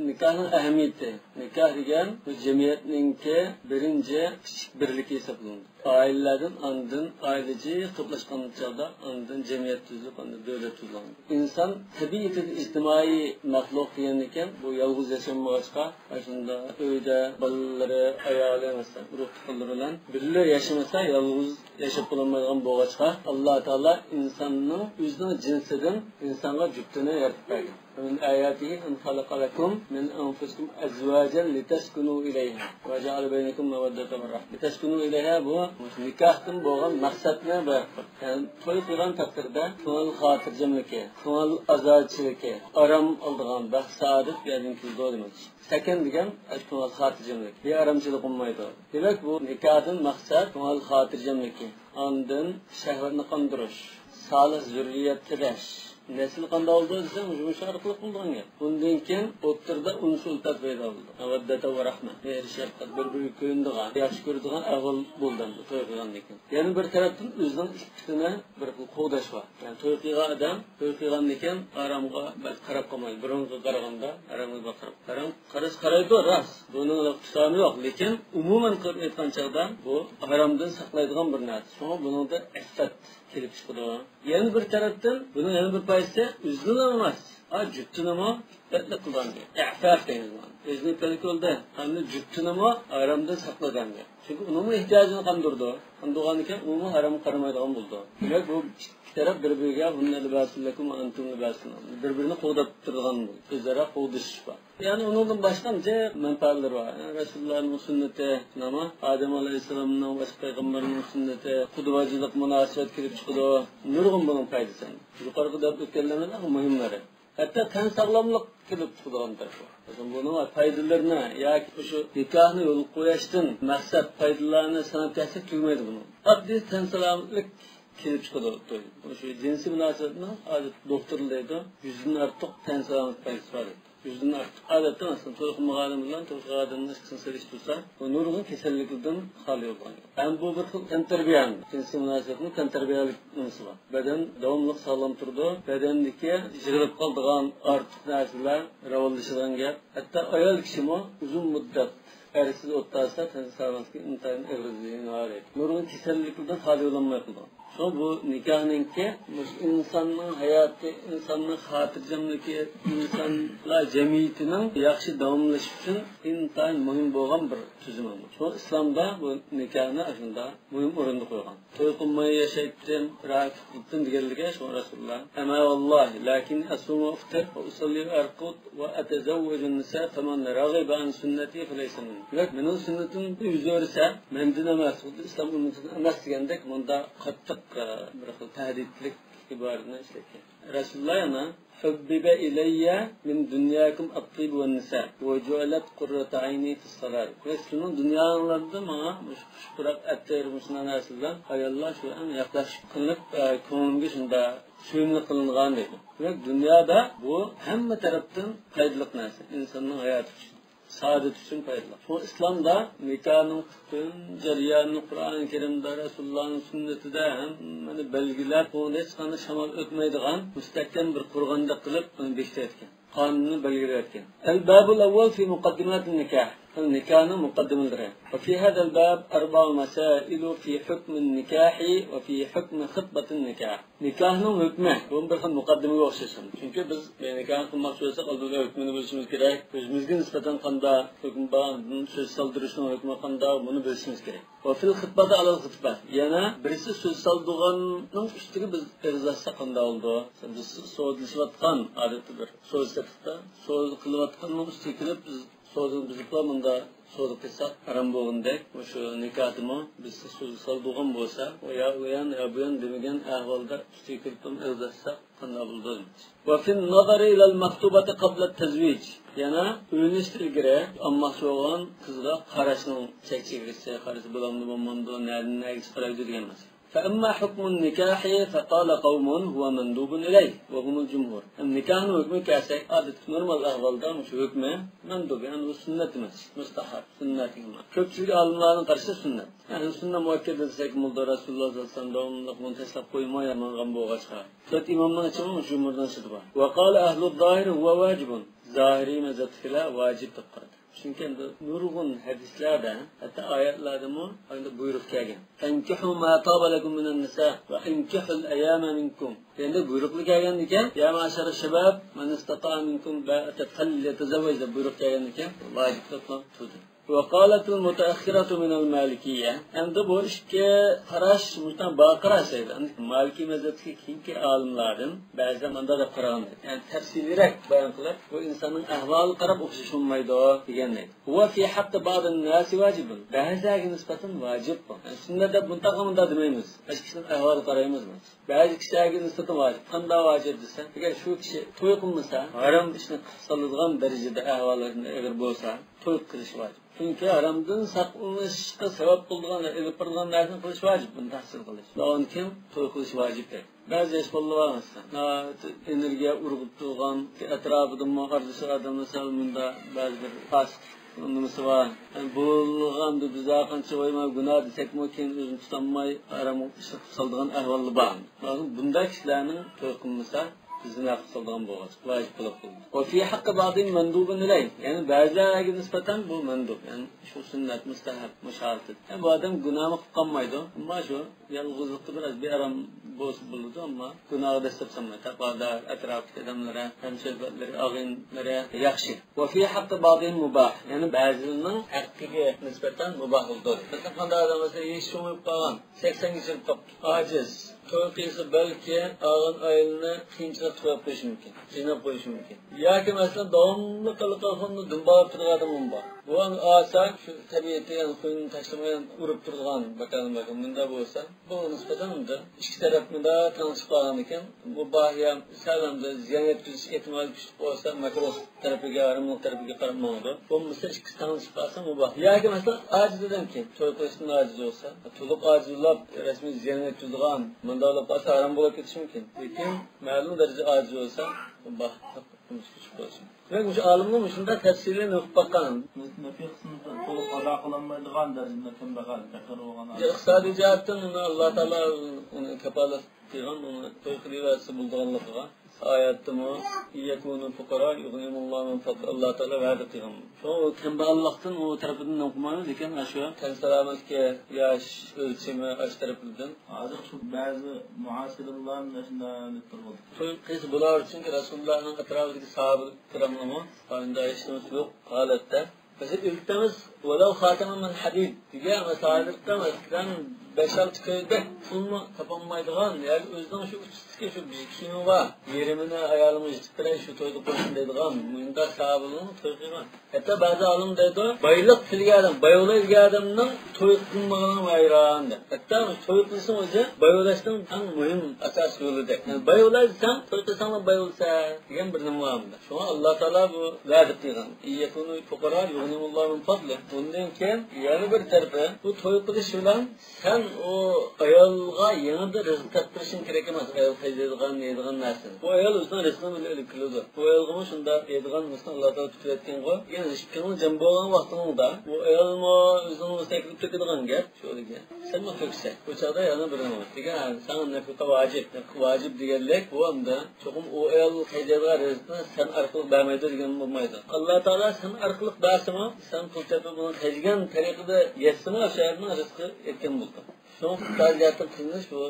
نىكاھنىڭ ئەھمىيىتى. نىكاھ دېگەن بۇ جەمئىيەتنىڭكى بىرىنچى كىچىك بىرلىكى ھېسابلىنىدۇ. ئائىلىلەردىن ئاندىن ئائىلە جىق توپلاشقان چاغدا ئاندىن جەمئىيەت تۈزۈلۈپ، ئاندىن دۆلەت تۈزۈلگەن. ئىنسان تەبىئىتىدە ئىجتىمائىي مەخلۇق دېگەندىكىن، بۇ يالغۇز ياشانمىغاچقا، ئاشۇنداق ئۆيدە بالىلىرى، ئايالى، مەسىلەن، ئۇرۇق-تۇغقانلىرى بىلەن بىللە ياشىمىسا، يالغۇز ياشاپ بولالمايدىغان بولغاچقا، ئاللا تائالا ئىنساننىڭ ئۆزىنىڭ جىنسىدىن ئىنسانغا جۈپتىنى يارىتىپ بەرگەن. ومن آياته أن خلق لكم من أنفسكم أزواجا لتسكنوا إليها وجعل بينكم مودة ورحمة. لتسكنوا إليها، بۇ نىكاھتىن بولغان مەقسەتنى بايان قىلدى. يەنى توي قىلغان تەقدىردە كۆڭۈل خاتىرجەملىكى، كۆڭۈل ئازادىچىلىكى، ئارام ئالىدىغان بەخت سائادەت بۇ يەردىن كېلىدۇ دېمەكچى. سەكن دېگەن ئاشۇ كۆڭۈل خاتىرجەملىك، بىئارامچىلىق بولمايدۇ. دېمەك، بۇ نىكاھتىن مەقسەت كۆڭۈل خاتىرجەملىكى، ئاندىن شەھۋەتنى قاندۇرۇش، سالىھ زۈررىيەت تىلەش. نەسىل قانداق بولىدۇ دېسەڭ، مۇشۇ ئارقىلىق بولىدىغان گەپ. ئۇندىن كېيىن ئوتتۇرىدا ئۇنس ئۈلپەت پەيدا بولىدۇ. مەۋەددەتە ۋە رەھمە. مېھىر شەپقەت، بىر-بىرىگە كۆيۈنىدىغان، ياخشى كۆرىدىغان ئەھۋال بولىدۇ ئەمدى توي قىلغاندىن كېيىن. يەنە بىر تەرەپتىن ئۆزىنىڭ ئىپپىتىنى بىر خىل قوغداش بار. يەنى توي قىلغان ئادەم توي قىلغاندىن كېيىن ھارامغا بەك قاراپ قالمايدۇ. بۇرۇنقىغا قارىغاندا ھارامغا بەك قاراپ. ھارام قارىسا قارايدۇ، راست. بۇنىڭ قۇسامى يوق. لېكىن ئومۇمەن قىلىپ ئېيتقان چاغدا بۇ ھارامدىن ساقلايدىغان بىر نەرسە. شۇڭا بۇنىڭدا ئىففەت كېلىپ چىقىدۇ. يەنە بىر تەرەپتىن بۇنىڭ يەنە بىر پايدىسى ئۆزىنىلا ئەمەس، ھە، جۈپتىنىمۇ ئىپپەتلىك قىلىدۇ. ئىففەت دەيمىز بۇنى. ئۆزىنى ئىپپەتلىك قىلدى، ئەمدى جۈپتىنىمۇ ھارامدىن ساقلىدى ئەمدى. چۈنكى ئۇنىڭمۇ ئېھتىياجىنى قاندۇرىدۇ. قاندۇرغاندىكىن ئۇمۇ ھارامغا قارىمايدىغان بولىدۇ. دېمەك، بۇ ئىككى تەرەپ بىر-بىرىگە، ھۇننە لىباسۇن لەكۇم ۋە ئەنتۇم لىباسۇن لەھۇن. بىر-بىرىنى قوغداپ تۇرىدىغان بولىدۇ. ئۆزئارا قوغدىشىش بار. يەنى ئۇنىڭدىن باشقا نىچە مەنپەئەتلىرى بار. يەنى رەسۇلۇللانىڭ سۈننىتى، نېمە، ئادەم ئەلەيھىسسالامنىڭ، باشقا پەيغەمبەرنىڭ سۈننىتى، قۇدۋەچىلىك مۇناسىۋەت كېلىپ چىقىدۇ. نۇرغۇن بۇنىڭ پايدىسى. يۇقىرىقى دەپ ئۆتكەنلەرنىڭ ئەڭ مۇھىملىرى. ھەتتا تەن ساغلاملىق كېلىپ چىقىدىغان تەرىپى بار. بۇنىڭ پايدىلىرىنى ياكى شۇ نىكاھنى يولغا قويۇشتىن مەقسەت پايدىلارنى ساناپ كەتسەك تۈگىمەيدۇ بۇنىڭ. ئاددىي تەن سالامەتلىك كېلىپ چىقىدۇ توي. شۇ جىنسىي مۇناسىۋەتنىڭ ھازىر دوختۇرلار دەيدۇ، يۈزدىن ئارتۇق تەن سالامەتلىك پايدىسى بار دەيدۇ. يۈزدىن ئارتۇق. ئادەتتە، مەسىلەن، توي قىلمىغان ئادەم بىلەن توي قىلغان ئادەمنىڭ ئىككىسىنى سېلىشتۇرسا، بۇ نۇرغۇن كېسەللىكلەردىن خالىي بولغان. ھەم بۇ بىر خىل تەنتەربىيە، جىنسىي مۇناسىۋەتنىڭ تەنتەربىيەلىك نېمىسى بار. بەدەن داۋاملىق ساغلام تۇرىدۇ. بەدەندىكى يىغىلىپ قالىدىغان ئارتۇق نەرسىلەر راۋانلىشىدىغان گەپ. ھەتتا ئايال كىشىمۇ ئۇزۇن مۇددەت ئەرسىز ئولتۇرسا، تەن سالامەتلىكى ئىنتايىن ئېغىر زىيىنى بار. نۇرغۇن كېسەللىكلەردىن خالىي بولالماي قالىدۇ. شۇڭا بۇ نىكاھنىڭكى مۇشۇ ئىنساننىڭ ھاياتى، ئىنساننىڭ خاتىرجەملىكى، ئىنسانلار جەمئىيىتىنىڭ ياخشى داۋاملىشىشى ئۈچۈن ئىنتايىن مۇھىم بولغان بىر تۈزۈم. شۇڭا ئىسلامدا بۇ نىكاھنى ئاشۇنداق مۇھىم ئورۇندا قويغان. توي قىلماي ياشايتتىم، راھەتلىك قىلىپتىم دېگەنلىكى شۇ رەسۇلۇللا. ئەمما ۋاللاھى، لەكىن ئەسۇمۇ ئۇفتىر ۋە ئۇسەللى ۋە ئەرقۇد ۋە ئەتەزەۋۋەجۇن نىسا فەمەن رەغىبە ئەن سۈننەتى فەلەيسە مىننى. دېمەك، مېنىڭ سۈننىتىمنى يۈز ئۆرۈسە، مەندىن ئەمەس، خۇددى ئىسلام ئۈممىتىدىن ئەمەس دېگەندەك، مۇنداق قاتتىق، ئە، بىر خىل تەھدىتلىك ئىبارىنى ئىشلەتكەن. رەسۇلۇللا يەنە، حُبِّبَ إِلَيَّ مِنْ دُنْيَاكُمُ الطِّيبُ وَالنِّسَاءُ وَجُعِلَتْ قُرَّةُ عَيْنِي فِي الصَّلَاةِ. ۋە سىزنىڭ دۇنياڭلاردا ماڭا مۇشۇ خۇش پۇراق ئەتىر، مۇشۇنداق نەرسىلەر، ئاياللار شۇ ئەڭ ياخشى قىلىنىپ، ئە، كۆڭلۈمگە شۇنداق سۆيۈملۈك قىلىنغان دەيدۇ. دېمەك، دۇنيادا بۇ ھەممە تەرەپتىن پايدىلىق نەرسە، ئىنساننىڭ ھاياتى ئۈچۈن. سائادەت ئۈچۈن پايدىلىق. شۇڭا ئىسلامدا نىكاھنىڭ پۈتۈن جەريانىنى قۇرئان كەرىمدە، رەسۇلۇللانىڭ سۈننىتىدە ھەممىنى بەلگىلەپ، بۇ ھېچقانداق شامال ئۆتمەيدىغان مۇستەھكەم بىر قورغاندەك قىلىپ ئۇنى بېكىتىۋەتكەن. قانۇننى بەلگىلەۋەتكەن. الباب الأول في مقدمات النكاح. نىكاھنىڭ مۇقەددىمىلىرى. وفي هذا الباب أربع مسائل في حكم النكاح وفي حكم خطبة النكاح. نىكاھنىڭ ھۆكمى، بۇمۇ بىر خىل مۇقەددىمىگە ئوخشاش. چۈنكى بىز نىكاھ قىلماقچى بولساق، ئالدىن ھۆكمىنى بىلىشىمىز كېرەك. ئۆزىمىزگە نىسبەتەن قانداق ھۆكمى بار، سۆز سالدۇرۇشنىڭ ھۆكمى قانداق، بۇنى بىلىشىمىز كېرەك. وفي الخطبة على الخطبة. يەنە بىرسى سۆز سالدۇرغاننىڭ ئۈستىگە بىز ئېغىز ئاچساق قانداق بولىدۇ؟ بىز سودىلىشىۋاتقان، ئادەتتە بىر سودا سېتىقتا سودا قىلىۋاتقاننىڭ ئۈستىگە كېلىپ بىز سودىنى بۇزۇپلا مۇندا سودا قىلساق ھارام بولغىنىدەك، مۇشۇ نىكاھتىمۇ بىز سۆز سالدۇرغان بولسا، ئۇ يا ئۇ يان، يا بۇ يان دېمىگەن ئەھۋالدا ئۈستىگە كېلىپ ئېغىز ئاچساق قانداق بولىدۇ؟ وفي النظر إلى المخطوبة قبل التزويج. يەنە ئۆيلىنىشتىن ئىلگىرى ئالماقچى بولغان قىزغا قاراشنىڭ چەك-چېگرىسى، قارىسا بولامدۇ، بولمامدۇ، نەدىن نەگىچە قارايدۇ دېگەن مەسىلە. فأما حكم النكاح فقال قوم هو مندوب إليه وهم الجمهور. ھەم نىكاھنىڭ ھۆكمىگە كەلسەك، ئادەتتىكى نورمال ئەھۋالدا مۇشۇ ھۆكمى مەندۇب، يەنى بۇ سۈننەت ئەمەس، مۇستەھەب، سۈننەت ئەمەس. كۆپچىلىك ئالىملارنىڭ قارىشى سۈننەت. يەنى سۈننە مۇئەككەدە دېسەك بولىدۇ، رەسۇلۇللا سەللەللاھۇ ئەلەيھى ۋەسەللەم داۋاملىق بۇنى تاشلاپ قويماي ماڭغان بولغاچقا. تۆت ئىمامنىڭ ئىچىدىمۇ جۇمھۇرنىڭ ئىچىدە بار. وقال أهل الظاهر هو واجب. زاھىرىي مەزھەپتىكىلەر ۋاجىپ دەپ قارىدى. چۈنكى ئەمدى نۇرغۇن ھەدىسلەردە، ھەتتا ئايەتلەردىمۇ ئەمدى بۇيرۇق كەلگەن. فانكحوا ما طاب لكم من النساء وأنكحوا الأيامى منكم. ئەمدى بۇيرۇقلا كەلگەندىكەن، يا معشر الشباب من استطاع منكم الباءة فليتزوج دەپ بۇيرۇق كەلگەندىكەن، ۋاجىپ دەپلا تۇردى. وقالت المتأخرة من المالكية. ئەمدى بۇ ئىككى قاراش مۇشۇنداق بار قاراش دەيدۇ. ئەمدى مالىكىي مەزھەپتىكى كېيىنكى ئالىملاردىن بەزىلەر مۇنداق دەپ قارىغان، يەنى تەپسىلىيرەك بايان قىلىپ، بۇ ئىنساننىڭ ئەھۋالىغا قاراپ ئوخشاش بولمايدۇ دېگەن دەيدۇ. وفي حق بعض الناس واجب. بەزىلەرگە نىسبەتەن ۋاجىپ بۇ. يەنى سۈننەت دەپ مۇنداققا مۇنداق دېمەيمىز. بەزى كىشىنىڭ ئەھۋالىغا قارايمىز. بەزى كىشىلەرگە نىسبەتەن ۋاجىپ. قانداق ۋاجىپ دېسە، ئەگەر شۇ كىشى توي قىلمىسا، ھارام ئىشنى قىلىپ سالىدىغان دەرىجىدە ئەھۋالى ئېغىر بولسا، توي قىلىش ۋاجىپ. چۈنكى ھارامدىن ساقلىنىشقا سەۋەب بولىدىغان، ئېلىپ بارىدىغان نەرسىنى قىلىش ۋاجىپ، بۇنى تەھسىل قىلىش. ئۇنىڭدىن كېيىن توي قىلىش ۋاجىپ دەيدۇ. بەزى ياش بالىلار بار مەسىلەن، ناھايىتى ئېنېرگىيە ئۇرغۇپ تۇرغان، ئەتراپىدىمۇ ئارىلىشىدىغان ئادەملەر سەل مۇندا بەزى بىر پاسىق نېمىسى بار. يەنى بولغاندا بىز ھەرقانچە ۋايما گۇناھ دېسەكمۇ، كېيىن ئۆزىنى تۇتالماي، ھارام ئىشقا سالىدىغان ئەھۋاللار بار. بۇنداق كىشىلەرنىڭ توي قىلمىسا، بىزنى ھەق قىلىدىغان بولغاچ، ۋاجىپ بولۇپ قالدى. وفي حق بعضهم مندوب إليه. يەنى بەزىلەرگە نىسبەتەن بۇ مەندۇب، يەنى شۇ سۈننەت، مۇستەھەب، مۇشاھىد. يەنى بۇ ئادەم گۇناھمۇ قىلىپ قالمايدۇ. ئەمما شۇ يالغۇزلۇقتا بىر ئاز بىئارام بولسا بولىدۇ، ئەمما گۇناھقا دەسسەپ سالماي، تەقۋادار، ئەتراپتىكى ئادەملىرى، ھەمسۆھبەتلىرى، ئاغىنىلىرى ياخشى. وفي حق بعضهم مباح. يەنى بەزىلىرىنىڭ ھەققىگە نىسبەتەن مۇباھ بولىدۇ. مەسىلەن، قانداق ئادەم بولسا، يېشى چوڭىيىپ قالغان، سەكسەنگە كىرىپ قاپتۇ. ئاجىز. توي قىلسا بەلكى ئاغىنە ئائىلىنى قىيىنچىلىققا سولاپ قويۇشى مۇمكىن، قىيناپ قويۇشى مۇمكىن. ياكى مەسىلەن، داۋاملىق تېلېفوندا دۈم باغلاپ تۇرغان ئادەممۇ بار. بۇ ئالسا شۇ تەبىئىتى، يەنى خۇيىنى تاشلىماي ئۇرۇپ تۇرىدىغان بىر ئادەم بار. مۇنداق بولسا، بۇ نىسبەتەن ئۇنداق ئىككى تەرەپمۇ تەڭلىشىپ قالغاندىكىن، مۇباھ يا سەل ئەمدى زىيان يەتكۈزۈش ئېھتىمالى كۈچلۈك بولسا، مەكرۇھ تەرىپىگە، ھاراملىق تەرىپىگە قاراپ ماڭىدۇ. بولمىسا ئىككىسى تەڭلىشىپ قالسا مۇباھ. ياكى مەسىلەن، ئاجىز ئادەمكەن، توي قىلىشتىن ئاجىز بولسا، تولۇق ئاجىزلاپ، رەسمىي زىيان يەتكۈزىدىغان، مۇنداق بولۇپ قالسا ھارام بولۇپ كېتىشى مۇمكىن. لېكىن مەلۇم دەرىجىدە ئاجىز بولسا مۇباھ. دېمەك، مۇشۇ ئالىمنىڭ مۇشۇنداق تەپسىلىي نۇقۇپ باققان. نەپىقىسىنى تولۇق ئادا قىلالمايدىغان دەرىجىدە كەمبەغەل، پەقىر بولغان ئادەم. ئىقتىسادىي جەھەتتىن ئۇنى ئاللا تائالا ئۇنى كاپالەت قىلغان، ئۇنى توي قىلىۋەرسە بولىدىغانلىقىغا. ئايەتتىمۇ، إن يكونوا فقراء يغنهم الله من فضله. ئاللا تائالا ۋەدە قىلغان. شۇڭا ئۇ كەمبەغەللىقتىن ئۇ تەرىپىدىن نوقۇمايمىز، لېكىن ئاشۇ تەن سالامەتلىكى، ياش ئۆلچىمى، ئاشۇ تەرىپىدىن. ھازىر شۇ بەزى مۇھاسىرىنلار مۇشۇنداق دەپ تۇرغان. توي قىلسا بولار، چۈنكى رەسۇلۇللانىڭ ئەتراپىدىكى ساھابە كىراملارمۇ ئاينىدا ھېچ نېمىسى يوق ھالەتتە. مەسىلەن، ئىلتەمىس ۋەلەۋ خاتەمەن مىن ھەدىد دېگەن، مەسىلەن، ھازىرقى مەسىلەن، بەش-ئالتە كويدەك پۇلمۇ تاپالمايدىغان، ياكى ئۆزىنىڭ شۇ ئۇچىسىدىكى شۇ بىر كىيىمى بار، يېرىمىنى ئايالىمغا يىغىپ بېرەي، شۇ تويدا قويسۇن دەيدىغان مۇنداق ساھابىلەرنىڭ توي قىلغان. ھەتتا بەزى ئالىم دەيدۇ، بايلىق تىلىگەن ئادەم، باي بولاي دېگەن ئادەمنىڭ توي قىلمىغىنىغا ھەيران دەپ. ھەتتا توي قىلىشنىڭ ئۆزى باي بولۇشنىڭ ئەڭ مۇھىم ئاساس يولىدەك. يەنى باي بولاي دېسەڭ، توي قىلساڭلا باي بولىسەن دېگەن بىر نېمە بار. شۇڭا ئاللا تائالا بۇ ۋەدە قىلغان. إن يكونوا فقراء يغنهم الله من فضله. بۇندىن كېيىن يەنە بىر تەرىپى، بۇ توي قىلىش بىلەن سەن ئۇ ئايالغا يېڭىدىن رىزىق تاپتۇرۇشىڭ كېرەك ئەمەس، ئايال خەجلەيدىغان، يەيدىغان نەرسىنى. بۇ ئايال ئۆزىنىڭ رىزقىنى بىلەن ئېلىپ كېلىدۇ. بۇ ئايالغىمۇ شۇنداق يەيدىغان نېمىسىنى ئاللا تائالا پۈتۈۋەتكەنغۇ. يەنى ئىككىڭلار جەم بولغان ۋاقتىڭلاردا بۇ ئايالمۇ ئۆزىنىڭ ئۆزىنى ئەكېلىپ تۆكىدىغان گەپ. شۇ دېگەن. سەنمۇ تۆكىسەن. بۇ چاغدا يەنە بىر نېمە. دېگەن، ساڭا نەپىقە ۋاجىپ. نەپىقە ۋاجىپ دېگەنلىك بۇ ئەمدى چوقۇم ئۇ ئايال خەجلەيدىغان رىزقىنى سەن ئارقىلىق بەرمەيدۇ دېگەن بولمايدۇ. ئاللا تائالا سەن ئارقىلىق بەرسىمۇ، سەن پۇل تېپىپ ئۇنى خەجلىگەن تەرىقىدە يەتسىمۇ، ئاشۇ ئايالنىڭ رىزقى يەتكەن بولىدۇ. شۇڭا ئىقتىسادىي جەھەتتىن قىينىلىش بۇ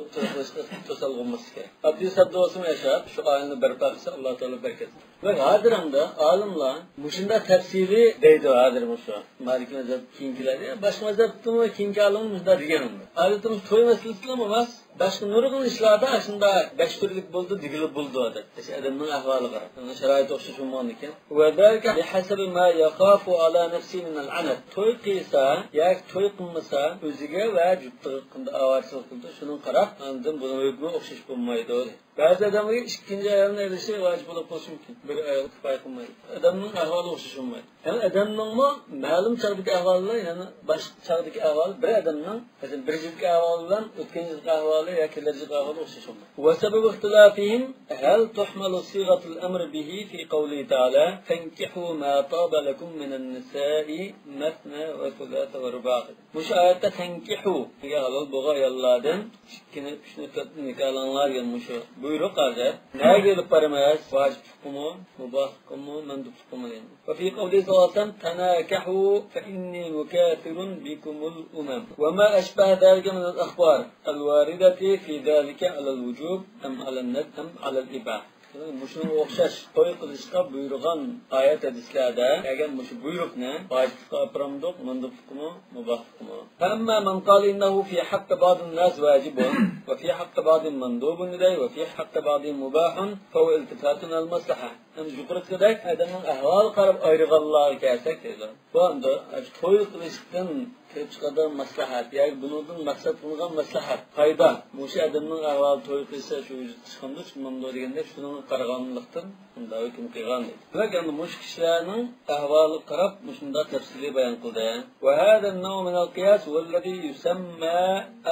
توسالغۇ بولماسلىقى كېرەك. ئاددىي ساددا بولسىمۇ ياشاپ، شۇ ئائىلىنى بەرپا قىلسا، ئاللا تائالا بەرىكەت. ۋە ھازىر ئەمدى ئالىملار مۇشۇنداق تەپسىلىي دەيدۇ، ھازىر مۇشۇ مالىكىي مەزھەپ كېيىنكىلەر، باشقا مەزھەپتىمۇ كېيىنكى ئالىملار مۇشۇنداق دېگەن. ئادەتتە مۇشۇ توي مەسىلىسىلا ئەمەس، باشقا نۇرغۇن ئىشلاردا شۇنداق بەش تۈرلۈك بولدى دېگىلى بولىدۇ ئادەتتە. شۇ ئادەمنىڭ ئەھۋالىغا قاراپ، ئۇنىڭ شارائىتى ئوخشاش بولمىغاندىكىن. وذلك بحسب ما يخاف على نفسه من العنت. توي قىلسا ياكى توي قىلمىسا، ئۆزىگە ۋە جۈپتىگە قانداق ئاۋارىچىلىك قىلىدۇ، شۇنىڭغا قاراپ، ئاندىن بۇنىڭ ھۆكمى ئوخشاش بولمايدۇ. بەزى ئادەملەرگە ئىككىنچى ئايالنى ئېلىشى ۋاجىپ بولۇپ قېلىشى مۇمكىن. بىر ئايال كۇپايە قىلمايدۇ. ئادەمنىڭ ئەھۋالى ئوخشاش بولمايدۇ. يەنى ئادەمنىڭمۇ مەلۇم چاغدىكى ئەھۋالى بىلەن يەنە باشقا چاغدىكى ئەھۋالى، بىر ئادەمنىڭ، مەسىلەن، بىر يىلدىكى ئەھۋالى بىلەن ئۆتكەن يىلدىكى ئەھۋالى ياكى كېلەر يىلدىكى ئەھۋالى ئوخشاش بولمايدۇ. وسبب اختلافهم هل تحمل صيغة الأمر به في قوله تعالى: فانكحوا ما طاب لكم من النساء مثنى وثلاث ورباع. مۇشۇ ئايەتتە تەنكىھۇ دېگەن ھالال بولغان ئاياللاردىن ئىككىنى، ئۈچنى، تۆتنى نىكاھلاڭلار دېگەن مۇشۇ بۇيرۇق ھازىر نەگە ئېلىپ بارىمىز؟ ۋاجىپلىققىمۇ، مۇباھلىققىمۇ، مەندۇبلۇققىمۇ دېگەن. وفي قوله صلى الله عليه وسلم: تناكحوا فإني مكاثر بكم الأمم. وما أشبه ذلك من الأخبار الواردة في ذلك على الوجوب أم على الندب أم على الإباحة. مۇشۇنىڭغا ئوخشاش توي قىلىشقا بۇيرۇغان ئايەت ھەدىسلەردە كەلگەن مۇشۇ بۇيرۇقنى ۋاجىپلىققا ئاپىرامدۇق، مەندۇبلۇققىمۇ، مۇباھلىققىمۇ؟ فأما من قال إنه في حق بعض الناس واجب وفي حق بعض مندوب إليه وفي حق بعض مباح فهو التفات على المصلحة. ئەمدى يۇقىرىقىدەك ئادەمنىڭ ئەھۋالىغا قاراپ ئايرىغانلارغا كەلسەك دەيدۇ. بۇ ئەمدى توي قىلىشتىن كېلىپ چىقىدىغان مەسلىھەت ياكى بۇنىڭدىن مەقسەت قىلىنغان مەسلىھەت، پايدا. مۇشۇ ئادەمنىڭ ئەھۋالى توي قىلسا شۇ ۋۇجۇدقا چىقامدۇ، چىقمامدۇ دېگەندەك شۇنىڭغا قارىغانلىقتىن بۇنداق ھۆكۈم قىلغان دەيدۇ. دېمەك، ئەمدى مۇشۇ كىشىلەرنىڭ ئەھۋالىغا قاراپ مۇشۇنداق تەپسىلىي بايان قىلدى. وهذا النوع من القياس هو الذي يسمى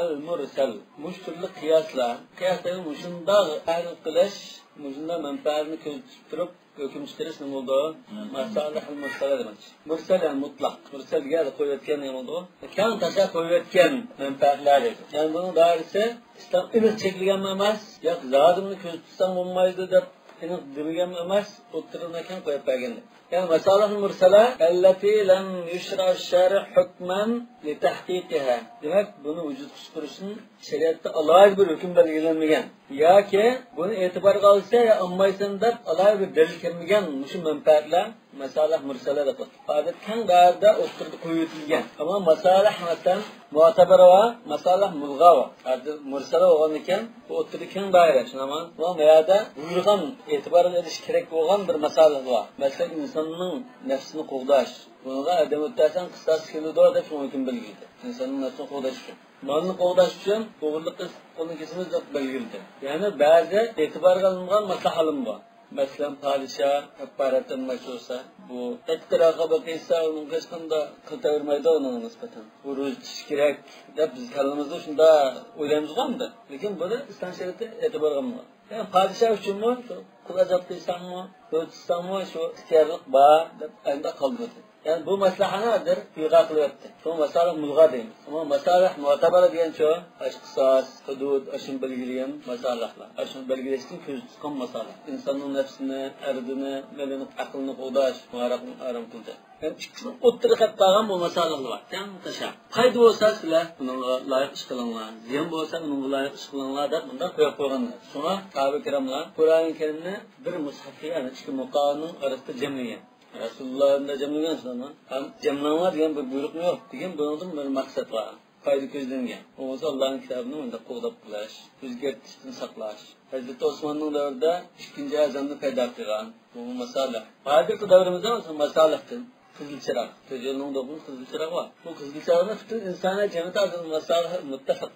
المرسل. مۇشۇ تۈرلۈك قىياسلار. قىياس دېگەن مۇشۇنداق تەھلىل قىلىش، مۇشۇنداق مەنپەئەتنى كۆزىتىپ تۇرۇپ، ھۆكۈم چىقىرىش نېمە بولىدۇ؟ مم. مەسالىھۇل مۇرسەلە دېمەكچى. مۇرسەل يەنى مۇتلەق. مۇرسەل دېگەندە قويۇۋەتكەن نېمە بولىدۇ؟ كەڭ تاشلاپ قويۇۋەتكەن مەنپەئەتلەر دەيدۇ. يەنى بۇنىڭ دائىرىسى ئىسلام ئېنىق چەكلىگەنمۇ ئەمەس، ياق زادىمنى كۆزىتىپ تۇتساڭ بولمايدۇ دەپ ئېنىق دېمىگەنمۇ ئەمەس، ئوتتۇرىنى كەڭ قويۇپ بەرگەن. يەنى مەسالىھۇل مۇرسەلە التي لم يشرع الشارع حكما لتحقيقها. دېمەك، بۇنى ۋۇجۇدقا چىقىرىشتىن شەرىئەتتە ئالاھىدە بىر ھۆكۈم بەلگىلەنمىگەن ياكى بۇنى ئېتىبارغا ئالسا يا ئالمايسەن دەپ ئالاھىدە بىر دەلىل كەلمىگەن مۇشۇ مەنپەئەتلەر مەسالىھ مۇرسەلە دەپ ئاتىلىدۇ. ئادەتتە كەڭ دائىرىدە ئوتتۇرىدا قويۇۋېتىلگەن. ئەمما مەسالىھ مەسىلەن مۇئتەبەر بار، مەسالىھ مۇلغا بار. ھازىر مۇرسەلە بولغاندىكىن بۇ ئوتتۇرىدا كەڭ دائىرە، شۇنداقمۇ؟ بۇ يەردە بۇيرۇغان، ئېتىبارغا ئېلىش كېرەك بولغان بىر مەسالىھ بار. مەسىلەن، ئىنساننىڭ نەپسىنى قوغداش. بۇنىڭغا ئادەم ئۆلتۈرسەڭ قىساس كېلىدۇ دەپ شۇڭا ھۆكۈم بەلگىلىدى. ئىنساننىڭ نەپسىنى قوغداش ئۈچۈن. مالنى قوغداش ئۈچۈن ئوغرىلىق قىلسا قولىنى كېسىمىز دەپ بەلگىلىدى. يەنى بەزى ئېتىبارغا ئېلىنغان مەسىلىلەرمۇ بار. مەسىلەن، پادىشاھ ھاقارەتلەنمەكچى بولسا، بۇ ئەتكە رەقابەت قىلسا، ئۇنىڭغا ھېچقانداق قىلتاۋېرمەيدۇ ئۇنىڭغا نىسبەتەن. بۇ روزا تۇتۇش كېرەك دەپ بىز كاللىمىزدا شۇنداق ئويلايمىزغۇ ئەمدى. لېكىن بۇنى ئىسلام شەرىئىتى ئېتىبارغا ئالمىغان. يەنى پادىشاھ ئۈچۈنمۇ شۇ قۇل ئازاد قىلساڭمۇ، روزا تۇتساڭمۇ شۇ ئىختىيارلىق بار دەپ ئاينىدا قالدۇرىدۇ. يەنى بۇ مەسىلىنى ھازىر ئىلغا قىلىۋەتتى. شۇڭا مەسالىھ مۇلغا دەيمىز. ئەمما مەسالىھ مۇئتەبەرە دېگەنچۇ؟ ئاشۇ قىساس، ھۇدۇد، ئاشۇنى بەلگىلىگەن مەسالىھلار. ئاشۇنى بەلگىلەشتىن كۆزدە تۇتقان مەسالىھ. ئىنساننىڭ نەپسىنى، ئەرزىنى، مېلىنى، ئەقلىنى قوغداش، ھارامنى ھارام قىلدى. يەنى ئىككىسىنى ئوتتۇرىغا قىلىپ قالغان بۇ مەسالىھلار بار. تەڭ تاشا. پايدا بولسا سىلەر بۇنىڭغا لايىق ئىش قىلىڭلار، زىيان بولسا ئۇنىڭغا لايىق ئىش قىلىڭلار دەپ مۇنداق قويۇپ قويغان. شۇڭا ساھابە كىراملار قۇرئانى كەرىمنى بىر مۇسھەفكە، يەنى ئىككى مۇقامنىڭ ئارىسىدا جەملىگەن. رەسۇلۇللا ئەمدى جەملىگەن شۇلارنى. ھەم جەملەڭلار دېگەن بىر بۇيرۇق يوق. لېكىن بۇنىڭدىن بىر مەقسەت بار. پايدا كۆزلەنگەن. بولمىسا ئاللانىڭ كىتابىنى مۇنداق قوغداپ قېلىش، ئۆزگەرتىشتىن ساقلاش. ھەزرىتى ئوسماننىڭ دەۋرىدە ئىككىنچى ئەزاننى پەيدا قىلغان. بۇ مەسالىھ. ھازىرقى دەۋرىمىزدە مەسىلەن مەسالىھتىن قىزىل چىراغ. تۆت يولنىڭ دوقۇمى قىزىل چىراغ بار. بۇ قىزىل چىراغنى پۈتۈن ئىنسانىيەت جەمئىيىتى ھازىر مۇتتەپىق.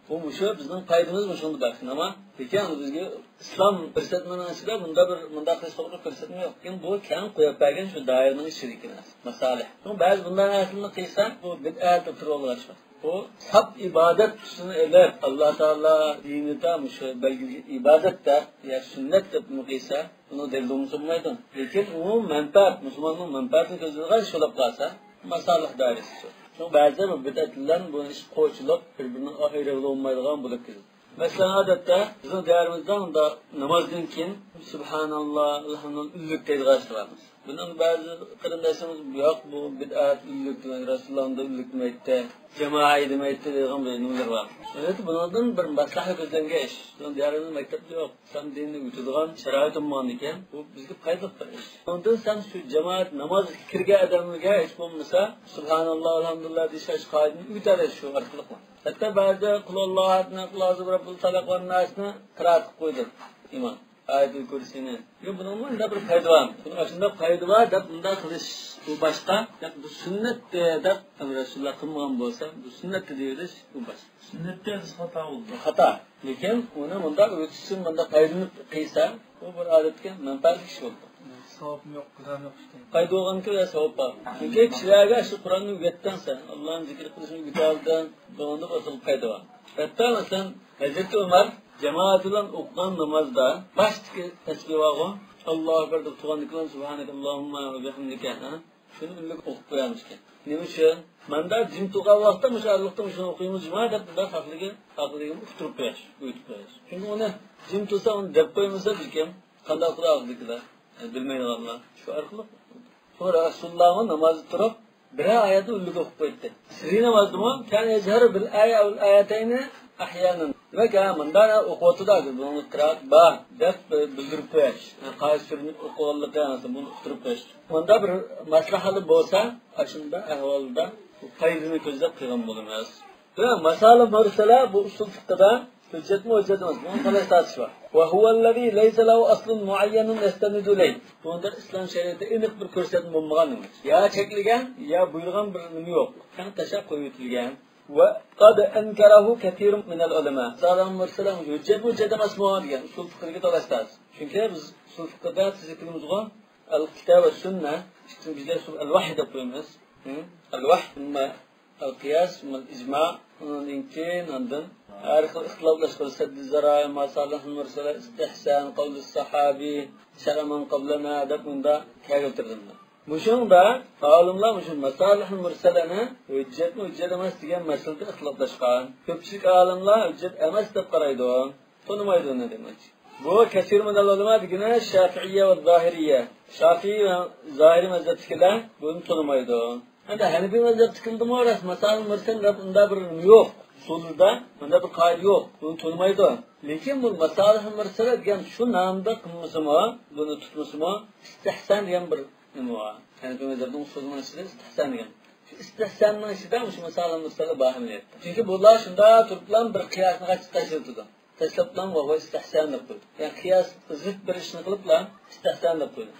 بۇ مۇشۇ بىزنىڭ پايدىمىز مۇشۇڭدا بار. نېمە؟ لېكىن بىزگە ئىسلام پۇرسەتنىڭ ئىچىدە بۇنداق بىر، مۇنداق قىلىش توغرا پۇرسەتمۇ يوق. لېكىن بۇ كەڭ قويۇپ بەرگەن شۇ دائىرىنىڭ ئىچىدىكى نەرسە. مەسالىھ. شۇڭا بەزى بۇنداق نەرسىلەرنى قىلسا، بۇ بىدئەت دەپ تۇرۇۋالغاچقا. بۇ ساپ ئىبادەت تۈسىنى ئېلىپ، ئاللا تائالا دىنىدا مۇشۇ بەلگىلىگەن ئىبادەت دەپ يا سۈننەت دەپ بۇنى قىلسا، بۇنىڭ دەلىلى بولمىسا بولمايدۇ. لېكىن ئۇ مەنپەئەت، مۇسۇلماننىڭ مەنپەئەتىنى كۆزلەيدىغان ئىش بولۇپ قالسا، مەسالىھ دائىرىسى شۇ. شۇڭا بەزىدە بۇ بىدئەتلەر بۇ ئىش قوچۇلۇپ، بىر-بىرىنىڭ ئايرىغىلى بولمايدىغان بولۇپ كېتىدۇ. مەسىلەن، ئادەتتە بىزنىڭ دىيارىمىزدا ئۇنداق نامازدىن كېيىن سۇبھاناللا، ئەلھەمدۇلىللا ئۈنلۈك دەيدىغان ئىشلار بار. بۇنىڭ بەزى قېرىنداشلىرىمىز، ياق، بۇ بىدئەت، ئۈنلۈك دېمەيدۇ، رەسۇلۇللا ئۇنداق ئۈنلۈك دېمەيتتى، جامائەت دېمەيتتى دەيدىغان بىر نېمىلەر بار. ئەلۋەتتە، بۇنىڭدىن بىر مەسلىھەت كۆزلەنگەن ئىش. بىزنىڭ دىيارىمىزدا مەكتەپتە يوق. ئىسلام دىنىنى ئۆگىتىدىغان شارائىت بولمىغاندىكىن، بۇ بىزگە پايدىلىق بىر ئىش. ئۇنىڭدىن سەن شۇ جامائەت نامازغا كىرگەن ئادەملەرگە ھېچ بولمىسا سۇبھاناللا، ئەلھەمدۇلىللا دېيىش قائىدىنى ئۆگىتەلەيسىز شۇ ئارقىلىق. ھەتتا بەزىدە قۇل ھۇۋاللاھۇنى، قۇل ئەئۇزۇ بىرەببىل فەلەق ۋە ناسنى قىرائەت قىلىپ قويدى ئىمام. ئايەتۇل كۇرسىنى. ياق، بۇنىڭمۇ مۇنداق بىر پايدا بار. بۇنىڭ ئاشۇنداق پايدا بار دەپ مۇنداق قىلىش بۇ باشقا. ياق، بۇ سۈننەتتە دەپ رەسۇلۇللا قىلمىغان بولسا، بۇ سۈننەتتە دېيىۋېلىش بۇ باشقا. سۈننەتتە ھەدىس خاتا بولدى. خاتا. لېكىن ئۇنى مۇنداق ئۆتۈشسىن، مۇنداق پايدىلىنىپ قىلسا، ئۇ بىر ئادەتتىكى مەنپەئەتلىك ئىش بولدى. ساۋابمۇ يوق، گۇناھمۇ يوق ئىكەن. پايدا بولغانكى ۋە ساۋاب بار. چۈنكى كىشىلەرگە شۇ قۇرئاننى ئۆگەتتىڭ سەن، ئاللانى زىكىر قىلىشنى ئۆگىتەلىدىڭ، بۇنىڭدا بىر خىل پايدا بار. ھەتتا مەسىلەن، ھەزرىتى ئۆمەر جامائەت بىلەن ئوقۇغان نامازدا باشتىكى تەسبىھ بارغۇ، ئاللاھۇ ئەكبەر دەپ تۇرغاندىكىن سۇبھانەكەللاھۇممە ۋە بىھەمدىكە، ھە؟ شۇنى ئۈنلۈك ئوقۇپ قويامىزكەن. نېمە ئۈچۈن؟ ماندا جىم تۇرغان ۋاقىتتا مۇشۇ ئارىلىقتا مۇشۇنى ئوقۇيمىز جۇما دەپ، مۇنداق خاقلىقى، خاقلىقىنى ئۇقتۇرۇپ قوياش، ئۆگىتىپ قوياش. چۈنكى ئۇنى جىم تۇرسا، ئۇنى دەپ قويمىسا، بىلكىم قانداق قىلار ئاغزىدىكىلەر؟ يەنى بىلمەيدىغانلار. شۇ ئارقىلىق. شۇڭا رەسۇلۇللاھمۇ نامازدا تۇرۇپ، بىرەر ئايەتنى ئۈنلۈك ئوقۇپ قوياتتى. سىررىي نامازدىمۇ كان يجهر بالآية أو الآيتين أحيانا. دېمەك، ھە، مۇنداق ئوقۇۋاتىدۇ، ھازىر بۇنىڭغا قىرائەت بار دەپ بىلدۈرۈپ قويۇش. قايسى سۈرىنى ئوقۇغانلىقى، بۇنى ئۇقتۇرۇپ قويۇش. مۇنداق بىر مەسلىھەتلىك بولسا، ئاشۇنداق ئەھۋالدا پايدىنى كۆزلەپ قىلغان بولىمىز. ۋە مەسالىھ مۇرسەلە بۇ ئۇسۇل فىقھىدا ھۆججەتمۇ ھۆججەت ئەمەس، بۇنىڭ تالاش تارتىشى بار. وهو الذي ليس له أصل معين يستند إليه. بۇنىڭدا ئىسلام شەرىئىتىدە ئېنىق بىر كۆرسەتمە بولمىغان نېمە. يا چەكلىگەن، يا بۇيرۇغان بىر نېمە يوق. كەڭ تاشلاپ قويۇۋېتىلگەن. وقد أنكره كثير من العلماء. مەسالىھ مۇرسەلە ھۆججەتمۇ ھۆججەت ئەمەسمۇ دېگەن ئۇسۇل فىقھىدىكى تالاش تارتىش. چۈنكى بىز ئۇسۇل فىقھىدا تۈزۈك قىلىمىزغۇ، ئەل كىتاب ۋە سۈننە، ئىككىنچى بىزدە ئەل ۋەھي دەپ قويىمىز. ھە؟ ئەل ۋەھي، ئەمما ئەل قىياس، ئەمما ئىجما، ئۇنىڭدىن كېيىن ئاندىن ھەر خىل ئىختىلاپلاشقان سەددى زەرايا، مەسالىھ مۇرسەلە، ئىستىھسان، قەۋلى ساھابى، شەرئى مەن قەبلەنا دەپ مۇندا كەلتۈردۈم. مۇشۇندا ئالىملار مۇشۇ مەسالىھ مۇرسەلەنى ھۆججەتمۇ ھۆججەت ئەمەس دېگەن مەسىلىدە ئىختىلاپلاشقان. كۆپچىلىك ئالىملار ھۆججەت ئەمەس دەپ قارايدۇ. تونۇمايدۇ ئۇنى دېمەكچى. بۇ كەسىر مىنەل ئۇلەما دېگىنى شافىئىيە ۋە زاھىرىيە. شافىئىي ۋە زاھىرىي مەزھەپتىكىلەر بۇنى تونۇمايدۇ. ئەمدى ھەنىفىي مەزھەپتىكىلەردىمۇ راست مەسالىھ مۇرسەل دەپ ئۇنداق بىر نېمە يوق. ئۇسۇلىدا ئۇنداق بىر قائىدە يوق. بۇنى تونۇمايدۇ. لېكىن بۇ مەسالىھ مۇرسەلە دېگەن شۇ نامدا قىلمىسىمۇ، بۇنى تۇتمىسىمۇ، ئىستىھسان دېگەن بىر نېمە بار. ھەنىفىي مەزھەپنىڭ ئۇسۇلىنىڭ ئىچىدە ئىستىھسان دېگەن. شۇ ئىستىھساننىڭ ئىچىدە مۇشۇ مەسالىھ مۇرسەلە بار ئەمەلىيەتتە. چۈنكى بۇلار شۇنداق تۇرۇپلا بىر قىياسنى قاچىلاپ تاشلىۋېتىدۇ. تاشلاپلا ۋاھۋا ئىستىھسان دەپ قويدى. يەنى قىياسقا زىت بىر ئىشنى قىلىپلا ئىستىھسان دەپ قويدى.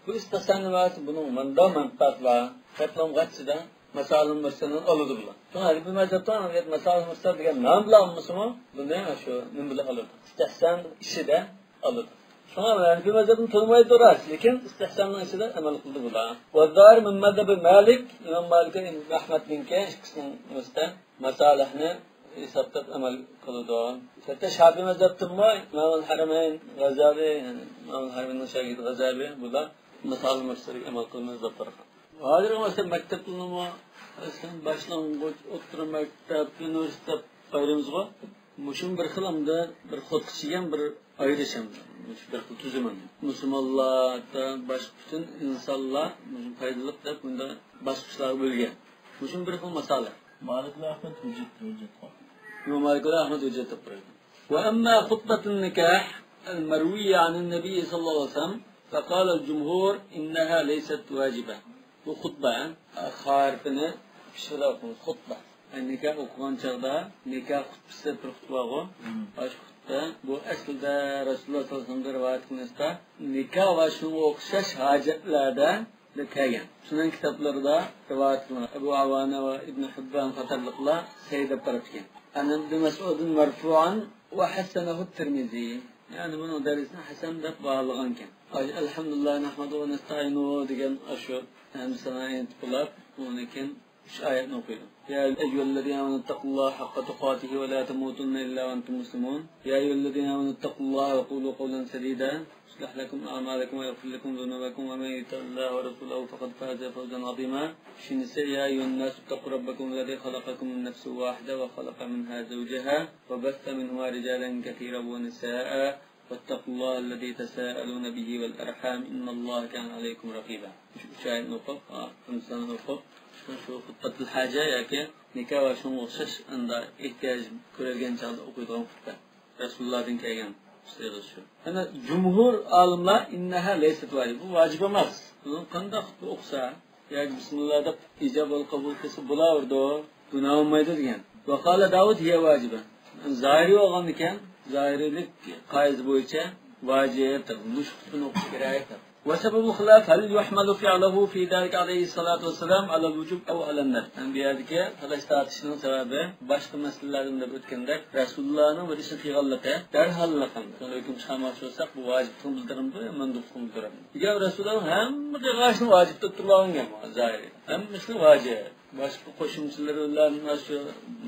بۇ ئىستىھسان نېمە دېسە، بۇنىڭ مۇندا مەنپەئەت بار دەپلا غەچچىدە مەسالىھ مۇرسەلنى ئالىدۇ بۇلار. شۇڭا ھەنىفىي مەزھەپتە مەسالىھ مۇرسەل دېگەن نام بىلەن ئالمىسىمۇ، بۇنى شۇ نېمە بىلەن ئالىدۇ؟ ئىستىھسان ئىچىدە ئالىدۇ. شۇڭا ھەنىفىي مەزھەپنى تونۇمايدۇ راست، لېكىن ئىستىھساننىڭ ئىچىدە ئەمەل قىلىدۇ بۇلار. والظاهر من مذهب مالك، ئىمام مالىك ۋە ئىمام ئەھمەدنىڭكى ئىككىسىنىڭ ئۆزىدە مەسالىھنى ھېسابلاپ ئەمەل قىلىدۇ. ھەتتا شافىئىي مەزھەپتىمۇ ئىمام ھەرەمەين غازالى، يەنى ئىمام ھەرەمەيننىڭ شاگىرتى غازالى بۇلار مەسالىھ مۇرسەلگە ئەمەل قىلمايدۇ دەپ تۇرغان. ھازىرقى مەسىلەن مەكتەپلىرىمۇ، مەسىلەن، باشلانغۇچ، ئوتتۇرا مەكتەپ، ئۇنىۋېرسىتېت ئايرىمىزغۇ. مۇشۇ بىر خىل ئەمدى بىر خۇتقا چىگەن بىر ئايرىش ئەمدى. مۇشۇ بىر خىل تۈزۈم ئەمدى. مۇسۇلمانلار، باشقا پۈتۈن ئىنسانلار مۇشۇ پايدىلىق دەپ بۇندا باسقۇچلارغا بۆلگەن. مۇشۇ بىر خىل مەسىلە. مالىك ئەھمەد ھۆججەت، ھۆججەت قويغان. يو، مالىك ئەھمەد ھۆججەت دەپ قويغان. وأما خطبة النكاح المروية عن النبي صلى الله عليه وسلم فقال الجمهور إنها ليست واجبة. بۇ خۇتبە، خا ھەرپىنى پىشىرىپ ئوقۇڭ، خۇتبە. يەنى نىكاھ ئوقۇغان چاغدا نىكاھ خۇتبىسى بىر خۇتبە بارغۇ. مم. ئاشۇ خۇتبە، بۇ ئەسلىدە رەسۇلۇللا ساللاللاھۇ ئەلەيھى ۋەسەللەمدىن رىۋايەت قىلىنىشتا، نىكاھ ۋە شۇنىڭغا ئوخشاش ھاجەتلەردە دەپ كەلگەن. شۇنىڭ كىتابلىرىدا رىۋايەت قىلىنغان. ئەبۇ ئاۋانە ۋە ئىبن ھىببان قاتارلىقلار سەھىھ دەپ تاپقان. عن ابن مسعود مرفوعا وحسنه الترمذي. يەنى بۇنىڭ دەرىجىسىنى ھەسەن دەپ باھالىغانىكەن. ئەلھەمدۇلىللاھ نەھمەدۇھۇ ۋە نەستەئىنۇھۇ دېگەن ئاشۇ ھەمدۇسانا ئېيتىپ بولۇپ، ئۇنىڭدىن كېيىن ئۈچ ئايەتنى ئوقۇيدۇ. يا أيها الذين آمنوا اتقوا الله حق تقاته ولا تموتن إلا وأنتم مسلمون. يا أيها الذين آمنوا اتقوا الله وقولوا قولا سديدا يصلح لكم أعمالكم ويغفر لكم ذنوبكم ومن يطع الله ورسوله فقد فاز فوزا عظيما. شنسى يا أيها الناس اتقوا ربكم الذي خلقكم من نفس واحدة وخلق منها زوجها وبث منهما رجالا كثيرا ونساء واتقوا الله الذي تساءلون به والأرحام إن الله كان عليكم رقيبا. شۇ ئۈچ ئايەتنى ئوقۇپ، ھەمدۇسانانى ئوقۇپ، شۇ خۇتبەتۇل ھاجە ياكى نىكاھ ۋە شۇنىڭغا ئوخشاش ئاندا ئېھتىياج كۆرۈلگەن چاغدا ئوقۇيدىغان خۇتبە. رەسۇلۇللادىن كەلگەن سىيغىسى شۇ. ئەنە جۇمھۇر ئالىملار إنها ليست واجب. بۇ ۋاجىپ ئەمەس. بۇنى قانداق خۇتبە ئوقۇسا، ياكى بىسمىللا دەپ ئىجابە قوبۇل قىلسا بولاۋېرىدۇ، گۇناھ بولمايدۇ دېگەن. وقال داود هي واجبة. زاھىرىي بولغاندىكىن، زاھىرىيلىك قائىدىسى بويىچە ۋاجىپ دەپ، مۇشۇ خۇتبىنى ئوقۇش كېرەك دەپ. وسبب الخلاف هل يحمل فعله في ذلك عليه الصلاة والسلام على الوجوب أو على الندب. بۇ يەردىكى تالاش تارتىشنىڭ سەۋەبى باشقا مەسىلىلەردىن دەپ ئۆتكەندەك، رەسۇلۇللانىڭ بىر ئىشنى قىلغانلىقى دەرھاللىقىنى، شۇنى ھۆكۈم چىقارماقچى بولساق، بۇ ۋاجىپلىقنى بىلدۈرىدۇ يا مەندۇبلۇقنى بىلدۈرىدۇ. ئەگەر رەسۇلۇللا ھەممە قىلغان ئىشنى ۋاجىپ دەپ تۇرۇۋالغان گەپ زاھىرىي. ھەممە ئىشنى ۋاجىپ. باشقا قوشۇمچىلىرى بىلەن، شۇ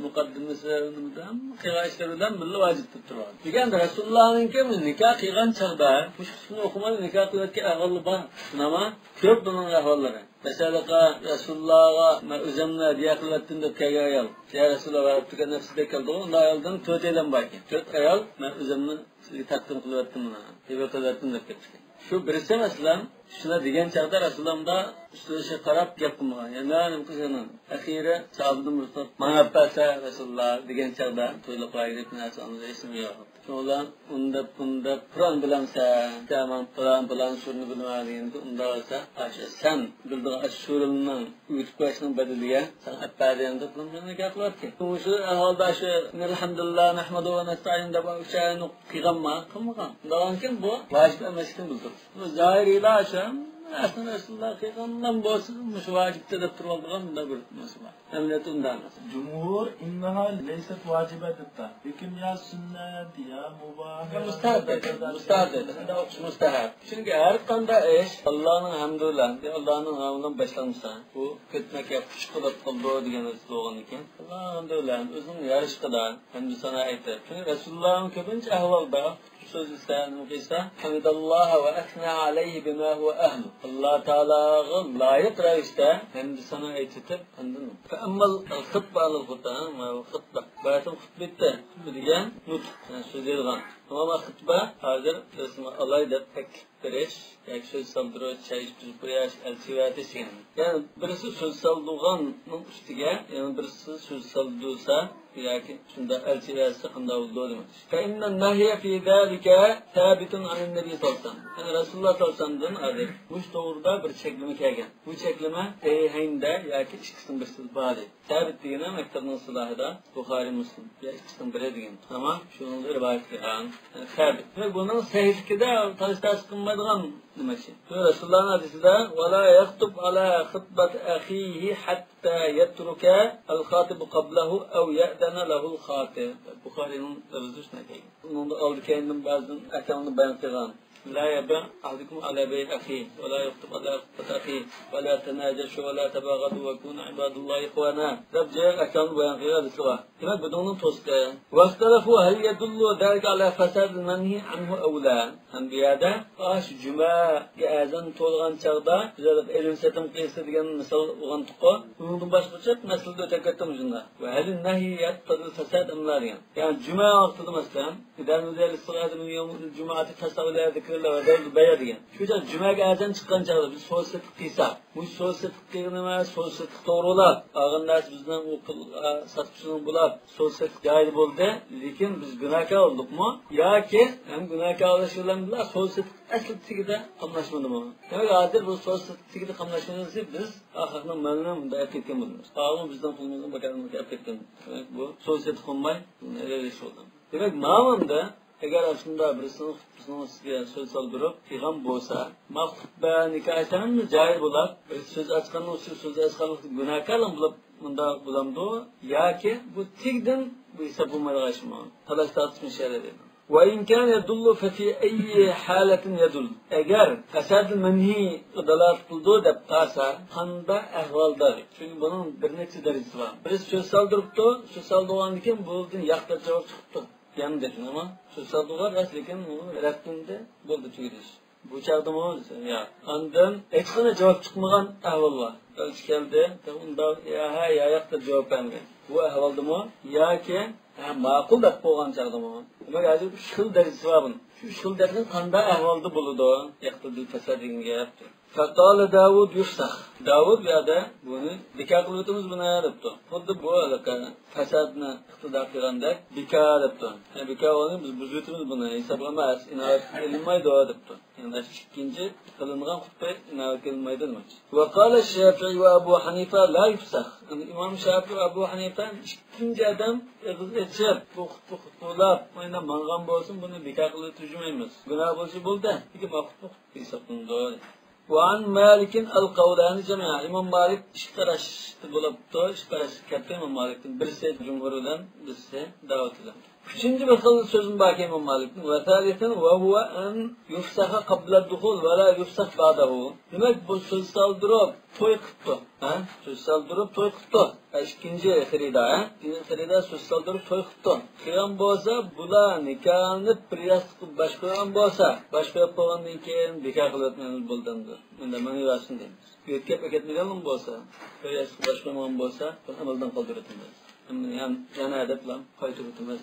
مۇقەددىمىسى، ھەممە قىلغان ئىشلىرى بىلەن بىللە ۋاجىپ دەپ تۇرۇۋالغان. دېگەندە رەسۇلۇللانىڭكى نىكاھ قىلغان چاغدا مۇشۇ خۇتبىنى ئوقۇماي نىكاھ قىلىۋەتكەن ئەھۋاللار بار. شۇنداقمۇ؟ كۆپ بۇنىڭ ئەھۋاللىرى. مەسىلەن، رەسۇلۇللاغا مەن ئۆزۈمنى ھەدىيە قىلىۋەتتىم دەپ كەلگەن ئايال. يا رەسۇلۇللا، ۋەھەبتۇكە نەفسى دەپ كەلدىغۇ، ئۇنداق ئايالدىن تۆت ئايلام بار ئىكەن. تۆت ئايال مەن ئۆزۈمنى سىزگە تەقدىم قىلىۋەتتىم، مانا، ھەدىيە قىلىۋەتتىم دەپ كەپتىكەن. شۇ بىرسى مەسىلەن، شۇنداق دېگەن چاغدا رەسۇلۇللا ئۇندا ئۈستىلىشىگە قاراپ گەپ قىلمىغان. يەنە نېمە قىلسا، ئەخىرى ساھابىدىن بىرسى ماڭا ئەپ بەرسە رەسۇلۇللا دېگەن چاغدا تويلۇق ۋايىدە بىر نەرسە ئالمىدى، ھېچنېمە يوق. شۇنىڭ بىلەن ئۇنداپ، بۇنداپ، قۇرئان بىلەمسەن؟ دەمەن پىلان، پىلان سۈرىنى بىلىمەن دېگەندە، ئۇنداق بولسا، ئاشۇ سەن بىلىدىغان ئاشۇ سۈرىلىرنىڭ ئۆگىتىپ قويۇشنىڭ بەدىلىگە ساڭا ئەپ بەردى ئەمدى قىلىمىزنى گەپ قىلاتتى. مۇشۇ ئەھۋالدا شۇ ئەلھەمدۇلىللا نەھمەدۇ ۋە نەستەئىن دەپ ئۈچ ئايەتنى قىلغانما؟ قىلمىغان. قىلغانكىن بۇ ۋاجىپ ئەمەسلىكىنى بىلدۈرىدۇ. بۇ زاھىرىيلار شۇ ھەممە نەرسىنى رەسۇلۇللا قىلغانلا بولسا مۇشۇ ۋاجىپتە دەپ تۇرۇۋالىدىغان مۇنداق بىر نەرسە بار. ئەمەلىيەتتە ئۇنداق ئەمەس. جۇمھۇر إنها ليست واجبة دەپتۇ. لېكىن يا سۈننەت، يا مۇباھ، يا مۇستەھەب دەيدۇ. مۇستەھەب دەيدۇ. ئۇنداق ئوقۇش مۇستەھەب. چۈنكى ھەر قانداق ئىش ئاللانىڭ ھەمدى بىلەن، ئاللانىڭ ھەمدى بىلەن باشلانمىسا، بۇ كۆتمەك يا پۇچۇق قىلىپ قالىدۇ دېگەن نەرسە بولغاندىكىن، ئاللانىڭ ھەمدى بىلەن ئۆزىنىڭ يارىشىقىدا ھەمدۇ سانا ئېيتىپ. چۈنكى رەسۇلۇللانىڭ كۆپىنچە ئەھۋالدا سۆزلىسە، نېمە قىلسا، حمد الله وأثنى عليه بما هو أهله. ئاللا تائالاغا لايىق رەۋىشتە ھەمدۇ سانا ئېيتىپ، ئاندىن فأما الخطبة، ئەمما خۇتبە، خۇتبە. باياتىن خۇتبە ئېيتتى. خۇتبە دېگەن نۇتۇق، يەنى سۆزلەيدىغان. ئەمما خۇتبە ھازىر بىرسىنى ئالاي دەپ تەكلىپ بېرىش ياكى سۆز سالدۇرۇش، چاي ئىچكۈزۈپ قويۇش، ئەلچى ئەۋەتىش دېگەن. يەنى بىرسى سۆز سالدۇرغاننىڭ ئۈستىگە يەنە بىرسى سۆز سالدۇرسا ياكى شۇنداق ئەلچى ئەۋەتسە قانداق بولىدۇ دېمەكچى. فإن النهي في ذلك ثابت عن النبي صلى الله عليه وسلم. يەنى رەسۇلۇللا سەللەللاھۇ ئەلەيھى ۋەسەللەمدىن ھازىر مۇشۇ توغرىدا بىر چەكلىمە كەلگەن. بۇ چەكلىمە سەھىھەيندە ياكى ئىككىسىنىڭ بىرسىدە بار دەيدۇ. سابىت دېگىنى مەكتەپنىڭ ئىستىلاھىدا بۇخارىي، مۇسلىم يا ئىككىسىنىڭ بىرى دېگەن. تامام، شۇنىڭدا رىۋايەت قىلغان. يەنى سابىت. دېمەك، بۇنىڭ سەھىھلىكىدە تالاش تارتىش قىلمايدىغان دېمەكچى. شۇ رەسۇلۇللانىڭ ھەدىسىدە، ولا يخطب على خطبة أخيه حتى يترك الخاطب قبله أو يأذن له الخاطب. بۇخارىينىڭ لەپزىدە شۇنداق كەلگەن. ئۇنىڭدا ئالدى كەينىدىن بەزىدىن ئەھكامنى بايان قىلغان. لا يبع أحدكم على بيع أخيه، ولا يخطب على خطبة أخيه، ولا تناجشوا ولا تباغضوا وكونوا عباد الله إخوانا دەپ جاياق ئەھكامنى بايان قىلغان ھەدىسى بار. دېمەك، بۇنىڭنىڭ توسۇقى. واختلفوا هل يدل ذلك على فساد المنهي عنه أو لا. ھەم بۇ يەردە ئاشۇ جۈمەگە ئەزان توۋلىغان چاغدا بىز ئېلىم سېتىم قىلسا دېگەن مىسال ئۇرغانتۇققۇ. ئۇنىڭدىن باشقىچە مەسىلىدە ئۆتۈپ كەتتىمۇ شۇنداق. وهل النهي يقتضي الفساد أم لا دېگەن. يەنى جۈمە ۋاقتىدا مەسىلەن، إذا نودي للصلاة من يوم الجمعة فاسعوا إلى ذكر الله وذروا البيع دېگەن. شۇ چاغ جۈمەگە ئەزان چىققان چاغدا بىز سودا سېتىق قىلساق، مۇشۇ سودا سېتىق قىلغىنى ۋە سودا سېتىق توغرىلاپ ئالغان نەرسە بىزنىڭ ئۇ پۇل، ئا، ساتقۇچىنىڭ بولۇپ، سودا سېتىق جايىدا بولدى، لېكىن بىز گۇناھكار بولدۇقمۇ؟ ياكى ھەم گۇناھكار بولۇش بىلەن بىللە سودا سېتىق ئەسلى تېگىدە قاملاشمىدىمۇ؟ دېمەك، ھازىر بۇ سودا سېتىق تېگىدە قاملاشمىدى دېسە، بىز ئاخىرىنىڭ مالىنى مۇنداق ئەپ كەتكەن بولىمىز. ئاغۇ بىزنىڭ پۇلىمىزنى بىكارلىققا ئەپ كەتكەن. دېمەك، بۇ سودا سېتىق بولماي، بۇنى ئېلىۋېلىش بولدى. دېمەك، ماۋۇندا ئەگەر ئاشۇنداق بىرسىنىڭ خۇتبىسىنىڭ ئۈستىگە سۆز سالدۇرۇپ قىلغان بولسا، ما خۇتبە نىكاھ ئېيتساڭمۇ جائىز بولا. بىر سۆز ئاچقاننىڭ ئۈستىگە سۆز ئاچقانلىق گۇناھكارلىق بولۇپ مۇنداق بولامدۇ؟ ياكى بۇ تېگىدىن بۇ ھېساب بولمايدىغان ئىشمۇ؟ تالاش تارتىشمۇ شەرت ئىدى. وإن كان يدل ففي أي حالة يدل. ئەگەر فەساد مەنھىي دالالەت قىلىدۇ دەپ قارىسا، قانداق ئەھۋالدا؟ چۈنكى بۇنىڭ بىر نەچچە دەرىجىسى بار. بىرسى سۆز سالدۇرۇپتۇ، سۆز سالدۇرغاندىن كېيىن بۇدىن ياق دەپ جاۋاب چىقىپتۇ. يەنە دەپ نېمە؟ سۆز سالدۇرغان راست، لېكىن ئۇ رەت قىلىندى، بولدى، تۈگىدى ئىش. بۇ چاغدىمۇ؟ ياق. ئاندىن ھېچقانداق جاۋاب چىقمىغان ئەھۋال بار. ئەلچى كەلدى، ئۇنداق يا ھە، يا ياق دەپ جاۋاب بەرمىگەن. بۇ ئەھۋالدىمۇ ياكى ھە، ماقۇل دەپ قويغان چاغدىمۇ؟ دېمەك، ھازىر ئۈچ خىل دەرىجىسى بار بۇنىڭ. شۇ ئۈچ خىل دەرىجىنىڭ قانداق ئەھۋالدا بولىدۇ؟ يەقتۇدۇل پەساد دېگەن گەپتۇر. فقال داود يفسخ. داۋۇد بۇ يەردە بۇنى بىكار قىلىۋېتىمىز بۇنى دەپتۇ. خۇددى بۇ ھېلىقى پەسادنى ئىقتىدا قىلغاندەك بىكار دەپتۇ. يەنى بىكار بولغاننى بىز بۇزۇۋېتىمىز بۇنى. ھېسابقا ئەمەس، ئىناۋەتكە ئېلىنمايدۇ دەپتۇ. يەنى ئىككىنچى قىلىنغان خۇتبە ئىناۋەتكە ئېلىنمايدۇ دېمەكچى. وقال الشافعي وأبو حنيفة لا يفسخ. يەنى ئىمام شافىئى ۋە ئەبۇ ھەنىفە ئىككىنچى ئادەم ئېغىز ئېچىپ، بۇ خۇتبە خۇتبىلاپ، مانا ماڭغان بولسۇن، بۇنى بىكار قىلىپ تۇرمايمىز. گۇناھ بولسا بولدى، لېكىن ما خۇتبە خۇتبە ھېسابلىنىدۇ. وعن مالك القولان جميعا. ئىمام مالىك ئىككى قاراشتا بولۇپتۇ، ئىككى قاراشقا كەپتۇ ئىمام مالىكتىن. بىرسى جۇمھۇر بىلەن، بىرسى داۋۇد بىلەن. ئۈچىنچى بىر خىل سۆزمۇ باركەن ئىمام مالىكنىڭ. وثالثا وهو أن يفسخ قبل الدخول ولا يفسخ بعده. دېمەك، بۇ سۆز سالدۇرۇپ توي قىپتۇ. ھە؟ سۆز سالدۇرۇپ توي قىپتۇ. ھە، ئىككىنچى خېرىدار، ھە؟ ئىككىنچى خېرىدار سۆز سالدۇرۇپ توي قىپتۇ. قىلغان بولسا، بۇلار نىكاھلىنىپ بىر ياستۇققا باش قويغان بولسا، باش قويۇپ بولغاندىن كېيىن بىكار قىلىۋەتمەيمىز بولدىمدۇ؟ ئەمدى ماڭا يۈرسۇن دەيمىز. يۆتكەپ ئەكەتمىگەن بولسا، بىر ياستۇققا باش قويمىغان بولسا، بۇنى ئەمەلدىن قالدۇرۇۋېتىمىز. ئەمدى يەنە، يەنە دەپلا قايتۇرۇۋېتىمىز.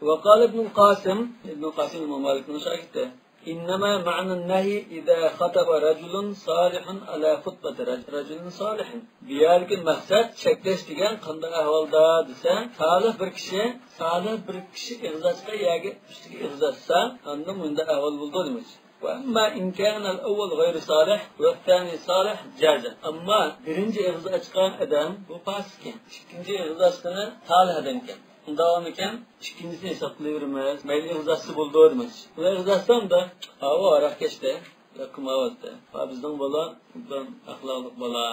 وقال ابن القاسم، ئىبن قاسىم ئىمام مالىكنىڭ شاگىرتى. إنما معنى النهي إذا خطب رجل صالح على خطبة رج-، رجل صالح. بۇ يەردىكى مەقسەت، چەكلەش دېگەن قانداق ئەھۋالدا دېسە، سالىھ بىر كىشى، سالىھ بىر كىشى ئېغىز ئاچقان يەرگە ئۈستىگە ئېغىز ئاچسا، ئاندىن مۇنداق ئەھۋال بولىدۇ دېمەكچى. وأما إن كان الأول غير صالح والثاني صالح جاز. ئەمما بىرىنچى ئېغىز ئاچقان ئادەم بۇ پاسىق ئىكەن. ئىككىنچى ئېغىز ئاچقىنى سالىھ ئادەم ئىكەن. ئۇنداق بولغاندىكىن، ئىككىنچىسىنى ھېساب قىلىۋېرىمىز. مەيلى ئېغىز ئاچسا بولىدۇ دېمەكچى. ئۇنى ئېغىز ئاچسام دا، ئاۋۇ ھاراق كەچتى، ياققىماۋاتتى. ھا، بىزنىڭ بالا بىر ئەخلاقلىق بالا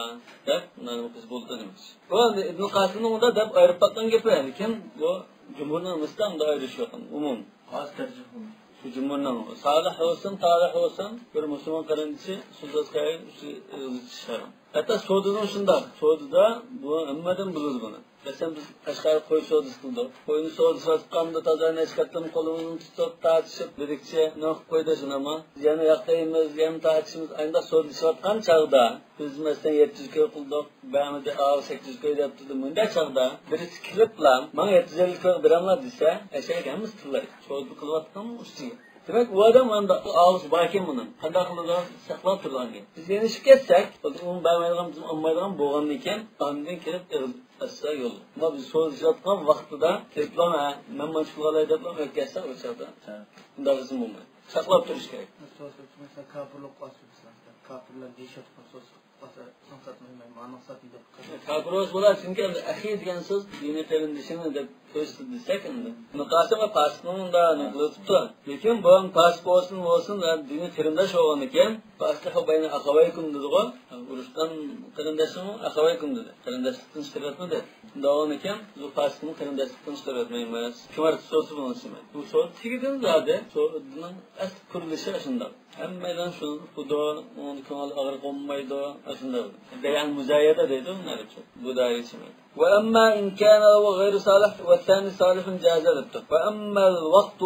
دەپ، ئۇنى قىلسا بولىدۇ دېمەكچى. بۇ ئەمدى ئىبن قاسىمنىڭ ئۇنداق دەپ ئايرىپ باققان گېپى، لېكىن بۇ جۇمھۇرنىڭ ئىسلام ئۇنداق ئايرىش يوق. ئومۇمەن. ھازىر تەرجىمە قىلىڭ. شۇ جۇمھۇرنىڭ سالىھ بولسۇن، تالىھ بولسۇن، بىر مۇسۇلمان قېرىندىشى سودىسىغا ئېغىز ئېچىش ھارام. ھەتتا سودىنىڭ شۇنداق. سودىدا بۇ ھەممىدىن بىلىدۇ بۇنى. مەسىلەن، بىز قەشقەردە قوي سودىسى قىلدۇق. قوينى سودىسى ساتقاندا تازا نەچچە قېتىم قولىمىزنى تۇتۇپ، تارتىشىپ، بىرىكچە نېمە قىلىپ قويدى شۇنداقمۇ؟ يەنە ياقلايمىز، يەنە تارتىشىمىز. ئاينداق سودىلىشىۋاتقان چاغدا بىز، مەسىلەن، يەتتە يۈز كوي قىلدۇق، بەرمىدى، ئاۋۇ سەككىز يۈز كوي دەپتۇ. مۇنداق چاغدا بىرسى كېلىپلا، ماڭا يەتتە يۈز ئەللىك كوي بېرىڭلار دېسە، ئەشەگە ھەممىسى تىللايدۇ. سودا قىلىۋاتقانمۇ ئۈستىگە. دېمەك، ئۇ ئادەم ئاندا ئاۋۇسى باركەن بۇنىڭ. قانداق قىلىدۇ؟ ساقلاپ تۇرىدىغان گەپ. بىز يېنىشىپ كەتسەك، ئۇمۇ بەرمەيدىغان، بىز ئالمايدىغان بولغاندىن كېيىن، ئاندىن كېلىپ ئېغىز ئاچسا يول. ئەمما بىز سودىلىشىۋاتقان ۋاقتىدا كېلىپلا، ھە، مەن مانچە پۇل ئالاي دەپلا ئۆتكەزسە ئۇ چاغدا. ھە. ئۇنداق قىلسا بولمايدۇ. ساقلاپ تۇرۇش كېرەك. مەسىلەن، كاپىرلار دېيىشىۋاتقان سۆز. كاپىرلار دېيىشىۋاتقان سۆز. ئاساسەن، ساتمايمەن، مانا ساتمايدۇ. كاپىر بولسا بولار، چۈنكى ئەمدى ئەخى دېگەن سۆز دىنىي قېرىندىشىڭنى دەپ كۆرسىتىدۇ دېسەك ئەمدى. ئىبن قاسىم ۋە پاسىقنىڭ مۇنداق نەقىل قىلىپتۇ. لېكىن بۇ پاسىق بولسۇن، بولسۇن، دىنىي قېرىنداش بولغاندىكىن، فأصلحوا بين أخويكم دېدىغۇ. ئۇرۇشقان قېرىنداشنىڭ أخويكم دېدى. قېرىنداشلىقتىن چىقىرىۋەتمىدى. شۇنداق بولغاندىكىن، بۇ پاسىقنى قېرىنداشلىقتىن چىقىرىۋەتمەيمىز. كىم ئارتۇق سورىسا بۇنىڭ ئۈچۈن. بۇ سودا تېگىدىن زادى، سودىنىڭ ئەسلى قۇرۇلۇشى ئاشۇنداق. ھەممەيلەن شۇنى ئۇقىدۇ، ئۇنىڭدا كۆڭۈل ئاغرىق بولمايدۇ، ئاشۇنداق. بەيئەن مۇزايەدە دەيدۇ ئۇنى ئەرەبچە. بۇ دائىرە ئىچىدە. وأما إن كان الأول غير صالح والثاني صالح جاز دەپتۇ. وأما الوقت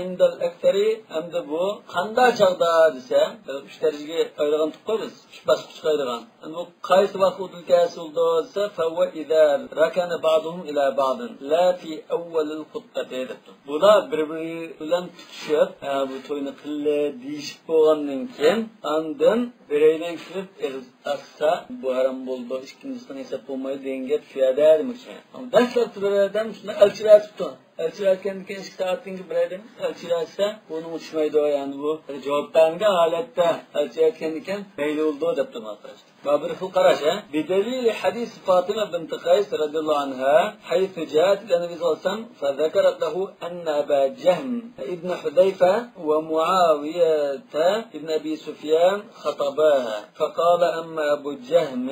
عند الأكثر، ئەمدى بۇ قانداق چاغدا دېسە، ئۈچ دەرىجىگە ئايرىغان تۇققۇ بىز. ئۈچ باسقۇچقا ئايرىغان. ئەمدى بۇ قايسى ۋاقىت ئۇدۇل كەلسە بولىدۇ دېسە، فهو إذا ركن بعضهم إلى بعض لا في أول الخطبة دەپتۇ. بۇلار بىر-بىرى بىلەن پۈتۈشۈپ، ھە، بۇ توينى قىللى دېيىشىپ بولغاندىن كېيىن، ئاندىن بىرەيلەن كىرىپ ئېغىز ئاچسا، بۇ ھارام بولىدۇ، ئىككىنچىسىنىڭ ھېساب بولمايدۇ دېگەن گەپ شۇ يەردە دېمەكچى. دەسلەپتە بىر ئادەم شۇنداق ئەلچى بېرىپتۇ. ئەلچى ئەۋەتكەندىن كېيىن ئىككى سائەتتىن كېيىن بىرەيدىن ئەلچى ئەۋەتسە، بۇنىڭغا چۈشمەيدۇ، يەنى بۇ جاۋاب بەرمىگەن ھالەتتە ئەلچى ئەۋەتكەندىن كېيىن مەيلى بولىدۇ دەپتۇ ماڭا قاراشتى. بۇ بىر خىل قاراش، ھە؟ بدليل حديث فاطمة بنت قيس رضي الله عنها حيث جاءت إلى النبي صلى الله عليه وسلم فذكرت له أن أبا جهم ابن حذيفة ومعاوية ابن أبي سفيان خطباها فقال: أما أبو جهم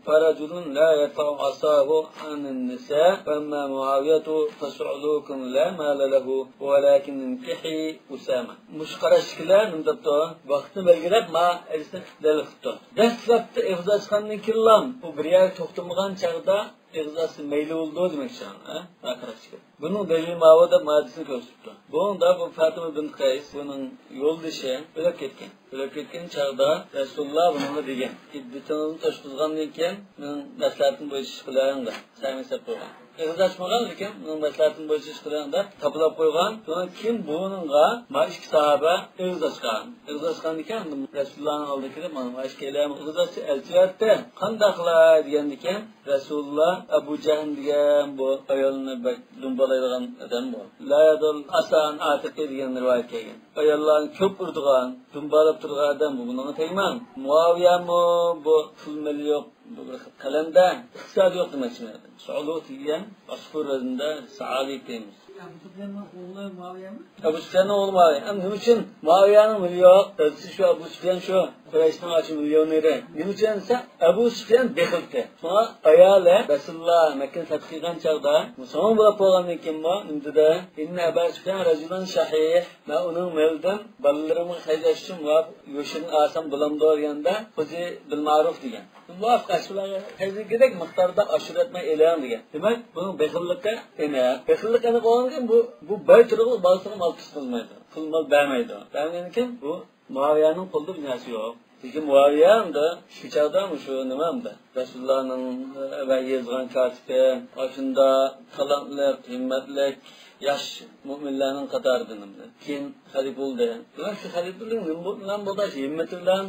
فرجل لا يرفع عصاه عن النساء، وأما معاوية فصعلوك لا مال له، ولكن انكحي أسامة. مۇشۇ قاراشتىكىلەر نېمە دەپتۇ؟ ۋاقىتنى بەلگىلەپ، ما ئەلچىسىنى دەل قىپتۇ. دەسلەپتە ئېغىز ئاچقاندىن كېيىنلا ئۇ بىر يەرگە توختىمىغان چاغدا ئېغىز ئاچسا مەيلى بولىدۇ دېمەكچى، ھە؟ ھە، قاراشتىكى. بۇنىڭ دەلىلى ماۋۇ دەپ ماددىسىنى كۆرسىتىپتۇ. بۇنىڭدا بۇ فاتىمە بىنت قەيس، بۇنىڭ يولدىشى ئۆلۈپ كەتكەن. ئۆلۈپ كەتكەن چاغدا رەسۇلۇللا بۇنىڭغا دېگەن، ئىددىتىڭىزنى توشقۇزغاندىن كېيىن مېنىڭ مەسلىھەتىم بويىچە ئىش قىلىڭ دەپ سەمىي سەپ قويغان. ئېغىز ئاچمىغان، لېكىن مېنىڭ مەسلىھەتىم بويىچە ئىش قىلىڭ دەپ تاپىلاپ قويغان. شۇنىڭ كېيىن بۇنىڭغا ما ئىككى ساھابە ئېغىز ئاچقان. ئېغىز ئاچقاندىن كېيىن رەسۇلۇللانىڭ ئالدىغا كېلىپ، مانا ما ئىككىيلەن ئېغىز ئاچتى، ئەلچى ئەۋەتتى. قانداق قىلاي دېگەندىكىن، رەسۇلۇللا ئەبۇ جەھل دېگەن بۇ ئايالنى بەك دۇمبالايدىغان ئادەم بۇ. لا يضع العصا عن عاتقه دېگەن رىۋايەت كەلگەن. ئاياللارنى كۆپ ئۇرىدىغان، دۇمبالاپ تۇرىدىغان ئادەم بۇ، بۇنىڭغا تەگمەڭ. مۇئاۋىيەمۇ بۇ پۇل مېلى يوق، بۇ بىر خىل قەلەمدە، ئىقتىسادى يوق دېمەكچىمەن. سۇلۇت دېگەن ئاشۇ ۋەزىندە سائالىك دەيمىز. ئەبۇ سۇفياننىڭ ئوغلى مۇئاۋىيەمۇ؟ ئەبۇ سۇفياننىڭ ئوغلى مۇئاۋىيە. ئەمدى نېمە ئۈچۈن مۇئاۋىيەنىڭ مېلى يوق؟ دادىسى شۇ ئەبۇ سۇفيان شۇ. قۇرەيشنىڭ ئاشۇ مىليونېرى. نېمە ئۈچۈن دېسە، ئەبۇ سۇفيان بېخىلكەن. شۇڭا ئايالى رەسۇلۇللا مەككىنى فەتھ قىلغان چاغدا، مۇسۇلمان بولۇپ بولغاندىن كېيىنمۇ نېمە دېدى؟ إن أبا سفيان رجل شحيح. مەن ئۇنىڭ مېلىدىن بالىلىرىمغا خەجلەش ئۈچۈن مۇۋاپىق يوشۇرۇن ئالسام بولامدۇ دېگەندە، خۇزى بىل مەئرۇف دېگەن. مۇۋاپىق ئاشۇلارغا خەجلىگۈدەك مىقداردا ئاشۇرۇۋەتمەي ئېلىڭ دېگەن. دېمەك، بۇنىڭ بېخىللىقى ئېنىق. بېخىللىق ئېنىق بولغاندىن كېيىن بۇ، بۇ باي تۇرۇقلۇق بالىسىغا مال پۇت قىلمايدۇ. پۇل مال بەرمەيدۇ. بەرمىگەندىن كېيىن بۇ مۇئاۋىيەنىڭ قولىدا بىر نەرسە يوق. لېكىن مۇئاۋىيە ئەمدى شۇ چاغدا مۇشۇ نېمە ئەمدى رەسۇلۇللانىڭ، ئە، يېزىغان كاتىپى، ئاشۇنداق تالانتلىق، ھىممەتلىك ياش مۆمىنلەرنىڭ قاتارىدىن ئەمدى. كېيىن خەلىپە بولدى. دېمەك، شۇ خەلىپىلىك نېمە بىلەن بولدى؟ ھىممىتى بىلەن،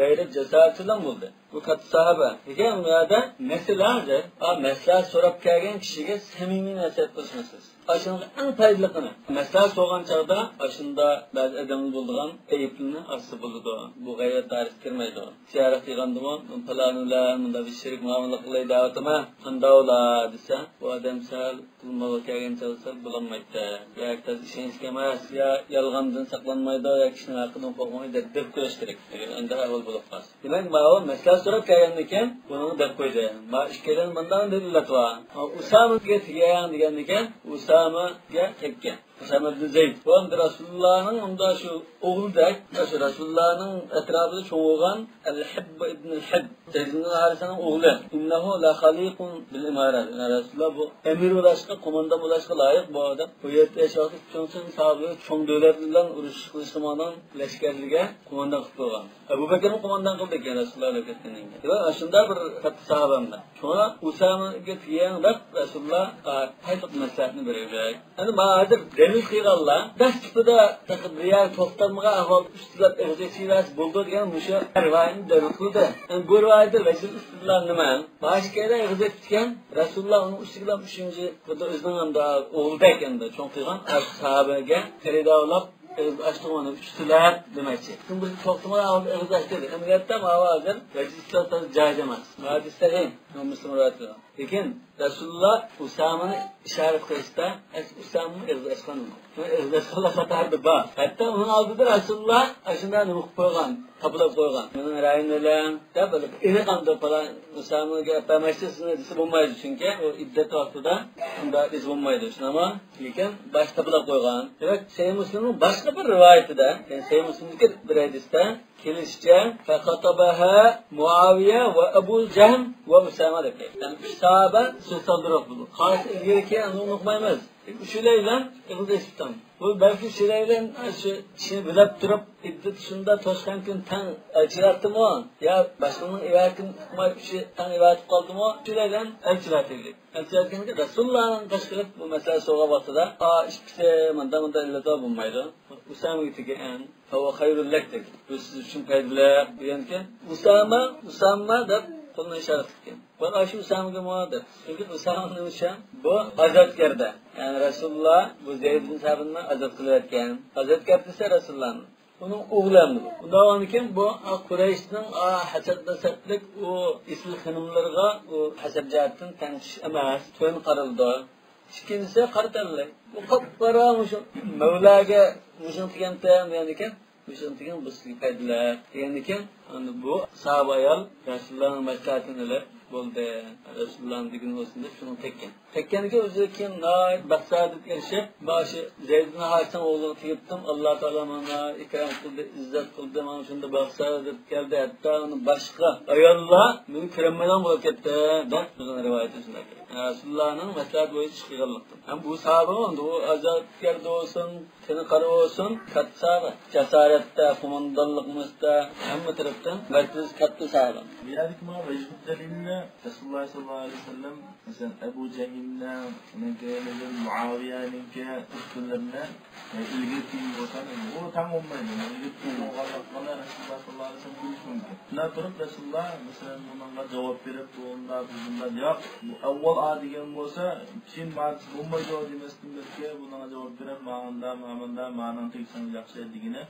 غەيرەت، جاسارىتى بىلەن بولدى. بۇ كاتتا ساھابە. لېكىن بۇ يەردە مەسىلە ھازىر، ئا، مەسلىھەت سوراپ كەلگەن كىشىگە سەمىمىي نەسىھەت قىلىش مەسىلىسى. ئاشۇنىڭ ئەڭ پايدىلىقىنى. مەسىلەت سورىغان چاغدا ئاشۇندا بەزى ئادەمدە بولىدىغان ئەيىبلىرىنى ئاچسا بولىدۇ. بۇ غەيۋەت دائىرىسىگە كىرمەيدۇ. زىيارەت قىلغاندىمۇ، پالانىلەر مۇنداق بىر شېرىك مۇئامىلە قىلاي دەۋاتىمەن، قانداق بولا دېسە، بۇ ئادەم سەل پۇل مالغا كەلگەن چاغدا سەل بولالمايتتى. ياكى تازا ئىشەنچلىك ئەمەس، يا يالغاندىن ساقلانمايدۇ، يا كىشىنىڭ ھەققىدىن قورقمايدۇ دەپ، دەپ قويۇش كېرەك. ئەگەر ئەنداق ئەھۋال بولۇپ قالسا. دېمەك، ماۋۇ مەسىلە سوراپ كەلگەندىكىن، بۇنىڭغا دەپ قويدى. ما ئىككىيلەن مۇنداق دەلىللەر بار. ئۇسامىگە تېگەڭ دېگەندىكىن، ئۇسامىگە تەگكەن. ئۇسامە ئىبن زەيد. بۇ ئەمدى رەسۇلۇللانىڭ ئۇندا شۇ ئوغلىدەك، شۇ رەسۇلۇللانىڭ ئەتراپىدا چوڭ بولغان ئەل-ھىبب ئىبن ھىبب. زەيد ئىبن ھارىسەنىڭ ئوغلى. إنه لخليق بالإمارة. يەنى رەسۇلۇللا بۇ ئەمىر بولۇشقا، قوماندان بولۇشقا لايىق بۇ ئادەم. بۇ يەتتە ياش ۋاقتىدا چوڭ، چوڭ ساھابىلەر، چوڭ دۆلەتلەر بىلەن ئۇرۇشۇشقا ماڭغان لەشكەرلىرىگە قوماندان قىلىپ قويغان. ئەبۇ بەكرنى قوماندان قىلدى كېيىن رەسۇلۇللا ئۆلۈپ كەتكەندىن كېيىن. ۋە ئاشۇنداق بىر كاتتا ساھابەمدە. شۇڭا ئۇسامىگە تېگەڭ دەپ رەسۇلۇللا، ئا، پايدىلىق مەسلىھەتنى بېرىۋېرەي. ئەمدى مانا ھازىر دەلىل قىلغانلار دەسلىپىدە تېخى بىر يەر توختالمىغان ئەھۋالدا ئۈستىلەپ ئېغىز ئېچىۋەرسە بولىدۇ دېگەن مۇشۇ رىۋايەتنى دەلىل قىلدى. ئەمدى بۇ رىۋايەتتە ۋەجھۇل ئىستىدلال نېمە؟ مانا شۇ يەردە ئېغىز ئېچىپتىكەن، رەسۇلۇللا ئۇنىڭ ئۈستىگە ئۈچىنچى، خۇددى ئۆزىنىڭ ئەمدى ئوغلىدەك ئەمدى چوڭ قىلغان ساھابىگە خېرىدارلاپ ئېغىز ئاچتۇرغان ئۈچ تىلەپ دېمەكچى. شۇڭا بىز توختىماي ئاغزى ئېغىز ئاچتى دېدى. ئەمەلىيەتتە ماۋۇ ھازىر ۋەجىستە جايىز ئەمەس. ھادىس سەھىھ. ئىمام مۇسلىم رىۋايەت قىلغان. لېكىن رەسۇلۇللا ئۇسامىنى ئىشارەت قىلىشتا، ئەس-، ئۇسامىمۇ ئېغىز ئاچقان. شۇڭا ئېغىز ئاچقانلار قاتارىدا بار. ھەتتا ئۇنىڭ ئالدىدا رەسۇلۇللا ئاشۇنداق نېمە قىلىپ قويغان، تاپىلاپ قويغان. مېنىڭ رايىمنى بىلەڭ دەپ، بىر ئېنىق ئاندىن پالان ئۇسامىگە ئەپەرمەيسىز سىزنى دېسە بولمايدۇ. چۈنكى ئۇ ئىددەت ۋاقتىدا ئۇنداق دېسە بولمايدۇ. شۇنداقمۇ؟ لېكىن باش تاپىلاپ قويغان. دېمەك، سەھىھ مۇسلىمنىڭ باشقا بىر رىۋايىتىدە، يەنى سەھىھ مۇسلىمدىكى بىر ھەدىستە كېلىشىچە، فخطبها معاوية وأبو جهم وأسامة دەپ كەلگەن. يەنى ئۈچ ساھابە سۆز سالدۇرۇپ بولدى. قالسا ئىلگىرى كېيىن ئۇنى ئۇقمايمىز. ئۈچىلەيلەن ئېغىز ئېچىپتىمۇ؟ بۇ بەلكى ئۈچىلەيلەن شۇ ئىشنى بىلەپ تۇرۇپ، ئىددىتى شۇنداق توشقانكىن تەڭ ئەلچىۋەتتىمۇ؟ يا باشقىنىڭ ئىۋەتىنى ئۇقماي ئۈچى تەڭ ئىۋەتىپ قالدىمۇ؟ ئۈچىلەيلەن ئەلچىۋەتتى. ئەلچىۋەتكەندىكىن رەسۇلۇللانىڭ قېشىغا كېلىپ بۇ مەسىلە سورىغان ۋاقتىدا، ئا، ئىككىسى مۇنداق مۇنداق ئىللەت بار بولمايدۇ. ئۇسامىگە تېگەن، فهو خير لك دېدى. بۇ سىز ئۈچۈن پايدىلىق دېگەنكەن. ئۇسامە، ئۇسامە دەپ قولىنى ئىشارە قىلىپكەن. ئاشۇ ئۇسامىگىمۇ دەپ. چۈنكى ئۇسامە نېمە ئۈچۈن؟ بۇ ئازادكەردە. يەنى رەسۇلۇللا بۇ زەيد ئىبن سابىتنى ئازاد قىلىۋەتكەن. ئازادكەر دېسە رەسۇلۇللانى. ئۇنىڭ ئوغلى ئەمدى بۇ. ئۇنداق بولغاندىكىن بۇ قۇرەيشنىڭ، ئا، ھەسەت-نەسەتلىك ئۇ ئېسىل خېنىملىرىغا ئۇ ھەسەب جەھەتتىن تەڭ چۈش ئەمەس، تۆۋەن قارىلىدۇ. ئىككىنچىسى قارا تەنلىك. بۇ قاپقارا مۇشۇ مەۋلاگە مۇشۇنى دېگەنتىم دېگەندىكىن، مۇشۇنى دېگەن بۇ سىزگە پايدىلىق دېگەندىكىن، ئەمدى بۇ ساھابە ئايال رەسۇلۇللانىڭ مەسلىھەتىنى ئېلىپ بولدى. رەسۇلۇللانىڭ دېگىنى بولسۇن دەپ شۇنىڭغا تەگكەن. تەگكەندىكىن ئۆزى كېيىن ناھايىتى بەخت-سائادەتكە ئېرىشىپ، مانا شۇ زەيدىبنى ھارىسنىڭ ئوغلىغا تېگىپتىم، ئاللا تائالا ماڭا ئىكرام قىلدى، ئىززەت قىلدى، ماڭا شۇنداق بەخت-سائادەت كەلدى، ھەتتا ئۇنى باشقا ئاياللار مېنى كۆرەلمەيدىغان بولۇپ كەتتى دەپ بىزنىڭ رىۋايىتىمىزدە كەلگەن. رەسۇلۇللانىڭ مەسلىھەت بويىچە ئىش قىلغانلىقتىن. ھەم بۇ ساھابە بولدى، ئۇ ئازادكەردە بولسۇن، تېنى قارا بولسۇن، كاتتا ساھابە. جاسارەتتە، قوماندانلىق نېمىسىدە، ھەممە تەرەپتىن مەرتىۋىسى كاتتا ساھابە. بۇ يەردىكى مانا ۋەجھۇ دەلىلنى رەسۇلۇللا ساللاللاھۇ ئەلەيھى ۋەسەللەم، مەسىلەن، ئەبۇ جەھىمنىڭ، ئۇنىڭ كەينىدىن مۇئاۋىيەنىڭكى ئۆكتىلىرىنى، ئە، ئىلگىرى تېگىن بولسا، ئۇ تەڭ بولمايدۇ. ئىلگىرى تېگىن بولغانلىقىنى رەسۇلۇللا ساللاللاھۇ ئەلەيھى ۋەسەللەم بىلىشى مۇمكىن. شۇنداق تۇرۇپ رەسۇلۇللا، مەسىلەن، بۇنىڭغا جاۋاب بېرىپ، بۇ ئۇنداق، بۇ بۇنداق، ياق، بۇ ئەۋۋال ئا دېگەن بولسا، كېيىن مانىسى بولمايدۇ دېمەستىن، بەلكى بۇنىڭغا جاۋاب بېرىپ، ماڭا ئۇنداق، ماڭا مۇنداق، مانىڭ تېگسەڭ ياخشى دېگىنى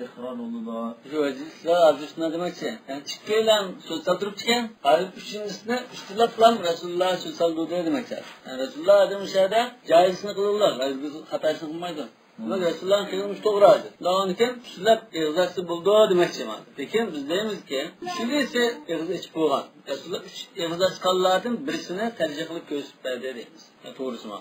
ئىقرار بولىدۇ. شۇ ھەدىسلەر ھازىر شۇنداق دېمەكچى. يەنى ئىككىيلەن سۆز سالدۇرۇپتىكەن. ھازىر ئۈچىنچىسىنى ئۈستىلەپلا رەسۇلۇللا سۆز سالدۇردى دېمەكچى. يەنى رەسۇلۇللا ھازىر مۇشۇ يەردە جائىزنى قىلىدۇ، ھەرگىز خاتاسىنى قىلمايدۇ. بۇ رەسۇلۇللانىڭ قىلمىشى توغرا ھازىر. ئۇنداقكەن ئۈستىلەپ ئېغىز ئاچسا بولىدۇ دېمەكچى مانا. لېكىن بىز دەيمىزكى، ئۈچىلىسى ئېغىز ئېچىپ بولغان. رەسۇلۇللا ئۈچ ئېغىز ئاچقانلاردىن بىرسىنى تەرجىھ قىلىپ كۆرسىتىپ بەردى دەيمىز. يا توغرىسىمۇ؟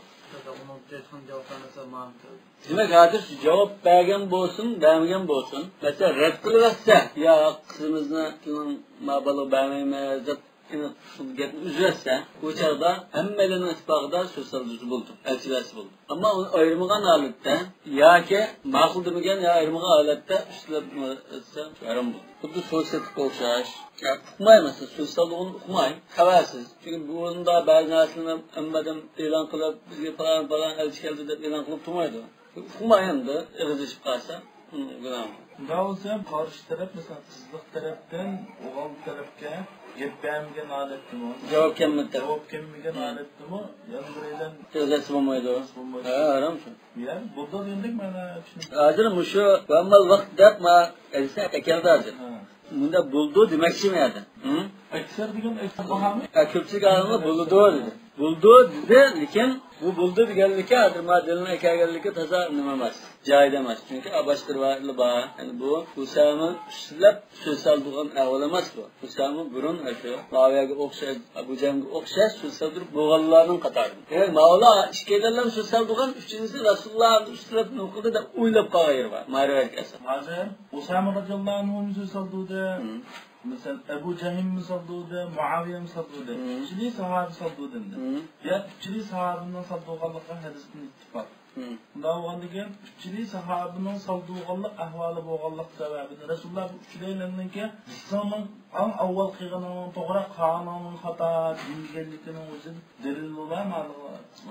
دېمەك، ھازىر شۇ جاۋاب بەرگەن بولسۇن، بەرمىگەن بولسۇن. مەسىلەن، رەت قىلىۋەتسە، يا قىزىمىزنى سېنىڭ ما بالىغا بەرمەيمىز دەپ، ئېنىق گەپنى ئۈزۈۋەتسە، ئۇ چاغدا ھەممەيلەننىڭ ئىتتىپاقىدا سۆز سالدۇرسا بولىدۇ، ئەلچىۋەتسە بولىدۇ. ئەمما ئۇنى ئايرىمىغان ھالەتتە ياكى ماقۇل دېمىگەن يا ئايرىمىغان ھالەتتە ئۈستىلەپ ئېيتسا ھارام بولىدۇ. خۇددى سۆز سېتىققا ئوخشاش. يا ئۇقماي، مەسىلەن، سۆز سالدۇرغىنى ئۇقماي، خەۋەرسىز. چۈنكى بۇندا بەزى نەرسىلەرنى ھەممىدىن ئېلان قىلىپ، بىزگە پالان، پالان ئەلچى كەلدى دەپ ئېلان قىلىپ تۇرمايدۇ. ئۇقماي ئەمدى ئېغىز ئېچىپ قالسا، ئۇنىڭ گۇناھى بار. ئۇنداق بولسا، قارشى تەرەپ، مەسىلەن، قىزلىق تەرەپتىن ئوغۇل تەرەپكە گەپ بەرمىگەن ھالەتتىمۇ؟ جاۋاب كەلمىدى. جاۋاب كەلمىگەن ھالەتتىمۇ؟ يەنە بىرەيلەن ئېغىز ئېچسا بولمايدۇ. بولمايدۇ. ھە، ھارام شۇ. يا، بولدى دېگەندەك مەنە چۈشىنىپ. ھازىر مۇشۇ ۋەمەل ۋاقىت دەپ ما ھەدىسنى ئەكەلدى ھازىر. ھە. مۇنداق بولىدۇ دېمەكچىمۇ يەردە؟ ھە؟ ئەكسەر دېگەن ئەكسەر باھامۇ؟ ھە، كۆپچىلىك ئالىملار بولىدۇ دېدى. بولىدۇ دېدى، لېكىن بۇ بولىدۇ دېگەنلىكى ھازىر ما دەلىلنى ئەكەلگەنلىكى تازا نېمە ئەمەس، جايىدا ئەمەس. چۈنكى باشقا رىۋايەتلەر بار. يەنى بۇ ئۇسامە ئۈستىلەپ سۆز سالدۇرغان ئەھۋال ئەمەس بۇ. ئۇسامە بۇرۇن ئاشۇ مۇئاۋىيەگە ئوخشاش، ئەبۇ جەھلگە ئوخشاش سۆز سالدۇرۇپ بولغانلارنىڭ قاتارىدا. دېمەك، ماۋۇلار ئىككىيلەنلا سۆز سالدۇرغان، ئۈچىنچىسى رەسۇلۇللا ئۈستىلەپ نېمە قىلدى دەپ ئويلاپ قالغان يېرى بار. ما رىۋايەتكە ئاساسەن. ھازىر ئۇسامە رەزىياللاھۇ ئەنھۇمۇ سۆز سالدۇردى. ھە. مەسىلەن، ئەبۇ جەھىممۇ سالدۇردى، مۇئاۋىيەمۇ سالدۇردى. ھە. ئۈچىلى ساھابە سالدۇردى ئەمدى. ھە. يا ئۈچىلى ساھابىنىڭ سالدۇرغانلىقى ھەدىستىن ئىتتىپاق. ھە. شۇنداق بولغاندىكىن، ئۈچىلى ساھابىنىڭ سالدۇرغانلىق ئەھۋالى بولغانلىق سەۋەبىدىن رەسۇلۇللا بۇ ئۈچىلەيلەننىڭكى سىزنىڭ ئەڭ ئاۋۋال قىلغىنىڭ توغرا، قىلغىنىڭ خاتا دېمىگەنلىكىنىڭ ئۆزىدە دەلىل بولار مانا.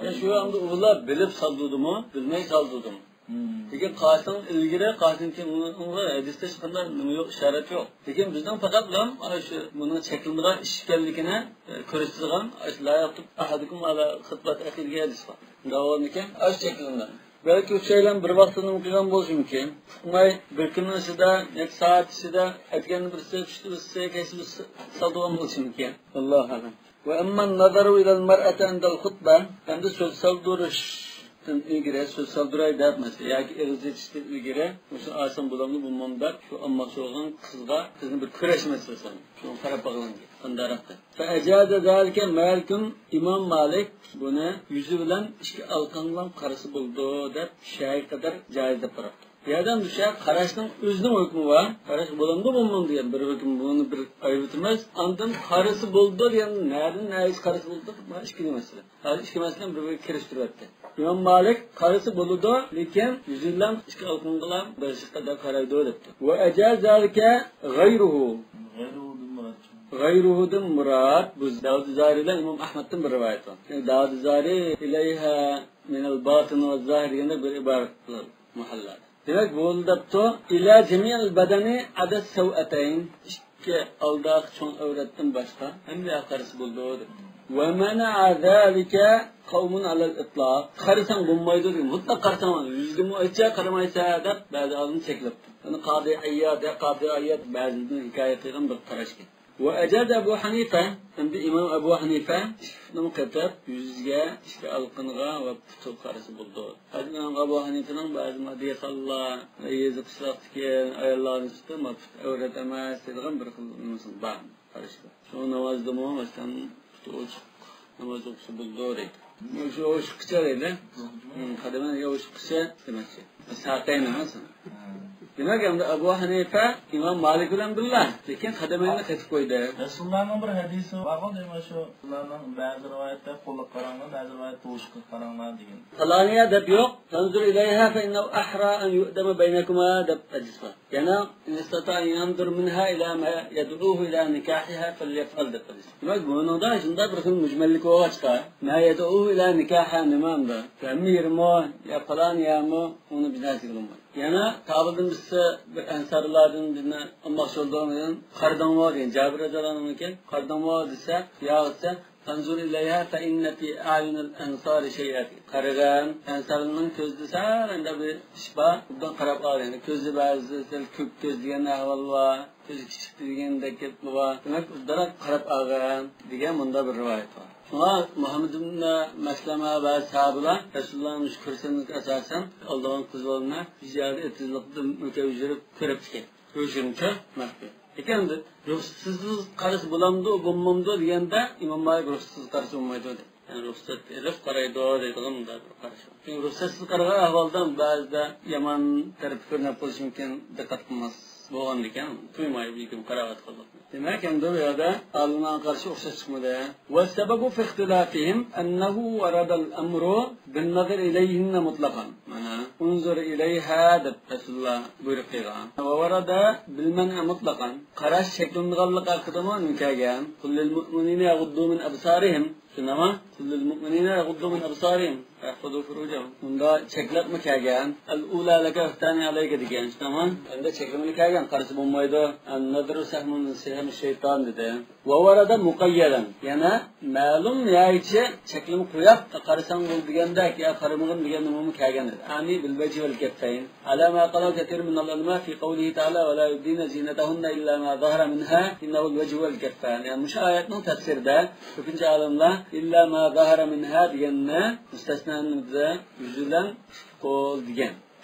يا شۇ ئەمدى ئۇلار بىلىپ سالدۇردىمۇ، بىلمەي سالدۇردىمۇ؟ ھە. لېكىن قاسىڭ ئىلگىرى، قاسىڭ كېيىن ئۇنىڭغا ھەدىستە ھېچقانداق نېمە يوق، ئىشارەت يوق. لېكىن بىزنىڭ پەقەتلا ئاشۇ بۇنىڭ چەكلىمىدە ئىش ئىكەنلىكىنى، ئە، كۆرسىتىدىغان، ئاشۇ لا يەكتۇب ئەھەدۇكۇم ئەلا خىتبەتى ئەخىھى دېگەن ھەدىس بار. شۇنداق بولغاندىكىن، ئاشۇ چەكلىمىدە. بەلكى ئۈچەيلەن بىر ۋاقىتتا نېمە قىلغان بولۇشى مۇمكىن. ئۇقماي، بىر كۈننىڭ ئىچىدە، نەچچە سائەت ئىچىدە، ئەتىگەندە بىرسى، چۈشتە بىرسى، كەچتە بىرسى سالدۇرغان بولۇشى مۇمكىن. ۋاللاھۇ ئەلەم. ۋە ئەممەن نەزەرۇ ئىلەل مەرئەتى ئىندەل خۇتبە، ئەمدى سۆز سالدۇرۇشتىن ئىلگىرى، سۆز سالدۇراي دەپ، مەسىلەن، ياكى ئېغىز ئېچىشتىن ئىلگىرى، مۇشۇ ئالسام بولامدۇ، بولمامدۇ دەپ، شۇ ئامماقچى بولغان قىزغا، قىزنى بىر كۆرۈش مەسىلىسى، شۇنىڭغا قاراپ باقىلاڭ دېگەن قانداقراق دەپ. فەئەجازە زالىكە مالىكۇم، ئىمام مالىك بۇنى يۈزى بىلەن ئىككى ئالىقىڭ بىلەن قارىسا بولىدۇ دەپ، شەيئى قەدەر جايىز دەپ قاراپتۇ. بۇ يەردە مۇشۇ قاراشنىڭ ئۆزىنىڭ ھۆكمى بار. قاراش بولامدۇ، بولمامدۇ دېگەن بىر ھۆكۈم، بۇنى بىر ئايرىۋېتىمىز. ئاندىن قارىسا بولىدۇ دېگەن، نەدىن نەگىچە قارىسا بولىدۇ؟ مانا ئىككىنچى مەسىلە. ھازىر ئىككى مەسىلىنى بىر-بىرىگە كىرىشتۈرۈۋەتتى. ئىمام مالىك قارىسا بولىدۇ، لېكىن يۈزى بىلەن ئىككى ئالىقىڭغا بىر قەدەر قارايدۇ دەپتۇ. ۋە ئەجازە زالىكە غەيرۇھۇ. غەيرۇھۇدىن مۇراد. غەيرۇھۇدىن مۇراد، بۇ داۋۇد زاھىرى بىلەن ئىمام ئەھمەدتىن بىر رىۋايەت بار. يەنى داۋۇد زاھىرى ئىلەيھا مىنەل باتىن ۋە زاھىر دېگەندە بىر ئىبارەت قىلىدۇ مۇھەللادا. دېمەك، بۇ دەپتۇ، ئىلە جەمىئىل بەدەنى ئەدەس سەۋئەتەين. ئىككى ئالدىدىكى چوڭ ئەۋرەتتىن باشقا ھەممە يەرگە قارىسا بولىدۇ، دېدى. ومنع ذلك قوم على الإطلاق. قارىساڭ بولمايدۇ، دېگەن. مۇتلەق قارىساڭ، يۈزىگىمۇ ئېيتسا قارىمايسەن، دەپ بەزى ئالىملار چەكلەپتۇ. بۇنى قادى ئىياد، قادى ئىياد بەزىدىن ھېكايە قىلغان بىر قاراشكەن. وأجاز أبو حنيفة، ئەمدى ئىمام ئەبۇ ھەنىفە ئىشىكنىمۇ قېتىپ، يۈزىگە، ئىككى ئالىقىنىغا ۋە پۇتىغا قارىسا بولىدۇ. ھازىر ئىمام ئەبۇ ھەنىفىنىڭ بەزى دېھقانلار، يېزا قىشلاقتىكى ئاياللارنىڭ ئىچىدە ما پۇت ئەۋرەت ئەمەس دەيدىغان بىر خىل نېمىسى بار، قارىشى بار. شۇ نامازدىمۇ، مەسىلەن، پۇتى ئوچۇق ناماز ئوقۇسا بولىدۇ دەيدۇ. شۇ ئوشۇققىچە دەيدۇ. قەدىمىگە ئوشۇققىچە دېمەكچى. ساقەينى مەسىلەن. دېمەك، ئەمدى ئەبۇ ھەنىفە ئىمام مالىك بىلەن بىللە، لېكىن قەدەمەينى قېتىپ قويدى. رەسۇلۇللانىڭ بىر ھەدىسى بارغۇ، دەيمەن، شۇ رەسۇلۇللانىڭ بەزى رىۋايەتتە قولىغا قاراڭلار، بەزى رىۋايەتتە توشۇققا قاراڭلار دېگەن. پالانىيە دەپ يوق. فانظر إليها فإنه أحرى أن يؤدم بينكما دەپ ھەدىس بار. يەنە إن استطاع أن ينظر منها إلى ما يدعوه إلى نكاحها فليفعل دەپ ھەدىس. دېمەك، بۇنىڭدا شۇنداق بىر خىل مۈجمەللىك بولغاچقا، ما يدعوه إلى نكاحها نېمە ئەمدى؟ ھەممە يېرىمۇ، يا پالان يەرمۇ، ئۇنى بىناسى قىلىنمايدۇ. يەنە كابۇلدىن بىرسى بىر ئەنسارلاردىن بىرنى ئالماقچى بولدۇم دېدىم. قارىدىڭمۇ دېگەن، جابىر رەزىياللاھۇ ئەنھۇكەن. قارىدىڭمۇ دېسە، ياق دېسە، فانظر إليها فإن في أعين الأنصار شيئا. قارىغىن، ئەنسارنىڭ كۆزىدە سەل ئەندە بىر ئىش بار، ئوبدان قاراپ ئال، يەنى كۆزى بەزىدە سەل كۆك كۆز دېگەن ئەھۋال بار، كۆزى كىچىك دېگەندەك گەپمۇ بار. دېمەك، ئوبدانراق قاراپ ئالغىن دېگەن مۇنداق بىر رىۋايەت بار. شۇڭا مۇھەممەد ئىبن مەسلەمە ۋە ساھابىلار رەسۇلۇللانىڭ مۇشۇ كۆرسەتمىسىگە ئاساسەن ئالىدىغان قىز بالىنى بىر يەردە ئېتىزلىقتا مۆكەپ يۈرۈپ كۆرۈپتىكەن. كۆرۈشۈنچە مەخپىي. لېكىن ئەمدى رۇخسەتسىز قارىسا بولامدۇ، بولمامدۇ دېگەندە، ئىمام مالىك رۇخسەتسىز قارىسا بولمايدۇ دەيدۇ. يەنى رۇخسەت ئېلىپ قارايدۇ دەيدىغان مۇنداق بىر قاراش بار. چۈنكى رۇخسەتسىز قارىغان ئەھۋالدا بەزىدە يامان تەرىپى كۆرۈنۈپ قېلىشى مۇمكىن، دىققەت قىلماس بولغاندىكىن، تۇيماي بەلكىم قاراۋاتقانلىقى. دېمەك، ئەمدى بۇ يەردە ئالىملارغا قارىشى ئوخشاش چىقمىدى. والسبب في اختلافهم أنه ورد الأمر بالنظر إليهن مطلقا. مانا، انظر إليها دەپ رەسۇلۇللا بۇيرۇق قىلغان. وورد بالمنع مطلقا. قاراش چەكلىنىدىغانلىقى ھەققىدىمۇ كەلگەن. قل للمؤمنين يغضوا من أبصارهم. شۇنداقمۇ؟ قل للمؤمنين يغضوا من أبصارهم ويحفظوا فروجهم. بۇندا چەكلەپمۇ كەلگەن. الأولى لك والثانية عليك دېگەن. شۇنداقمۇ؟ ئەمدى چەكلىمىلىك كەلگەن. قارىسا بولمايدۇ. النظر سهم من سهم الشيطان دېدى. وورد مقيدا. يەنە مەلۇم يەرگىچە چەكلىمە قويۇپ، قارىساڭ بولدى دېگەندەك، يا قارىمىغىن دېگەن نېمىمۇ كەلگەن ئىدى. أعني بالوجه والكفين. على ما قاله كثير من العلماء في قوله تعالى: ولا يبدين زينتهن إلا ما ظهر منها، إنه الوجه والكفان. يەنى مۇشۇ ئايەتنىڭ تەپسىرىدە كۆپىنچە ئالىملار: إلا ما ظهر منها دېگەننى مۇستەسنا، نېمىدە، يۈز بىلەن قول دېگەن.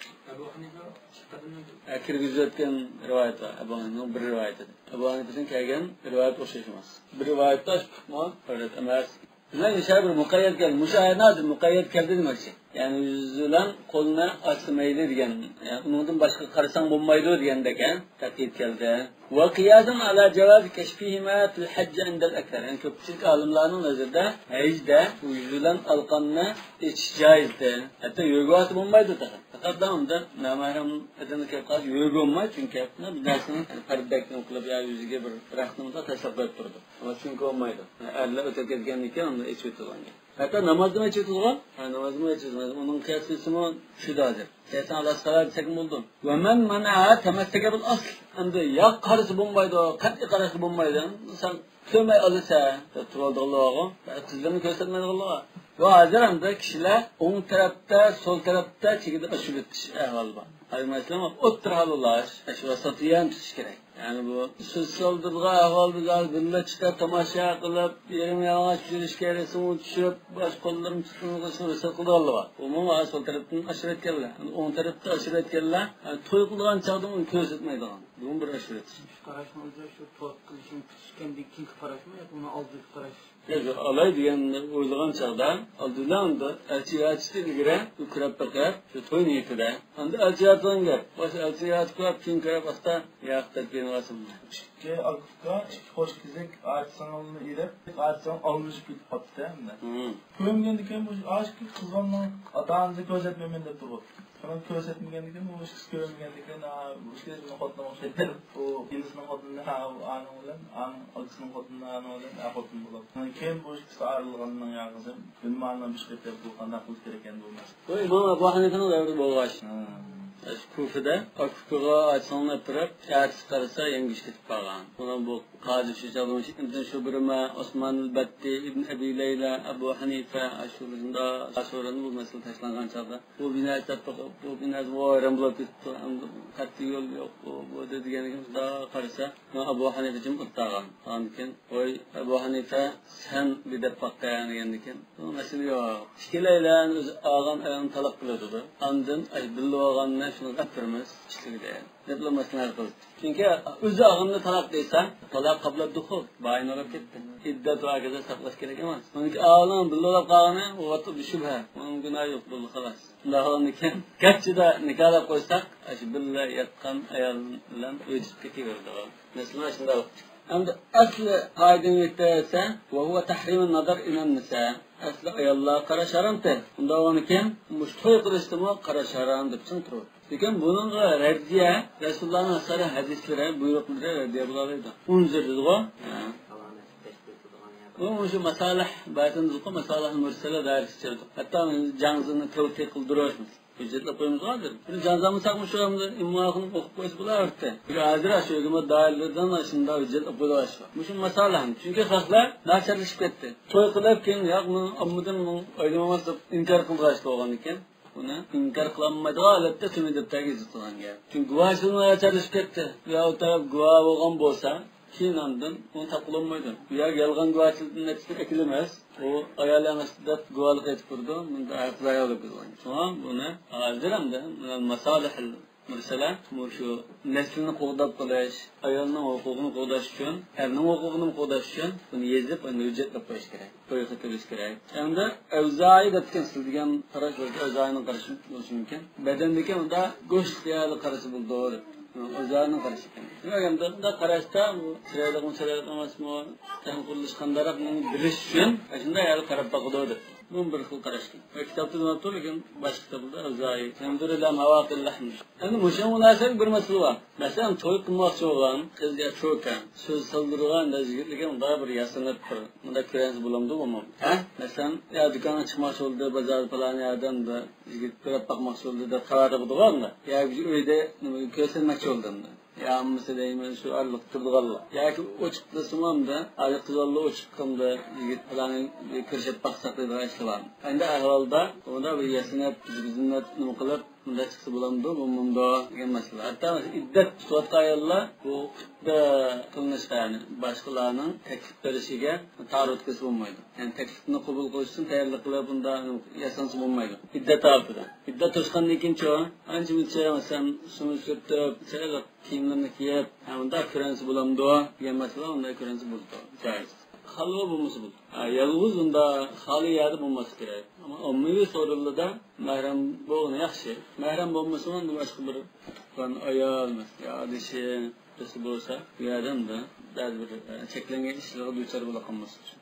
ئەبۇ ھەنىفە قەدىمىي ھە، كىرگۈزۈۋەتكەن رىۋايەت بار. ئەبۇ ھەنىفىنىڭ بىر رىۋايىتىدە. ئەبۇ ھەنىفىدىن كەلگەن رىۋايەت ئوخشاش ئەمەس. بىر رىۋايەتتە ئىككى پۇتمۇ ئەۋرەت ئەمەس. مانا مۇشۇ بىر مۇقەييەت كەلدى. مۇشۇ ئايەتنى ھازىر مۇقەييەت كەلدى دېمەكچى. يەنى يۈزى بىلەن قولىنى ئاچسا مەيلى دېگەن. يەنى ئۇنىڭدىن باشقىغا قارىساڭ بولمايدۇ دېگەندەك، ھە؟ تەقيىد كەلدى. وقياسا على جواز كشفهما في الحج عند الأكثر. يەنى كۆپچىلىك ئالىملارنىڭ نەزىرىدە ھەجدە بۇ يۈز بىلەن ئالىقاننى ئېچىش جايىزدى. ھەتتا يۆگىۋالسا بولمايدۇ تېخى. پەقەت ئۇندا نامەھرەم ئادەمنى كەپ قالسا يۆگىۋالماي، چۈنكى بۇ نەرسىنىڭ پەردىدەكنى قىلىپ يا يۈزىگە بىر رەختنى مۇنداق تاشلاپ قويۇپ تۇرىدۇ. ئۇ چۈنكى بولمايدۇ. ئەرلەر ئۆتۈپ كەتكەندىن كېيىن ئۇنى ئېچىۋېتىدىغان گەپ. ھەتتا نامازنىمۇ ئېچىۋېتىدىغان. ھە، نامازنىمۇ ئېچىۋېتىدىغان. ئۇنىڭ قىياسىمۇ شۇ ھازىر. كەلسەڭ ئاللا سالام دېسەكمۇ بولىدۇ. ومن منعها تمسك بالأصل. ئەمدى يا قارىسا بولمايدۇ، قەتئىي قاراشقا بولمايدۇ. سەن كۆرمەي ئالىسەن دەپ تۇرۇۋالىدىغانلار بارغۇ. قىزلىرىنى كۆرسەتمەيدىغانلار بار. بۇ ھازىر ئەمدى كىشىلەر ئوڭ تەرەپتە، سول تەرەپتە چېگرىدىن ئاشۇرۇپ ئۆتۈش ئەھۋالى بار. ھازىر مەسىلەن، ئوتتۇرا ھال ئۇلاش، ئاشۇ ۋاساتىيەنى تۇتۇش كېرەك. يەنى بۇ سۆز سالدۇرىدىغان ئەھۋال بىز ھازىر بىللە چىقىپ تاماشا قىلىپ، يېرىم يالىڭاچ يۈرۈشكە دېسىڭ ئۇ چۈشۈرۈپ، باش قوللىرىنى تۇتقىنىغا شۇ رۇخسەت قىلىدىغانلار بار. ئۇمۇ ھازىر سول تەرەپتىن ئاشۇرۇۋەتكەنلەر. ئەمدى ئوڭ تەرەپتە ئاشۇرۇۋەتكەنلەر، يەنى توي قىلىدىغان چاغدا ئۇنى كۆرسەتمەيدىغان. بۇمۇ بىر ئاشۇرۇۋېتىش. شۇ قاراشنىڭ ئۆزى شۇ توي قىلىشنى پۈتۈشكەندىن كېيىنكى قاراشمۇ ياكى ئۇنىڭ ئالدىدىكى قاراش؟ ياق، ياق، ئالاي دېگەننى ئويلىغان چاغدا، ئالدى بىلەن ئەمدى ئەلچى ياتىشتىن ئىلگىرى بىر كۆرۈپ بېقىپ، شۇ توي نىيىتىدە. ئەمدى ئەلچى ياتىدىغان گەپ. باشتا ئەلچى ياتىپ كۆرۈپ، كېيىن كۆرۈپ، ئاستا ياق دەپ كېيىنىۋالسۇن. ئىككى ئاكا ئۇكا، ئىككى قوش كېزەك ئاچىسىنىڭ ئالدىنى ئېلىپ، ئاچىسىنىڭ ئالمىشىپ كېتىپ قاپتۇ-دە ئەمدى. ھىم. كۆرمىگەندىن كېيىن بۇ ئاشۇ قىز بالىنىڭ ئاتا-ئانىسىنى كۆرسەتمەيمەن دەپ تۇرۇپتۇ. شۇنى كۆرسەتمىگەندىكىن، بۇ ئىككىسى كۆرمىگەندىكىن، ھا، بۇ ئىككىسىنىڭ خوتۇنى ئوخشايدۇ. ئۇ ئىنىسىنىڭ خوتۇنى، ھا، ئۇ ئانىڭ بىلەن، ئانىڭ ئاكىسىنىڭ خوتۇنى، ئانىڭ بىلەن، ھا، خوتۇن بولۇپ. كېيىن بۇ ئىككىسى ئايرىلغاندىن كېيىن، بىلمەيمەن، بىر ئىش قىلىپ بۇ قانداق قىلىش كېرەك ئەمدى بۇ مەسىلە. بۇ ئىمام ئەبۇ ھەنىفىنىڭ دەۋرىدە بولغاچ. ھا. كۇفىدە ئاكا-ئۇكىغا ئاچىسىنى ئەپىرىپ، ئەتىسى قارىسا يەڭگۈش كېتىپ قالغان. بۇنىڭ بۇ قازى شۇجا، ئىبن شۇبرىمە، ئوسمان ئەل بەتتى، ئىبن ئەبى لەيلە، ئەبۇ ھەنىفە، ئاشۇ شۇنداق ئاشۇرىنى بۇ مەسىلە تاشلانغان چاغدا، بۇ بىنا ئىشلەپ بېقىپ، بۇ بىنا ۋايران بولۇپ كېتىپتۇ، ئەمدى قەتئىي يول يوق، بۇ، بۇ دېگەن ئىكەن، شۇنداق قارىسا، ئەبۇ ھەنىفە جىم ئولتۇرغان. ئاندىن كېيىن، ۋاي ئەبۇ ھەنىفە، سەن بىر دەپ باققىن دېگەندىن كېيىن، بۇ مەسىلە يوق. ئىككىلەيلەن ئۆزى ئالغان ئايالنى تالاق قىلىۋېتىدۇ. ئاندىن ئاشۇ بىللە بولغاننى شۇنى ئەپىرىمىز ئىشلىگىدە دەپلا مەسلىھەت قىلدى. چۈنكى ئۆزى ئالغاننى تالاق دېسە، تالاق قابلە دۇخۇل، بايىنى ئۇلاپ كەتتى. ئىددەت ۋە ھاكازا ساقلاش كېرەك ئەمەس. ئۇنىڭكى ئالغان بىللە بولاپ قالغىنى، ئۇ ۋاقىتتا بىر شۈبھە. ئۇنىڭ گۇناھى يوق، بولدى خالاس. شۇنداق بولغاندىكىن، گەرچىدە نىكاھلاپ قويساق، ئاشۇ بىللە ياتقان ئايال بىلەن ئۆي چىقىپ كېتىۋېرىدۇ. مەسىلە شۇنداق. ئەمدى ئەسلى قائىدىنى يېتەرسە، وهو تحريم النظر إلى النساء. ئەسلى ئاياللارغا قاراش ھارامتى. ئۇنداق بولغاندىكىن، مۇشۇ توي قىلىشتىمۇ قاراش ھارام دەپ چىڭ تۇرىدۇ. لېكىن بۇنىڭغا رەددىيە رەسۇلۇللانىڭ سەرىھ ھەدىسلىرى، بۇيرۇقلىرى رەددىيە بولالايدۇ. ئۇنزۇر دېدىغۇ. ھە. بۇ مۇشۇ ماسالىھ، بەزىدىن زۇقۇ ماسالىھ مۇرسەلە دائىرىسىگە كىرىدۇ. ھەتتا جەڭزىنى تەۋسىق قىلدۇرۇش. ھۆججەتلەپ قويمىسىغۇ ھازىر. بىر جان سالمىساقمۇ شۇ ئەمدى ئىملا ئوقۇپ قويسا بولاۋەردى. بىر ھازىر شۇ ھۆكۈمەت دائىرىلىرىدىن شۇنداق ھۆججەتلەپ قويۇۋاتىدۇ. مۇشۇ ماسالىھەم. چۈنكى خەقلەر ناچارلىشىپ كەتتى. توي قىلىپ كېيىن، ياق، مېنىڭ ئاممىدىن مېنىڭ ئايلىنىۋالماس دەپ ئىنكار قىلغاچ بولغاندىكىن، ئۇنى ئىنكار قىلالمايدىغان ھالەتتە تۆمۈر دەپتەرگە يېزىپ قويغان گەپ. چۈنكى گۇۋاھچىلىق ناچارلىشىپ كەتتى. يا ئۇ تەرەپ گۇۋاھ بولغان بولسا، كېيىن ئاندىن ئۇنى تاپقىلى بولمايدۇ. بۇ يەرگە يالغان گۇۋاھچىلىقنى نەتىجىسىنى ئەكېلىمىز. ئۇ ئايال ئەمەس دەپ گۇۋاھلىق ئېيتىپ بېرىدۇ. بۇنى ئايال بولۇپ بېرىدۇ. شۇڭا بۇنى ھازىر ئەمدى مۇسالىھىل مۇرسەلە مۇشۇ نەسلىنى قوغداپ قېلىش، ئايالنىڭ ھوقۇقىنى قوغداش ئۈچۈن، ئەرنىڭ ھوقۇقىنى قوغداش ئۈچۈن بۇنى يېزىپ، ئەمدى ھۆججەتلەپ قويۇش كېرەك. تويغا تۆلەش كېرەك. ئەمدى ئەۋزائىي دەپتىكەن سىز دېگەن قاراش بولسا ئەۋزائىينىڭ قارىشى بولۇشى مۇمكىن. بەدەندىكى ئۇندا گۆش خىيالى قارىسا بولىدۇ دەپ. ئەۋزائىينىڭ قارىشى ئىكەن. دېمەك، ئەمدى بۇنداق قاراشتا بۇ چىرايلىقمۇ، چىرايلىق ئەمەسمۇ، تەن قۇرۇلۇشى قانداقراق، بۇنى بىلىش ئۈچۈن ئاشۇنداق يەرگە قاراپ باقىدۇ دەپ. بۇمۇ بىر خىل قاراش ئىكەن. ۋە كىتابتا دېمەپتۇ، لېكىن باشقا كىتابلاردا ئەۋزائىي. يەنزۇرۇ ئىلە مەۋاقىئىل لەھم. ئەمدى مۇشۇنىڭ مۇناسىۋەتلىك بىر مەسىلە بار. مەسىلەن، توي قىلماقچى بولغان قىز يا چوكان سۆز سالدۇرغان يىگىتلىكى مۇنداق بىر ياسىنىپ بىر مۇنداق كۆرەنسە بولامدۇ، بولمامدۇ؟ ھە؟ مەسىلەن، يا دۇكانغا چىقماقچى بولدى، بازاردا پالان يەردە بىر يىگىت كۆرۈپ باقماقچى بولدى دەپ خەۋەر بولىدىغاندا. ياكى ئۆيدە نېمە كۆرسەتمەكچى بولدى ئەمدى. يا ئەممىسى دەيمەن، شۇ ئارىلىقتا تۇرىدىغانلار. ياكى ئوچۇقلىسىمۇ ئەمدى، ھازىر قىز بالىلار ئوچۇق قىلدى، يىگىت پالان كۆرۈشۈپ باقساق دەيدىغان ئىشلار بار. ئەمدى ئەھۋالدا ئۇندا بىر ياسىنىپ، بىزنەپ نېمە قىلىپ، مۇنداق چىقسا بولامدۇ، بولمامدۇ دېگەن مەسىلە. ھەتتا ئىددەت تۇتۇۋاتقان ئاياللار بۇ خۇتبە قىلىنىشقا، يەنى باشقىلارنىڭ تەكلىپ بېرىشىگە تارىت قىلسا بولمايدۇ. يەنى تەكلىپنى قوبۇل قىلىش ئۈچۈن تەييارلىق قىلىپ، بۇنداق ياسانسا بولمايدۇ. ئىددەت ھالىتىدە. ئىددەت توشقاندىن كېيىنچۇ، ئانچە-مۇنچە، مەسىلەن، سۈمۈر سۈرتۈپ، چىرايلىق كىيىملىرىنى كىيىپ، ھە، ئۇنداق كۆرۈنسە بولامدۇ دېگەن مەسىلە، ئۇنداق كۆرۈنسە بولىدۇ، جائىز. خەلۋە بولمىسا بولىدۇ. ھە، يالغۇز ئۇنداق خالىي يەردە بولماسلىقى كېرەك. ئەمما ئاممىۋى سورۇنلاردا مەھرەم بولغىنى ياخشى. مەھرەم بولمىسىمۇ، ئەمدى باشقا بىر تۇغقان ئايال، مەسىلەن، يا ئادىشى، بىرسى بولسا، بۇ يەردە ئەمدى بەزى بىر، ئە، چەكلەنگەن ئىشلارغا دۇچار بولا قالماسلىق ئۈچۈن.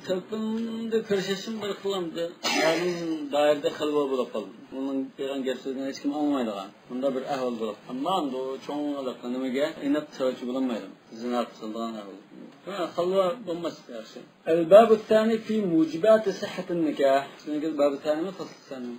تەلىپىمدە كۆرۈشۈشۈم بىر خىل ئەمدى مەلۇم دائىرىدە خەلۋە بولۇپ قالدى. ئۇنىڭ قىلغان گەپ سۆزىنى ھېچكىم ئاڭلىمايدىغان. بۇنداق بىر ئەھۋال بولۇپ. ئەمما ئەمدى ئۇ چوڭ ھالقا نېمىگە ئېنىق سەۋەبچى بولالمايدۇ. زىنا قىلىدىغان ئەھۋال. ھە، خەلۋە بولماسلىق ياخشى. الباب الثاني في موجبات صحة النكاح. سىزنىڭكى باب الثانيمۇ فصل الثانيمۇ؟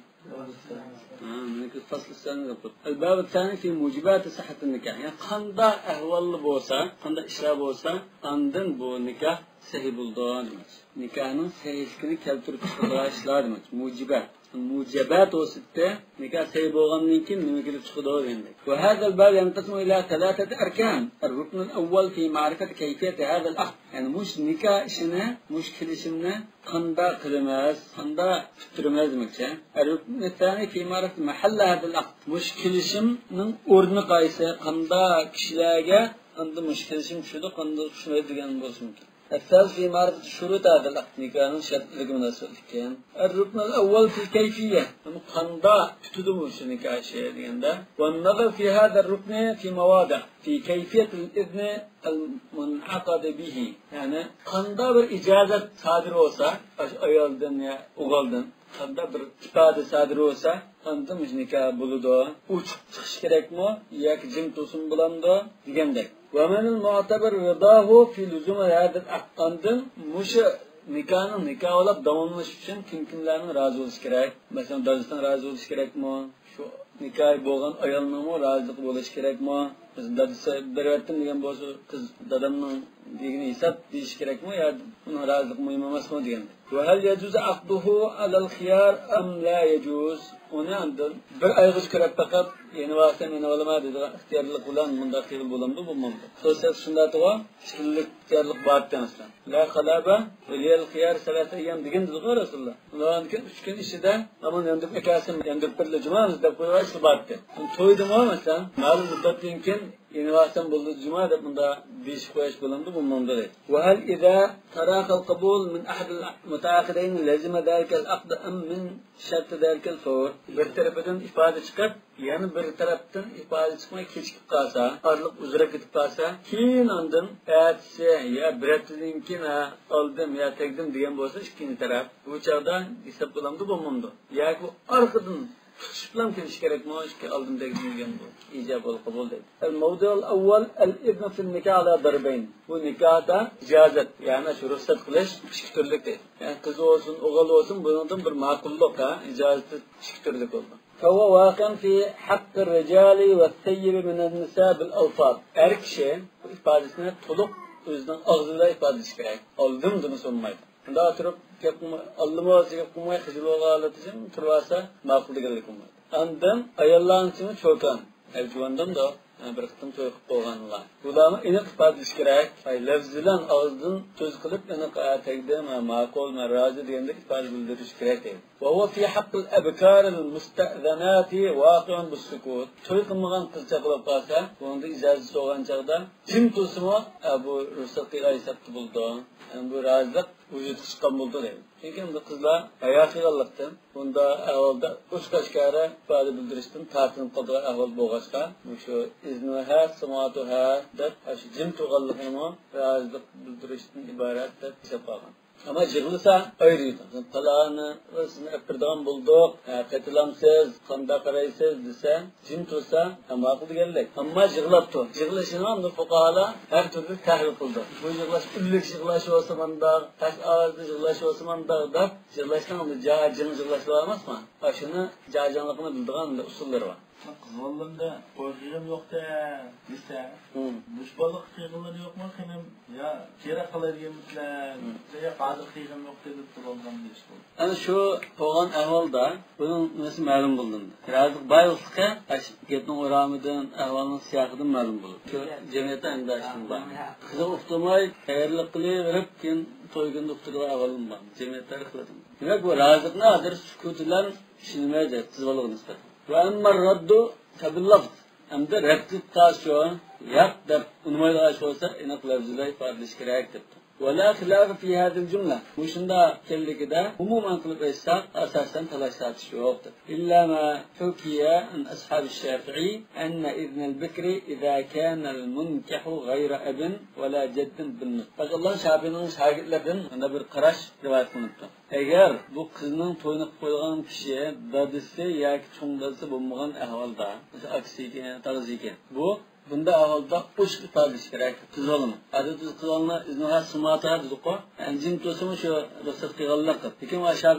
ھە، مېنىڭكى فصل الثاني دەپ قويۇپتۇ. الباب الثاني في موجبات صحة النكاح. يەنى قانداق ئەھۋاللار بولسا، قانداق ئىشلار بولسا، ئاندىن بۇ نىكاھ سەھىھ بولىدۇ دېمەكچى. نىكاھنىڭ سەھىھلىكىنى كەلتۈرۈپ چىقىرىدىغان ئىشلار دېمەكچى. موجىبات. موجىبات بولسا نىكاھ سەھىھ بولغاندىن كېيىن نېمە كېلىپ چىقىدۇ دېگەندەك. وهذا الباب ينقسم إلى ثلاثة أركان. الركن الأول في معرفة كيفية هذا العقد. يەنى مۇشۇ نىكاھ ئىشىنى، مۇشۇ كېلىشىمنى قانداق قىلىمىز، قانداق پۈتتۈرىمىز دېمەكچى. الركن الثاني في معرفة محل هذا العقد. مۇشۇ كېلىشىمنىڭ ئورنى قايسى، قانداق كىشىلەرگە ئاندىن مۇشۇ كېلىشىم چۈشىدۇ، قانداق چۈشمەيدۇ دېگەن بولسا مۇمكىن. الثالث في معرفة شروط هذا العقد. نىكاھنىڭ شەرتلىرىگە مۇناسىۋەتلىك. الركن الأول في الكيفية. قانداق پۈتىدۇ مۇشۇ نىكاھ ئىشى دېگەندە. والنظر في هذا الركن في مواضع. في كيفية الإذن المنعقد به. يەنى قانداق بىر ئىجازەت سادىر بولسا، ئاشۇ ئايالدىن يا ئوغۇلدىن، قانداق بىر ئىپادە سادىر بولسا، ئاندىن مۇشۇ نىكاھ بولىدۇ. ئوچۇق چىقىشى كېرەكمۇ ياكى جىم تۇرسىمۇ بولامدۇ دېگەندەك. ومن المعتبر رضاه في لزوم هذا العقد. ئاندىن مۇشۇ نىكاھنىڭ نىكاھ بولۇپ داۋاملىشىش ئۈچۈن كىم كىملەرنىڭ رازى بولۇشى كېرەك؟ مەسىلەن، دادىسىنىڭ رازى بولۇشى كېرەكمۇ؟ شۇ نىكاھى بولغان ئايالنىڭمۇ رازىلىقى بولۇشى كېرەكمۇ؟ مەسىلەن، دادىسى بېرىۋەتتىم دېگەن بولسا، قىز دادامنىڭ دېگىنى ھېساب دېيىشى كېرەكمۇ يا ئۇنىڭ رازىلىقى مۇھىم ئەمەسمۇ دېگەن. وهل يجوز عقده على الخيار أم لا يجوز؟ ئۇنى ئاندىن بىر ئايغىچە كۆرۈپ بېقىپ، يېنىۋالسام يېنىۋالىمەن دەيدىغان ئىختىيارلىق بىلەن مۇنداق قىلغىلى بولامدۇ، بولمامدۇ؟ سورىسا شۇنداق دەۋا، ئىككى كۈنلۈك ئىختىيارلىق بار ئىكەن ئەسلى. لا خلابة ولي الخيار ثلاثة أيام دېگەن دېدىغۇ رەسۇلۇللا. ئۇنىڭدىن كېيىن ئۈچ كۈن ئىچىدە ئامان ياندۇرۇپ ئەكەلسەم، ياندۇرۇپ بېرىلە جۇما دەپ قويغاچ بار ئىكەن. تويدىمۇ مەسىلەن، مەلۇم مۇددەتتىن كېيىن يېنىۋالسام بولدى جۇما دەپ مۇنداق دېيىشىپ قويۇش بولامدۇ، بولمامدۇ دەيدۇ. وهل إذا تراخى القبول من أحد المتعاقدين لزم ذلك العقد أم من شرط ذلك الفور؟ بىر تەرىپىدىن ئىپادە چىقىپ، يەنە بىر تەرەپتىن ئىپادە چىقماي كېچىكىپ قالسا، ئارىلىق ئۇزىراپ كېتىپ قالسا، كېيىن ئاندىن ئەتىسى يا بىر ھەپتىدىن كېيىن، ھە، ئالدىم يا تەگدىم دېگەن بولسا ئىككىنچى تەرەپ، بۇ چاغدا ھېساب بولامدۇ، بولمامدۇ؟ ياكى بۇ ئارقىدىن تۇتۇشۇپ بىلەن كېلىشى كېرەكمۇ؟ ئىككى ئالدىم تەگدىم دېگەن بۇ ئىجاب ۋەل قوبۇل دەيدۇ. الموضع الأول الإذن في النكاح على ضربين. بۇ نىكاھتا ئىجازەت، يەنى شۇ رۇخسەت قىلىش ئىككى تۈرلۈك دەيدۇ. يەنى قىز بولسۇن، ئوغۇل بولسۇن، بۇنىڭدىن بىر ماقۇللۇق، ھە، ئىجازىتى ئىككى تۈرلۈك بولىدۇ. فهو واقع في حق الرجال والثيب من النساء بالألفاظ. ئەر كىشى بۇ ئىپادىسىنى تولۇق ئۆزىنىڭ ئاغزى بىلەن ئىپادىلىشى كېرەك. ئالدىم دېمىسە بولمايدۇ. شۇنداق تۇرۇپ گەپ قىلماي، ئالدىمۇ دېسە گەپ قىلماي، خىجىل بولغان ھالەتتە تۇرۇۋالسا ماقۇل دېگەنلىك بولمايدۇ. ئاندىن ئاياللارنىڭ ئىچىدە چوكان، ئەر جۇۋاندىمدۇ، بىر قېتىم توي قىلىپ بولغانلار. بۇلارمۇ ئېنىق ئىپادىلىشى كېرەك. ئاي، لەۋز بىلەن ئاغزىدىن سۆز قىلىپ، ئېنىق، ئە، تەگدىم، ئە، ماقۇل، مەن رازى دېگەندەك ئىپادە بىلدۈرۈشى كېرەك دەيدۇ. وهو في حق الأبكار المستأذنات واقع بالسكوت. توي قىلمىغان قىز چاقىلىپ قالسا، بۇنىڭدا ئىجازەت سورىغان چاغدا جىم تۇرسىمۇ، ئە، بۇ رۇخسەت قىلغان ھېسابتا بولىدۇ. يەنى بۇ رازىلىق ۋۇجۇدقا چىققان بولىدۇ دەيدۇ. چۈنكى ئەمدى قىزلار ھايا قىلغانلىقتىن، بۇنداق ئەھۋالدا ئوچۇق ئاشكارا ئىپادە بىلدۈرۈشتىن تارتىنىپ قالىدىغان ئەھۋال بولغاچقا، مۇشۇ ئىزنۇھا، سىماتۇھا دەپ، ئاشۇ جىم تۇرغانلىقىنىمۇ رازىلىق بىلدۈرۈشتىن ئىبارەت دەپ ھېسابقا ئالغان. ئەمما يىغلىسا ئايرىيدۇ. پالانى سىزنى ئەپ بېرىدىغان بولدۇق، ھە، قېتىلامسىز، قانداق قارايسىز دېسە، جىم تۇرسا، ھە، ماقۇل دېگەنلىك. ئەمما يىغلاپتۇ. يىغلىشىنى ئەمدى فۇقاھالار ھەر تۈرلۈك تەھلىل قىلىدۇ. بۇ يىغلاش ئۈنلۈك يىغلاش بولسا مانداق، پەس ئاۋازدا يىغلاش بولسا مانداق دەپ، يىغلاشنىڭ ئەمدى جا-، جىڭ يىغلاش بار ئەمەسمۇ؟ ئاشۇنى جا-، جىڭلىقىنى بىلىدىغان ئەمدى ئۇسۇللىرى بار. قىز بالىلىرىمدا توي قىلغىنىم يوق-تە دېسە، مۇشۇ بالىلىق قىلغىنىڭلار يوقمۇ خېنىم؟ يا كېرەك قىلاي دېگەنمىسىلەر؟ يا ھازىر قىلغىنىم يوق-تە دەپ تۇرۇۋالغان دېيىش بولدى. ئەنە شۇ بولغان ئەھۋالدا بۇنىڭ نېمىسى مەلۇم بولدى. رازىلىق بار يوقلۇقى ئاشۇ گەپنىڭ ئورامىدىن، ئەھۋالنىڭ سىياقىدىن مەلۇم بولىدۇ. شۇ جەمئىيەتتە ئەندىشىدىن بار. قىزىغا ئۇقتۇرماي، تەييارلىق قىلىۋېرىپ، كېيىن توي كۈنىدە ئۇقتۇرىدىغان ئەھۋالمۇ بار. جەمئىيەتتە ھەر خىل. دېمەك، بۇ رازىلىقنى ھازىر سۈكۈت بىلەن چۈشىنىمىز دەيدۇ، قىز بالىغا نىسبەتەن. وأما الرد فباللفظ. ئەمدى رەت قىلىپ قالسا، ياق دەپ ئۇنىمايدىغان ئىش بولسا، ئېنىق لەۋز بىلەن ئىپادىلىشى كېرەك دەپتۇ. ولا خلاف في هذه الجملة. مۇشۇنداق ئىكەنلىكىدە ئومۇمەن قىلىپ ئېيتساق، ئاساسەن تالاش-تارتىش يوق دەپ. إلا ما حكي عن أصحاب الشافعي أن إذن البكر إذا كان المنكح غير أب ولا جد بالنصف. بەزى شافىئىنىڭ شاگىرتلىرىدىن مۇنداق بىر قاراش رىۋايەت قىلىنىپتۇ. ئەگەر بۇ قىزنىڭ تويىنى قىلىپ قويىدىغان كىشى دادىسى ياكى چوڭ دادىسى بولمىغان ئەھۋالدا، مەسىلەن، ئاكىسى ئىكەن، تاغىسى ئىكەن، بۇ بۇنداق ئەھۋالدا ئوچۇق ئىپادىلىشى كېرەك. قىز بالىنىڭ، ئادەتتە قىز بالىنىڭ ئىزنۇھا سىماتۇھا دېدۇققۇ، ئەنجىم تۇرسىمۇ شۇ رۇخسەت قىلغانلىق دەپ. لېكىن ئاشۇ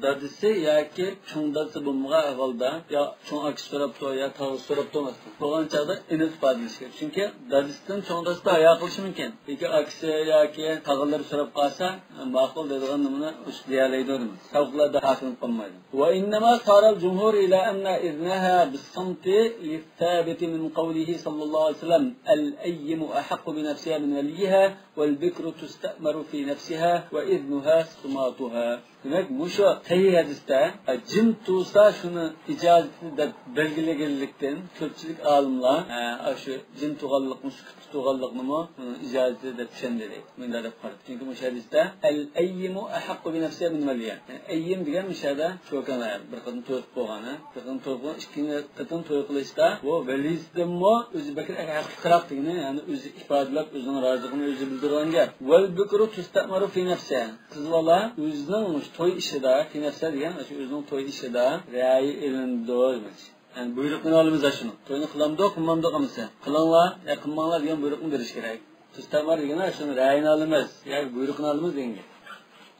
دادىسى ياكى چوڭ دادىسى بولمىغان ئەھۋالدا، يا چوڭ ئاكىسى سوراپتۇ، يا تاغىسى سوراپتۇ، بولغان چاغدا ئېنىق ئىپادىلىشى كېرەك. چۈنكى دادىسىدىن چوڭ دادىسى ھايا قىلىشى مۇمكىن. لېكىن ئاكىسى ياكى تاغىلىرى سوراپ قالسا، ماقۇل دەيدىغان نېمىنى ئۇشۇ دېيەلەيدۇ دېمەك. ساۋۇقلاردا ھاكىم قالمايدۇ. وإنما صار الجمهور إلى أن إذنها بالصمت للثابت من قوله صلى الله عليه وسلم: الأيم أحق بنفسها من وليها والبكر تستأمر في نفسها وإذنها سماطها. دېمەك، مۇشۇ سەھىھ ھەدىستە، ئە، جىم تۇرسا شۇنى ئىجازىتى دەپ بەلگىلىگەنلىكتىن، كۆپچىلىك ئالىملار، ئە، ئاشۇ جىم تۇرغانلىقنى، سۈكۈتتە تۇرغانلىقنىمۇ ئۇنىڭ ئىجازىتى دەپ چۈشەندى دەيدۇ. مۇنداق دەپ قارىدى. چۈنكى مۇشۇ ھەدىستە، الأيم أحق بنفسها من وليها. يەنى ئەييىم دېگەن مۇشۇ يەردە چوكان ئايال. بىر قېتىم توي قىلىپ بولغان، بىر قېتىم توي قىلغان، ئىككىنچى قېتىم توي قىلىشتا بۇ ۋەلىسىدىنمۇ ئۆزى بەك ھەقلىقراق دېگىنى، يەنى ئۆزى ئىپادىلەپ، ئۆزىنىڭ رازىلىقىنى ئۆزى بىلدۈرىدىغان گەپ. والبكر تستأمر في نفسها. قىز بالا ئۆزىنىڭ مۇشۇ توي ئىشىدا، في نفسها دېگەن مۇشۇ ئۆزىنىڭ توي ئىشىدا رەيى ئېلىنىدۇ دېمەكچى. يەنى بۇيرۇقنى ئالىمىز ئاشۇنىڭ. توينى قىلامدۇق، قىلمامدۇق ئەمىسە. قىلىڭلار، يا قىلماڭلار دېگەن بۇيرۇقنى بېرىش كېرەك. تستأمر دېگىنى ئاشۇنىڭ رەيىنى ئالىمىز، يا بۇيرۇقنى ئالىمىز دېگەن گەپ.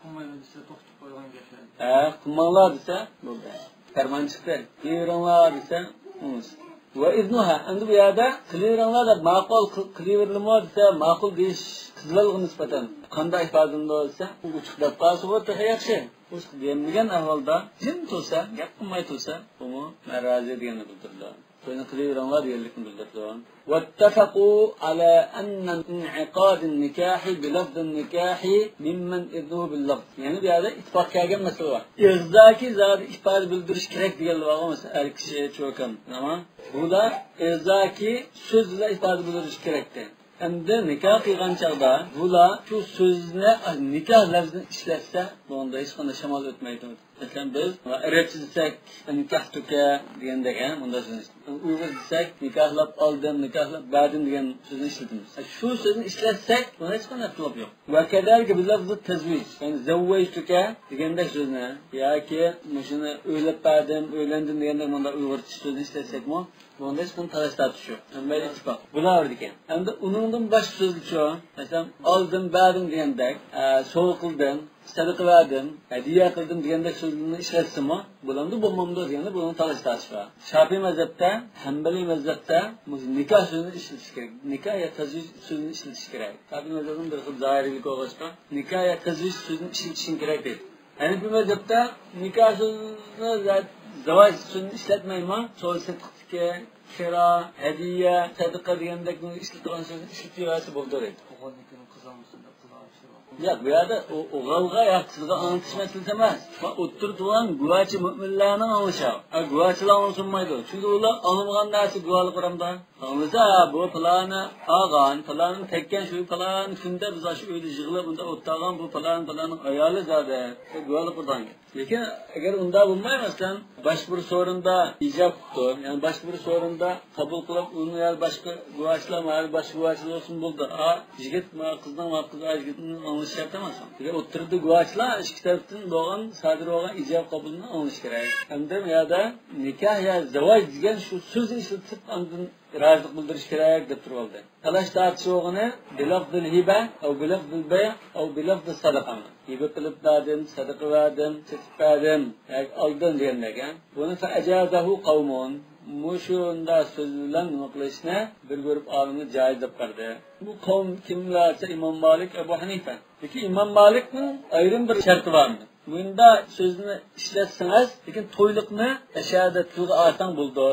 قىلمايمەن دېسە، توختىتىپ قويغان گەپلەر. ھە، قىلماڭلار دېسە، بولدى. پەرمان چىقتى. قىلىۋېرىڭلار دېسە، بولمىسا. ۋە ئىزنۇھا، ئەمدى بۇ يەردە قىلىۋېرىڭلار دەپ ماقۇل، قىل-، قىلىۋېرىلىمۇ دېسە، ماقۇل دېيىش قىزلارغا نىسبەتەن قانداق ئىپادىلىنىدۇ دېسە، ئۇ ئوچۇق دەپ قالسىغۇ تېخى ياخشى. ئوچۇق دېيەلمىگەن ئەھۋالدا جىم تۇرسا، گەپ قىلماي تۇرسا، بۇمۇ مەن رازى دېگەننى بىلدۈرىدۇ. توينى قىلىۋېرىڭلار دېگەنلىكنى بىلدۈرىدۇ. واتفقوا على أن انعقاد النكاح بلفظ النكاح ممن إذنه باللفظ. يەنە بۇ يەردە ئىتتىپاق كەلگەن مەسىلە بار. ئېغىزداكى زادى ئىپادە بىلدۈرۈش كېرەك دېگەنلەر بارغۇ، مەسىلەن، ئەر كىشى، چوكان. تامام. بۇلار ئېغىزداكى سۆز بىلەن ئىپادە بىلدۈرۈش كېرەكتى. ئەمدى نىكاھ قىلغان چاغدا بۇلار شۇ سۆزنى، نىكاھ لەپزىنى ئىشلەتسە، بۇنىڭدا ھېچقانداق شامال ئۆتمەيدۇ. مەسىلەن، بىز ئەرەبچە دېسەك، نىكاھتۇكە دېگەندەك، ھە، مۇنداق سۆزنى ئىشلىتىمىز. ئۇيغۇر دېسەك، نىكاھلاپ ئالدىم، نىكاھلاپ بەردىم دېگەن سۆزنى ئىشلىتىمىز. شۇ سۆزنى ئىشلەتسەك، بۇنىڭدا ھېچقانداق ئىختىلاپ يوق. وكذلك بلفظ التزويج، يەنى زەۋۋەجتۇكە دېگەندەك سۆزنى ياكى مۇشۇنى ئۆيلەپ بەردىم، ئۆيلەندىم دېگەندەك مۇنداق ئۇيغۇرچە سۆزنى ئىشلەتسەكمۇ، بۇنىڭدا ھېچقانداق تالاش تارتىش يوق. ھەممەيلى ئىتتىپاق. بۇلار بار ئىكەن. ئەمدى ئۇنىڭدىن باشقا سۆزلىچۇ؟ مەسىلەن، ئالدىم، بەردىم دېگەندەك، ئە، سوۋغا قىلدىم، سەدىقە بەردىم، ھەدىيە قىلدىم دېگەندەك سۆزلەرنى ئىشلەتسىمۇ بولامدۇ، بولمامدۇ دېگەندە، بۇنىڭ تالاش تارتىشى بار. شاپىئىي مەزھەپتە، ھەنبەلىي مەزھەپتە مۇشۇ نىكاھ سۆزىنى ئىشلىتىش كېرەك. نىكاھ يا تەزۋىج سۆزىنى ئىشلىتىش كېرەك. شاپىئىي مەزھەپنىڭ بىر خىل زاھىرىيلىكى بولغاچقا، نىكاھ يا تەزۋىج سۆزىنى ئىشلىتىشىڭ كېرەك دەيدۇ. ھەنىفىي مەزھەپتە نىكاھ سۆزىنى، زاۋاج سۆزىنى ئىشلەتمەيمۇ، سودا سېتىقتىكى كىرا، ھەدىيە، سەدىقە دېگەندەك ئىشلىتىدىغان سۆزنى ئىشلىتىۋەرسە بولىدۇ دەيدۇ. ئوغۇلنىڭكىنى قىز ئالمىسۇن دەپ قىز ئالىشى بار. ياق، بۇ يەردە ئۇ-، ئوغۇلغا يا قىزغا ئاڭلىتىش مەسىلىسى ئەمەس. مانا ئوتتۇرىدا تۇرغان گۇۋاچى مۆمىنلەرنىڭ ئاڭلىشى. ئا، گۇۋاچىلار ئاڭلىسۇنمايدۇ. چۈنكى ئۇلار ئاڭلىمىغان نەرسە گۇۋاھلىق ئۇرامدا. ئاڭلىسا، بۇ پالانى ئالغان، پالانى تەگكەن شۇ پالانى كۈندە بىز شۇ ئۆيدە يىغىلىپ، ئۇندا ئولتۇرغان، بۇ پالانى، پالانىنىڭ ئايالى زادى. شۇ گۇۋاھلىق ئۇرىدىغان گەپ. لېكىن ئەگەر ئۇنداق بولماي، مەسىلەن، باشقا بىر سورۇندا ئىجاب قىپتۇ، يەنى باشقا بىر سورۇندا قوبۇل قىلىپ، ئۇنى يا باشقا گۇۋاچىلار، ھە، باشقا گۇۋاچىلار بولسۇن بولدى. ئا، يىگىت، ما، قىزنىڭ، ما، قىز، ئا، يىگىتنىڭ ئاڭلىشى شەرت ئەمەس. بىر ئوتتۇرىدا گۇۋاچىلار ئىككى تەرەپتىن بولغان، سادىر بولغان ئىجاب قوبۇلنى ئاڭلىشى كېرەك. ھەمدە بۇ يەردە نىكاھ يا زاۋاج دېگەن شۇ سۆزنى ئىشلىتىپ، ئاندىن رازىلىق بىلدۈرۈش كېرەك دەپ تۇرۇۋالدى. تالاش تارتىش بولغىنى بىلەفزىل ھىبە، ئەۋ بىلەفزىل بەي، ئەۋ بىلەفزىل سەدىقە. ھىبە قىلىپ بەردىم، سەدىقە بەردىم، سېتىپ بەردىم، ياكى ئالدىم دېگەندەك، ھە. بۇنى فەئەجازەھۇ قەۋمۇن، مۇشۇنداق سۆز بىلەن نېمە قىلىشنى بىر گۇرۇپ ئالىملار جائىز دەپ قارىدى. بۇ قەۋم كىملەر دېسە، ئىمام مالىك، ئەبۇ ھەنىفە. لېكىن ئىمام مالىكنىڭ ئايرىم بىر شەرتى بار. مۇنداق سۆزنى ئىشلەتسىڭىز، لېكىن تويلۇقنى ئەشەدە تىلغا ئالساڭ بولىدۇ.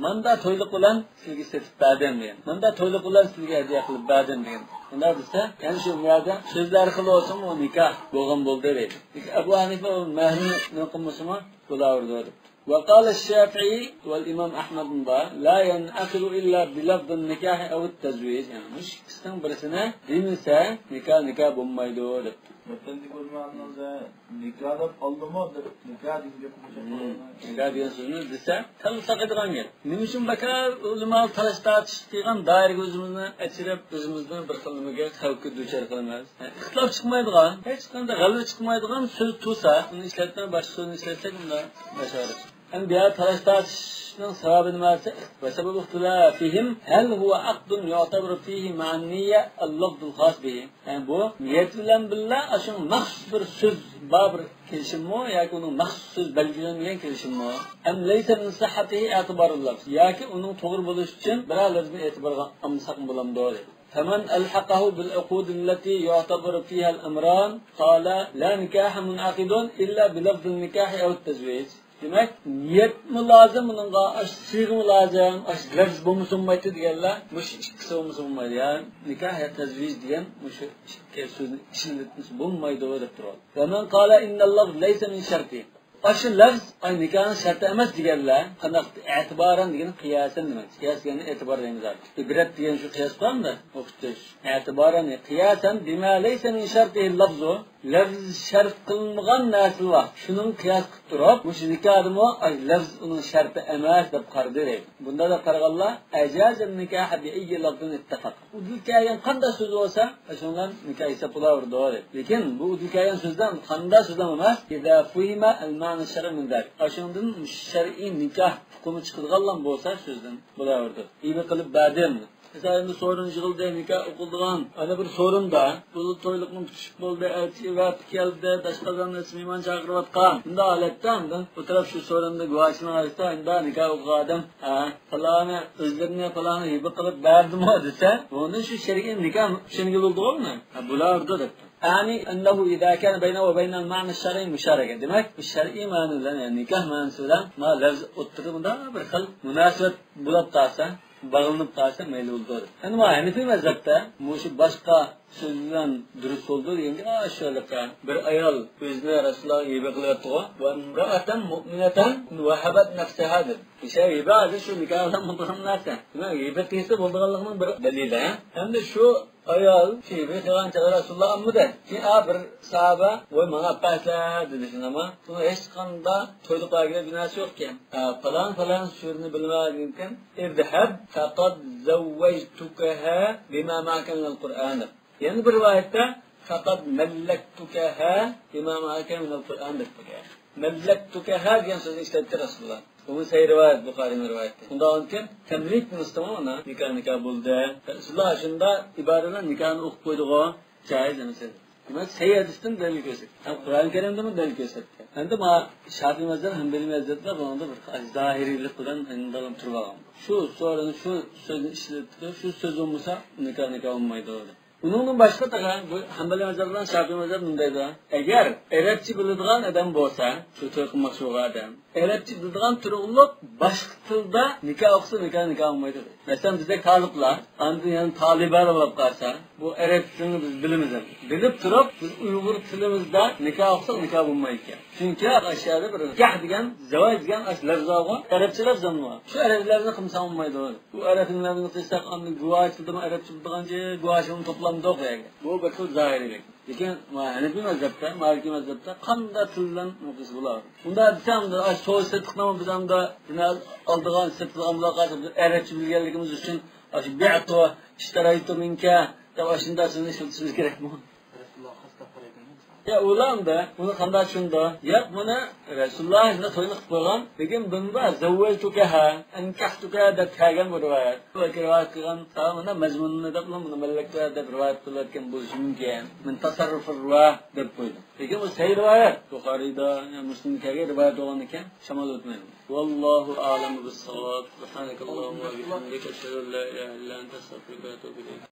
ماندا تويلۇق بىلەن سىزگە سېتىپ بەردىم دېگەن. ماندا تويلۇق بىلەن سىزگە ھەدىيە قىلىپ بەردىم دېگەن. مۇنداق دېسە، يەنە شۇ يەردە سۆزلەر خىل بولسىمۇ، ئۇ نىكاھ بولغان بولدى دەيدۇ. لېكىن ئەبۇ ھەنىفە ئۇ مەھرىنى نېمە قىلمىسىمۇ بولاۋېرىدۇ دەپتۇ. وقال الشافعي والإمام أحمد بار، لا ينعقد إلا بلفظ النكاح أو التزويج. يەنى مۇشۇ ئىككىسىنىڭ بىرسىنى دېمىسە، نىكاھ نىكاھ بولمايدۇ دەپتۇ. ۋەتەندىكى ئۆلىمالىرىمىز نىكاھ دەپ ئالدىمۇ دەپ، نىكاھ دېگەن گەپنى قوشۇپ قويغان. نىكاھ دېگەن سۆزنى دېسە، تەلقى تاقىدىغان گەپ. نېمە ئۈچۈن بەكار ئۆلىمالار تالاش تارتىش قىلغان دائىرىگە ئۆزىمىزنى ئەچىرىپ، ئۆزىمىزنى بىر خىل نېمىگە، خەۋپكە دۇچار قىلىمىز؟ ئىختىلاپ چىقمايدىغان، ھېچقانداق غەلۋە چىقمايدىغان سۆز تۇرسا، ئۇنى ئىشلەتمەي، باشقا سۆزنى ئىشلەتسەك، ئۇنداق ناشارەت. ئەمدى بۇ يەردە تالاش تارتىشنىڭ سەۋەبى نېمە دېسە، وسبب اختلافهم هل هو عقد يعتبر فيه مع النية اللفظ الخاص به. يەنى بۇ نىيەت بىلەن بىللە ئاشۇ مەخسۇس بىر سۆز بار، بىر كېلىشىممۇ ياكى ئۇنىڭ مەخسۇس سۆز بەلگىلەنمىگەن كېلىشىممۇ؟ أم ليس من صحته اعتبار اللفظ، ياكى ئۇنىڭ توغرا بولۇشى ئۈچۈن بىرەر لەپزنى ئېتىبارغا ئالمىساقمۇ بولامدۇ دەيدۇ. فمن ألحقه بالعقود التي يعتبر فيها الأمران قال لا نكاح منعقد إلا بلفظ النكاح أو التزويج. دېمەك، نىيەتمۇ لازىم بۇنىڭغا، ئاشۇ سىيغىمۇ لازىم، ئاشۇ لەپز بولمىسا بولمايدۇ دېگەنلەر، مۇشۇ ئىككىسى بولمىسا بولمايدۇ. يا نىكاھ يا تەزۋىج دېگەن مۇشۇ ئىككى سۆزنى ئىشلىتمىسە بولمايدۇ دەپ تۇرۇۋالدى. ومن قال إن اللفظ ليس من شرطه. ئاشۇ لەپز، ئاي، نىكاھنىڭ شەرتى ئەمەس دېگەنلەر قانداق؟ ئەتىبارەن دېگەن قىياسەن دېمەك. قىياس دېگەننى ئېتىبار دەيمىز ھازىر. ئىبرەت دېگەن شۇ قىياس بارمۇ؟ ئوخشىتىش. ئەتىبارەن، قىياسەن بىما لەيسە مىن شەرتىھىل لەفزۇ. لەفز شەرت قىلىنمىغان نەرسىلەر بار. شۇنىڭ قىياس قىلىپ تۇرۇپ، مۇشۇ نىكاھدىمۇ، ئاي، لەفز ئۇنىڭ شەرتى ئەمەس دەپ قارىدى دەيدۇ. بۇنداق دەپ قارىغانلار، ئەجازەن نىكاھە بىئەييى لەفزىن ئىتتەفەق. ئۇدۇل كەلگەن قانداق سۆز بولسا، ئاشۇنىڭ نىكاھ ھېساب بولاۋېرىدۇ. لېكىن بۇ ئۇدۇل كەلگەن سۆزدىن قانداق سۆزلەر ئەمەس؟ إذا فهم المعنى الشرعي من ذلك. ئاشۇنىڭدىن شەرئىي نىكاھ ئۇقۇمى چىقىدىغانلام بولسا سۆزدىن بولاۋېرىدۇ. ھىبە قىلىپ بەردىم. مىسالى، ئەمدى سورۇن يىغىلدى، نىكاھ ئوقۇلىدىغان. ئەنە بىر سورۇندا، بۇ تويلۇقنىڭ پۈتۈشۈپ بولدى، ئەلچى ۋەپتە كەلدى، داشقازاننى مېھمان چاقىرىۋاتقان. بۇنداق ھالەتتە ئاندىن بۇ تەرەپ شۇ سورۇندا گۇۋاھچىنىڭ ئارىسىدا، ئەمدى نىكاھ ئوقۇغان ئادەم، ھە، پالانى، ئۆزلىرىنى پالانى ھىبە قىلىپ بەردىمۇ دېسە، بۇنى شۇ شەرئىي نىكاھ چۈشەنگىلى بولىدىغۇ بۇنى؟ ھە، بۇلار ئۇردى دەپتۇ. يەنى، أنه إذا كان بينه وبين المعنى الشرعي مشاركة. دېمەك، بۇ شەرئىي مەنە بىلەن، يەنى نىكاھ مەنىسى بىلەن ما لەفز ئوتتۇرىدا بىر خىل مۇناسىۋەت بولۇپ قالسا، باغلىنىپ قالسا مەيلى بولىدۇ. ئەمما ھەنىفىي مەزھەپتە مۇشۇ باشقا سۆز بىلەن دۇرۇست بولىدۇ دېگەنگە، ئاشۇ بىر ئايال ئۆزىنى رەسۇلۇللاھقا ھىبە قىلىۋەتتىغۇ. وامرأة مؤمنة وهبت نفسها دېدى. ئىشە ھىبە ھازىر شۇ نىكاھ بىلەن بولىدىغان نەرسە. دېمەك، ھىبە دېسە بولىدىغانلىقىنىڭ بىر دەلىلى، ھە؟ ھەمدە شۇ ئايال شۇ ھىبە قىلغان چاغدا رەسۇلۇللا ئالمىدى. كېيىن ئا بىر ساھابە، ۋاي، ماڭا ئەپەسلە دېدى شۇنداقمۇ؟ بۇنىڭ ھېچقانداق تويلۇق بەرگىلى گۇناھسى يوقكەن. ئا، پالان، پالان سۈرىنى بىلمەيدىكەن. اذهب فقد زوجتكها بما معك من القرآن دەپ. يەنە بىر رىۋايەتتە فقد ملكتكها بما معك من القرآن دەپ قويغان. ملكتكها دېگەن سۆزنى ئىشلەتتى رەسۇلۇللا. بۇمۇ سەھىھ رىۋايەت، بۇخارىينىڭ رىۋايىتى. شۇنداق ئىكەن، تەملىك دېمىسىمۇ ئانا نىكاھ، نىكاھ بولدى. رەسۇلۇللا شۇنداق ئىبارە بىلەن نىكاھنى ئوقۇپ قويدىغۇ، جايىز ئەمەس ئىدى. دېمەك، سەھىھ ھەدىستىن دەلىل كۆرسەتتى. ھەم قۇرئان كەرىمدىنمۇ دەلىل كۆرسەتتى. ئەمدى ما شافىي مەزھەپ، ھەنبەلىي مەزھەپلەر بۇنىڭدا بىر زاھىرىيلىق بىلەن ھەمدالام تۇرۇپ ئالغان. شۇ سورۇنى، شۇ سۆزنى ئىشلىتىدۇ، شۇ سۆز بولمىسا نىكاھ، نىكاھ بولمايدۇ. ئۇنىڭدىن باشقا تېخى بۇ ھەنبەلىي مەزھەپ بىلەن شافىئىي مەزھەپ مۇندايدۇ. ئەگەر ئەرەبچە بىلىدىغان ئادەم بولسا، شۇ توي قىلماقچى بولغان ئادەم، ئەرەبچە بىلىدىغان تۇرۇقلۇق باشقا تىلدا نىكاھ ئوقۇسا، نىكاھ، نىكاھ بولمايدۇ. مەسىلەن، بىزدەك تالىپلار، ئاندىن يەنە تالىبان بولۇپ قالسا، بۇ ئەرەب تىلىنى بىز بىلىمىز ئەمدى. بىلىپ تۇرۇپ، بىز ئۇيغۇر تىلىمىزدا نىكاھ ئوقۇساق، نىكاھ بولمايدىكەن. چۈنكى ئاشۇ يەردە بىر نىكاھ دېگەن، زاۋاج دېگەن ئاشۇ لەپزى بارغۇ، ئەرەبچە لەپزى بار. شۇ ئەرەب لەپزىنى قىلمىساڭ بولمايدۇ. بۇ ئەرەب لەپزىنى قىلساق، ئاندىن گۇۋاھچىدىمۇ ئەرەبچە بىلىدىغانچە گۇۋاھچىمۇ توپلامدۇق بۇ يەرگە. بۇ بىر خىل زاھىرىيلىك. لېكىن ھەنىفىي مەزھەپتە، مالىكىي مەزھەپتە قانداق تىل بىلەن ئوقۇسا بولار. ئۇنداق دېسەم، ئاشۇ سودا سېتىقنىمۇ بىز ئاندا ئالىدىغان، سېتىدىغان بولغاچ، بىز ئەرەبچە بىلگەنلىكىمىز ئۈچۈن ئاشۇ بىئتۇ، ئىشتەرەيتۇ مىنكە دەپ ئاشۇنداق سۆزنى ئىشلىتىشىمىز كېرەكمۇ؟ يا ئۇلار ئەمدى بۇنى قانداق چۈشىنىدۇ؟ ياق، بۇنى رەسۇلۇللا شۇنداق توينى قىلىپ قويغان، لېكىن بۇندا زەۋۋەجتۇكەھا، ئەنكەھتۇكە دەپ كەلگەن بۇ رىۋايەت. بۇ رىۋايەت قىلغان، ھا، مانا مەزمۇنىنى دەپ، بۇنى مەللەكتە دەپ رىۋايەت قىلىۋەتكەن بولۇشى مۇمكىن. مىن تەسەررۇفىر رۇۋا دەپ قويدۇم. لېكىن بۇ سەھىھ رىۋايەت، بۇخارىيدا، يا مۇسلىمدا كەلگەن رىۋايەت بولغاندىكىن شامال ئۆتمەيدۇ. والله أعلم بالصواب. سبحانك اللهم وبحمدك، أشهد أن لا إله إلا أنت، أستغفرك وأتوب إليك.